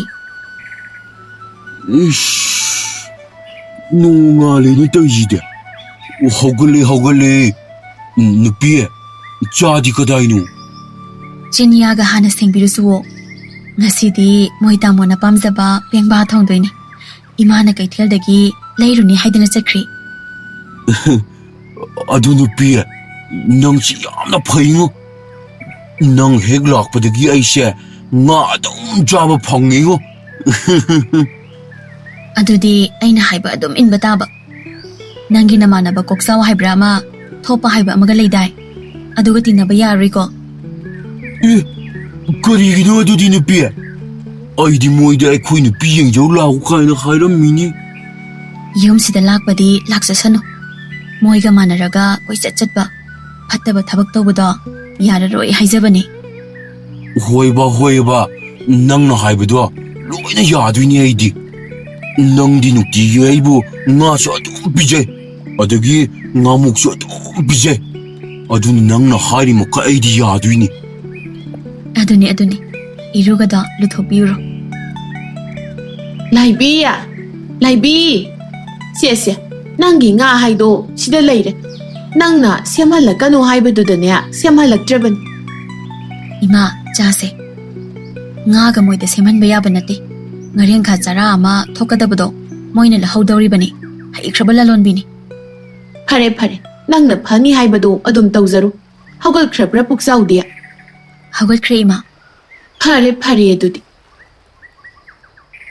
ꯏꯁ, ꯅꯣꯡꯉꯥꯜꯂꯦꯅꯦ ꯇꯧꯔꯤꯁꯤꯗꯤ꯫ ꯍꯧꯒꯠꯂꯦ, ꯍꯧꯒꯠꯂꯦ꯫ ꯎꯝ, ꯅꯨꯄꯤ, ꯆꯥꯗꯤ ꯀꯗꯥꯏꯅꯣ? ꯆꯤꯅꯤꯌꯥꯒ ꯍꯥꯟꯅ ꯁꯦꯡꯕꯤꯔꯨꯆꯣ꯫ ꯉꯁꯤꯗꯤ ꯃꯣꯏ ꯇꯥꯃꯣꯅ ꯄꯥꯝꯖꯕ ꯄꯦꯡꯕꯥ ꯊꯣꯡꯗꯣꯏꯅꯦ꯫ ꯏꯃꯥꯅ ꯀꯩꯊꯦꯜꯗꯒꯤ ꯂꯩꯔꯨꯅꯤ ꯍꯥꯏꯗꯅ ꯆꯠꯈ꯭ꯔꯤ꯫ ꯑꯗꯨ ꯅꯨꯄꯤ, ꯅꯪꯁꯤ ꯌꯥꯝꯅ ꯐꯩꯉꯣ꯫ ꯅꯪ ꯍꯦꯛ ꯂꯥꯛꯄꯗꯒꯤ ꯑꯩꯁꯦ ꯉꯥ ꯑꯗꯨꯝ ꯆꯥꯕ ꯐꯪꯉꯤꯉꯣ꯫ ꯑꯗꯨꯗꯤ ꯑꯩꯅ ꯍꯥꯏꯕ ꯑꯗꯨꯝ ꯏꯟꯕ ꯇꯥꯕ꯫ ꯅꯪꯒꯤ ꯅꯃꯥꯟꯅꯕ ꯀꯣꯛꯆꯥꯎ ꯍꯥꯏꯕ꯭ꯔꯥ ꯑꯃ, ꯊꯣꯛꯄ ꯍꯥꯏꯕ ꯑꯃꯒ ꯂꯩꯗꯥꯏ? ꯑꯗꯨꯒ ꯇꯤꯟꯅꯕ ꯌꯥꯔꯣꯏꯀꯣ꯫ ꯑꯦ, ꯀꯔꯤꯒꯤꯅꯣ ꯑꯗꯨꯗꯤ ꯅꯨꯄꯤ? ꯑꯩꯗꯤ ꯃꯣꯏꯗ ꯑꯩꯈꯣꯏ ꯅꯨꯄꯤ ꯌꯦꯡꯖꯧ ꯂꯥꯛꯎ ꯀꯥꯏꯅ ꯍꯥꯏꯔꯝꯃꯤꯅꯤ꯫ ꯌꯨꯝꯁꯤꯗ ꯂꯥꯛꯄꯗꯤ ꯂꯥꯛꯆꯁꯅꯨ꯫ ꯃꯣꯏꯒ ꯃꯥꯟꯅꯔꯒ ꯀꯣꯏꯆꯠ ꯆꯠꯄ, ꯐꯠꯇꯕ ꯊꯕꯛ ꯇꯧꯕꯗꯣ ꯌꯥꯔꯔꯣꯏ ꯍꯥꯏꯖꯕꯅꯤ꯫ ꯍꯣꯏꯕ, ꯍꯣꯏꯕ, ꯅꯪꯅ ꯍꯥꯏꯕꯗꯣ ꯂꯣꯏꯅ ꯌꯥꯗꯣꯏꯅꯤ ꯑꯩꯗꯤ꯫ ꯅꯪꯗꯤ ꯅꯨꯡꯇꯤꯒꯤ ꯑꯩꯕꯨ ꯉꯥꯁꯨ ꯑꯗꯨꯝ ꯄꯤꯖꯩ, ꯑꯗꯒꯤ ꯉꯥꯃꯨꯛꯁꯨ ꯑꯗꯨꯝ ꯄꯤꯖꯩ꯫ ꯑꯗꯨꯅ ꯅꯪꯅ ꯍꯥꯏꯔꯤ ꯃꯈꯩ ꯑꯩꯗꯤ ꯌꯥꯗꯣꯏꯅꯤ꯫ ꯑꯗꯨꯅꯤ, ꯑꯗꯨꯅꯤ꯫ ꯏꯔꯨꯒꯗꯣ ꯂꯨꯊꯣꯛꯄꯤꯔꯨꯔꯣ꯫ ꯂꯥꯏꯕꯤ! ꯂꯥꯏꯕꯤ! ꯁꯦ, ꯁꯦ, ꯅꯪꯒꯤ ꯉꯥ ꯍꯥꯏꯗꯣ ꯁꯤꯗ ꯂꯩꯔꯦ꯫ ꯅꯪꯅ ꯁꯦꯝꯍꯜꯂꯛꯀꯅꯨ ꯍꯥꯏꯕꯗꯨꯗꯅꯦ, ꯁꯦꯝꯍꯜꯂꯛꯇ꯭ꯔꯕꯅꯤ꯫ ꯏꯃꯥ, ꯆꯥꯁꯦ꯫ ꯉꯥꯒ ꯃꯣꯏꯗ ꯁꯦꯝꯍꯟꯕ ꯌꯥꯕ ꯅꯠꯇꯦ꯫ ꯉꯥꯔꯦꯟꯈꯥ ꯆꯔꯥ ꯑꯃ ꯊꯣꯛꯀꯗꯕꯗꯣ ꯃꯣꯏꯅ ꯂꯧꯍꯧꯗꯧꯔꯤꯕꯅꯤ꯫ ꯍꯩꯈ꯭ꯔꯕ ꯂꯂꯣꯟꯕꯤꯅꯤ꯫ ꯐꯔꯦ, ꯐꯔꯦ꯫ ꯅꯪꯅ ꯐꯅꯤ ꯍꯥꯏꯕꯗꯣ ꯑꯗꯨꯝ ꯇꯧꯖꯔꯣ꯫ ꯍꯧꯒꯠꯈ꯭ꯔꯕ꯭ꯔꯥ ꯄꯨꯛꯆꯥꯎꯗꯤ? ꯍꯧꯒꯠꯈ꯭ꯔꯦ, ꯏꯃꯥ꯫ ꯐꯔꯦ, ꯐꯔꯦ ꯑꯗꯨꯗꯤ꯫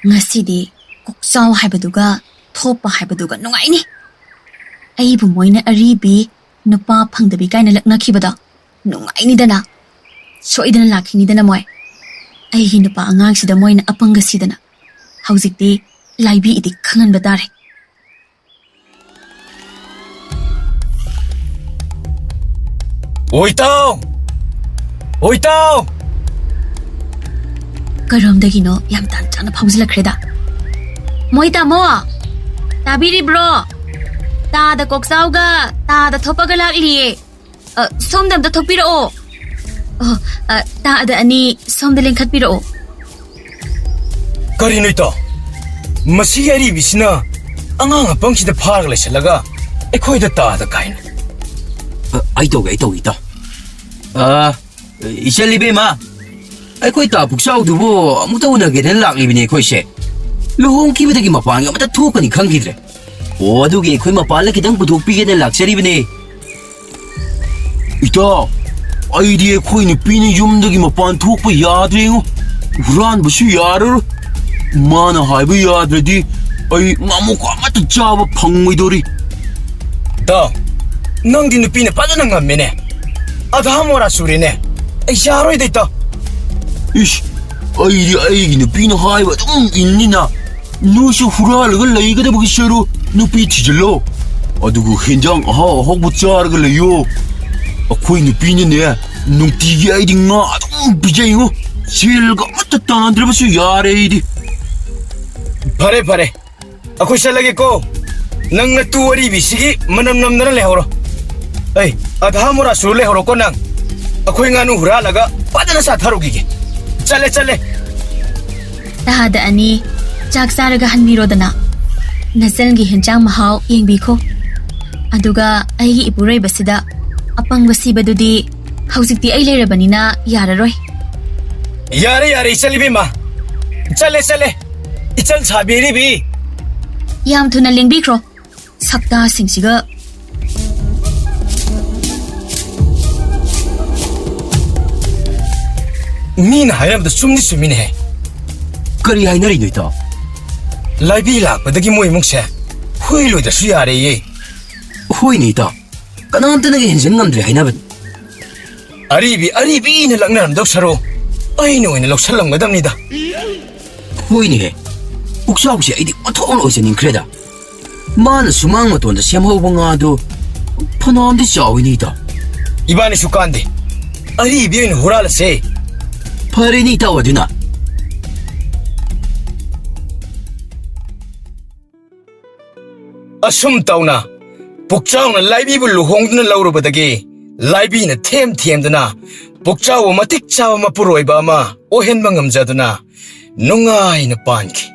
ꯉꯁꯤꯗꯤ ꯀꯣꯛꯆꯥꯎ ꯍꯥꯏꯕꯗꯨꯒ ꯊꯣꯛꯄ ꯍꯥꯏꯕꯗꯨꯒ ꯅꯨꯡꯉꯥꯏꯅꯤ꯫ ꯑꯩꯕꯨ ꯃꯣꯏꯅ ꯑꯔꯤꯕꯤ, ꯅꯨꯄꯥ ꯐꯪꯗꯕꯤ ꯀꯥꯏꯅ ꯂꯛꯅꯈꯤꯕꯗꯣ ꯅꯨꯡꯉꯥꯏꯅꯤꯗꯅ꯫ ꯁꯣꯏꯗꯅ ꯂꯥꯛꯈꯤꯅꯤꯗꯅ ꯃꯣꯏ꯫ ꯑꯩꯒꯤ ꯅꯨꯄꯥ ꯑꯉꯥꯡꯁꯤꯗ ꯃꯣꯏꯅ ꯑꯄꯪꯒ ꯁꯤꯗꯅ꯫ ꯍꯧꯖꯤꯛꯇꯤ ꯂꯥꯏꯕꯤ ꯏꯗꯤ ꯈꯪꯍꯟꯕ ꯇꯥꯔꯦ꯫ ꯑꯣꯏꯇꯥꯎ! ꯑꯣꯏꯇꯥꯎ! ꯀꯔꯣꯝꯗꯒꯤꯅꯣ ꯌꯥꯝ ꯇꯥꯟ ꯆꯥꯅ ꯐꯥꯎꯖꯤꯜꯂꯛꯈ꯭ꯔꯦꯗ꯫ ꯃꯣꯏ ꯇꯥꯃꯣ, ꯇꯥꯕꯤꯔꯤꯕ꯭ꯔꯣ? ꯇꯥꯗ ꯀꯣꯛꯆꯥꯎꯒ ꯇꯥꯗ ꯊꯣꯛꯄꯒ ꯂꯥꯛꯂꯤꯌꯦ꯫ ꯑ, ꯁꯣꯝꯗ ꯑꯝꯇ ꯊꯣꯛꯄꯤꯔꯛꯑꯣ꯫ ꯑꯣ, ꯑ, ꯇꯥꯗ ꯑꯅꯤ ꯁꯣꯝꯗ ꯂꯦꯡꯈꯠꯄꯤꯔꯛꯑꯣ꯫ ꯀꯔꯤꯅꯣ ꯏꯇꯥꯎ? ꯃꯁꯤꯒꯤ ꯑꯔꯤꯕꯤꯁꯤꯅ ꯑꯉꯥꯡ ꯑꯄꯪꯁꯤꯗ ꯐꯥꯔꯒ ꯂꯩꯁꯜꯂꯒ ꯑꯩꯈꯣꯏꯗ ꯇꯥꯗ ꯀꯥꯏꯅ꯫ ꯑ, ꯑꯩ ꯇꯧꯒꯦ, ꯑꯩ ꯇꯧꯒꯦ, ꯏꯇꯥꯎ꯫ ꯑ, ꯏꯆꯜ ꯏꯕꯦꯝꯃ, ꯑꯩꯈꯣꯏ ꯇꯥ ꯄꯨꯛꯆꯥꯎꯗꯨꯕꯨ ꯑꯃꯨꯛꯇ ꯎꯅꯒꯦꯗꯅ ꯂꯥꯛꯂꯤꯕꯅꯦ ꯑꯩꯈꯣꯏꯁꯦ꯫ ꯂꯨꯍꯣꯡꯈꯤꯕꯗꯒꯤ ꯃꯄꯥꯟꯒ ꯑꯃꯇ ꯊꯣꯛꯀꯅꯤ ꯈꯪꯈꯤꯗ꯭ꯔꯦ꯫ ꯑꯣ, ꯑꯗꯨꯒꯤ ꯑꯩꯈꯣꯏ ꯃꯄꯥꯟꯗ ꯈꯤꯇꯪ ꯄꯨꯊꯣꯛꯄꯤꯒꯦꯅ ꯂꯥꯛꯆꯔꯤꯕꯅꯦ꯫ ꯏꯇꯥꯎ, ꯑꯩꯗꯤ ꯑꯩꯈꯣꯏ ꯅꯨꯄꯤꯅ ꯌꯨꯝꯗꯒꯤ ꯃꯄꯥꯟ ꯊꯣꯛꯄ ꯌꯥꯗ꯭ꯔꯦꯉꯣ꯫ ꯍꯨꯔꯥꯟꯕꯁꯨ ꯌꯥꯔꯔꯣꯏ꯫ ꯃꯥꯅ ꯍꯥꯏꯕ ꯌꯥꯗ꯭ꯔꯗꯤ ꯑꯩ ꯉꯥꯃꯨ ꯑꯃꯠꯇ ꯆꯥꯕ ꯐꯪꯉꯣꯏꯗꯧꯔꯤ꯫ ꯏꯇꯥꯎ, ꯅꯪꯗꯤ ꯅꯨꯄꯤꯅ ꯐꯖꯅ ꯉꯝꯃꯦꯅꯦ꯫ ꯑꯙꯥ ꯃꯣꯔꯥ ꯁꯨꯔꯦꯅꯦ꯫ ꯑꯩ ꯌꯥꯔꯣꯏꯗ, ꯏꯇꯥꯎ꯫ ꯏꯁ, ꯑꯩꯗꯤ ꯑꯩꯒꯤ ꯅꯨꯄꯤꯅ ꯍꯥꯏꯕ ꯑꯗꯨꯝ ꯏꯟꯅꯤꯅ꯫ ꯅꯣꯏꯁꯨ ꯍꯨꯔꯥꯜꯂꯒ ꯂꯩꯒꯗꯕꯒꯤ ꯁꯔꯨ ꯅꯨꯄꯤ ꯊꯤꯖꯤꯜꯂꯣ꯫ ꯑꯗꯨꯒ ꯍꯦꯟꯖꯥꯡ ꯑꯍꯥꯎ ꯑꯍꯥꯎꯕ ꯆꯥꯔꯒ ꯂꯩꯌꯣ꯫ ꯑꯩꯈꯣꯏ ꯅꯨꯄꯤꯅꯅꯦ, ꯅꯨꯡꯇꯤꯒꯤ ꯑꯩꯗꯤ ꯉꯥ ꯑꯗꯨꯝ ꯄꯤꯖꯩꯉꯣ꯫ ꯁꯦꯜꯒ ꯑꯃꯠꯇ ꯇꯥꯟꯗ꯭ꯔꯕꯁꯨ ꯌꯥꯔꯦ ꯑꯩꯗꯤ꯫ ꯐꯔꯦ, ꯐꯔꯦ꯫ ꯑꯩꯈꯣꯏ ꯆꯠꯂꯒꯦꯀꯣ꯫ ꯅꯪ ꯅꯇꯨ ꯑꯔꯤꯕꯤꯁꯤꯒꯤ ꯃꯅꯝ ꯅꯝꯗꯅ ꯂꯩꯍꯧꯔꯣ꯫ ꯑꯩ, ꯑꯙꯥ ꯃꯣꯔꯥ ꯁꯨꯔ ꯂꯩꯍꯧꯔꯣꯀꯣ ꯅꯪ꯫ ꯑꯩꯈꯣꯏ ꯉꯥꯅꯨ ꯍꯨꯔꯥꯜꯂꯒ ꯐꯖꯅ ꯆꯥꯊꯔꯨꯈꯤꯒꯦ꯫ ꯆꯠꯂꯦ, ꯆꯠꯂꯦ꯫ ꯇꯥꯗ ꯑꯅꯤ, ꯆꯥꯛ ꯆꯥꯔꯒ ꯍꯟꯕꯤꯔꯣꯗꯅ꯫ ꯅꯆꯟꯒꯤ ꯍꯦꯟꯖꯥꯡ ꯃꯍꯥꯎ ꯌꯦꯡꯕꯤꯈꯣ꯫ ꯑꯗꯨꯒ ꯑꯩꯒꯤ ꯏꯄꯨꯔꯣꯏꯕꯁꯤꯗ ꯑꯄꯪꯕ ꯁꯤꯕꯗꯨꯗꯤ ꯍꯧꯖꯤꯛꯇꯤ ꯑꯩ ꯂꯩꯔꯕꯅꯤꯅ ꯌꯥꯔꯔꯣꯏ꯫ ꯌꯥꯔꯦ, ꯌꯥꯔꯦ, ꯏꯆꯜ ꯏꯕꯦꯝꯃ꯫ ꯆꯠꯂꯦ, ꯆꯠꯂꯦ꯫ ꯏꯆꯜ ꯁꯥꯕꯤ ꯑꯔꯤꯕꯤ꯫ ꯌꯥꯝ ꯊꯨꯅ ꯂꯦꯡꯕꯤꯈ꯭ꯔꯣ꯫ ꯁꯛꯇꯥꯁꯤꯡꯁꯤꯒ꯫ ꯃꯤꯅ ꯍꯥꯏꯅꯕꯗ ꯆꯨꯝꯗꯤ ꯆꯨꯝꯃꯤꯅꯦꯍꯦ꯫ ꯀꯔꯤ ꯍꯥꯏꯅꯔꯤꯅꯣ, ꯏꯇꯥꯎ? ꯂꯥꯏꯕꯤ ꯂꯥꯛꯄꯗꯒꯤ ꯃꯣꯏ ꯏꯃꯨꯡꯁꯦ ꯍꯨꯏ ꯂꯣꯏꯗ꯭ꯔꯁꯨ ꯌꯥꯔꯦꯌꯦ꯫ ꯍꯣꯏꯅꯦ, ꯏꯇꯥꯎ꯫ ꯀꯅꯥꯝꯇꯅꯒ ꯍꯦꯟꯖꯤꯟ ꯉꯝꯗ꯭ꯔꯦ ꯍꯥꯏꯅꯕꯅꯤ꯫ ꯑꯔꯤꯕꯤ, ꯑꯔꯤꯕꯤꯅ ꯂꯛꯅꯔꯝꯗꯧ ꯁꯔꯨ ꯑꯩꯅ ꯑꯣꯏꯅ ꯂꯧꯁꯜꯂꯝꯒꯗꯕꯅꯤꯗ꯫ ꯍꯣꯏꯅꯦꯍꯦ, ꯄꯨꯛꯆꯥꯎꯁꯦ ꯑꯩꯗꯤ ꯑꯣꯟꯊꯣꯛꯅ ꯑꯣꯏꯖꯅꯤꯡꯈ꯭ꯔꯦꯗ꯫ ꯃꯥꯅ ꯁꯨꯃꯥꯡ ꯃꯇꯣꯟꯗ ꯁꯦꯝꯍꯧꯕ ꯉꯥꯗꯣ ꯐꯅꯌꯥꯝꯗꯤ ꯆꯥꯎꯋꯤꯅꯦ, ꯏꯇꯥꯎ꯫ ꯏꯕꯥꯅꯤꯁꯨ ꯀꯥꯟꯗꯦ, ꯑꯔꯤꯕꯤ ꯑꯣꯏꯅ ꯍꯨꯔꯥꯜꯂꯁꯦ꯫ ꯐꯔꯦꯅꯦ, ꯏꯇꯥꯎ, ꯑꯗꯨꯅ꯫ ꯑꯁꯨꯝ ꯇꯧꯅ ꯄꯨꯛꯆꯥꯎꯅ ꯂꯥꯏꯕꯤꯕꯨ ꯂꯨꯍꯣꯡꯗꯨꯅ ꯂꯧꯔꯨꯕꯗꯒꯤ ꯂꯥꯏꯕꯤꯅ ꯊꯦꯝ ꯊꯦꯝꯗꯨꯅ ꯄꯨꯛꯆꯥꯎꯕꯨ ꯃꯇꯤꯛ ꯆꯥꯕ ꯃꯄꯨꯔꯣꯏꯕ ꯑꯃ ꯑꯣꯏꯍꯟꯕ ꯉꯝꯖꯗꯨꯅ ꯅꯨꯡꯉꯥꯏꯅ ꯄꯥꯟꯈꯤ꯫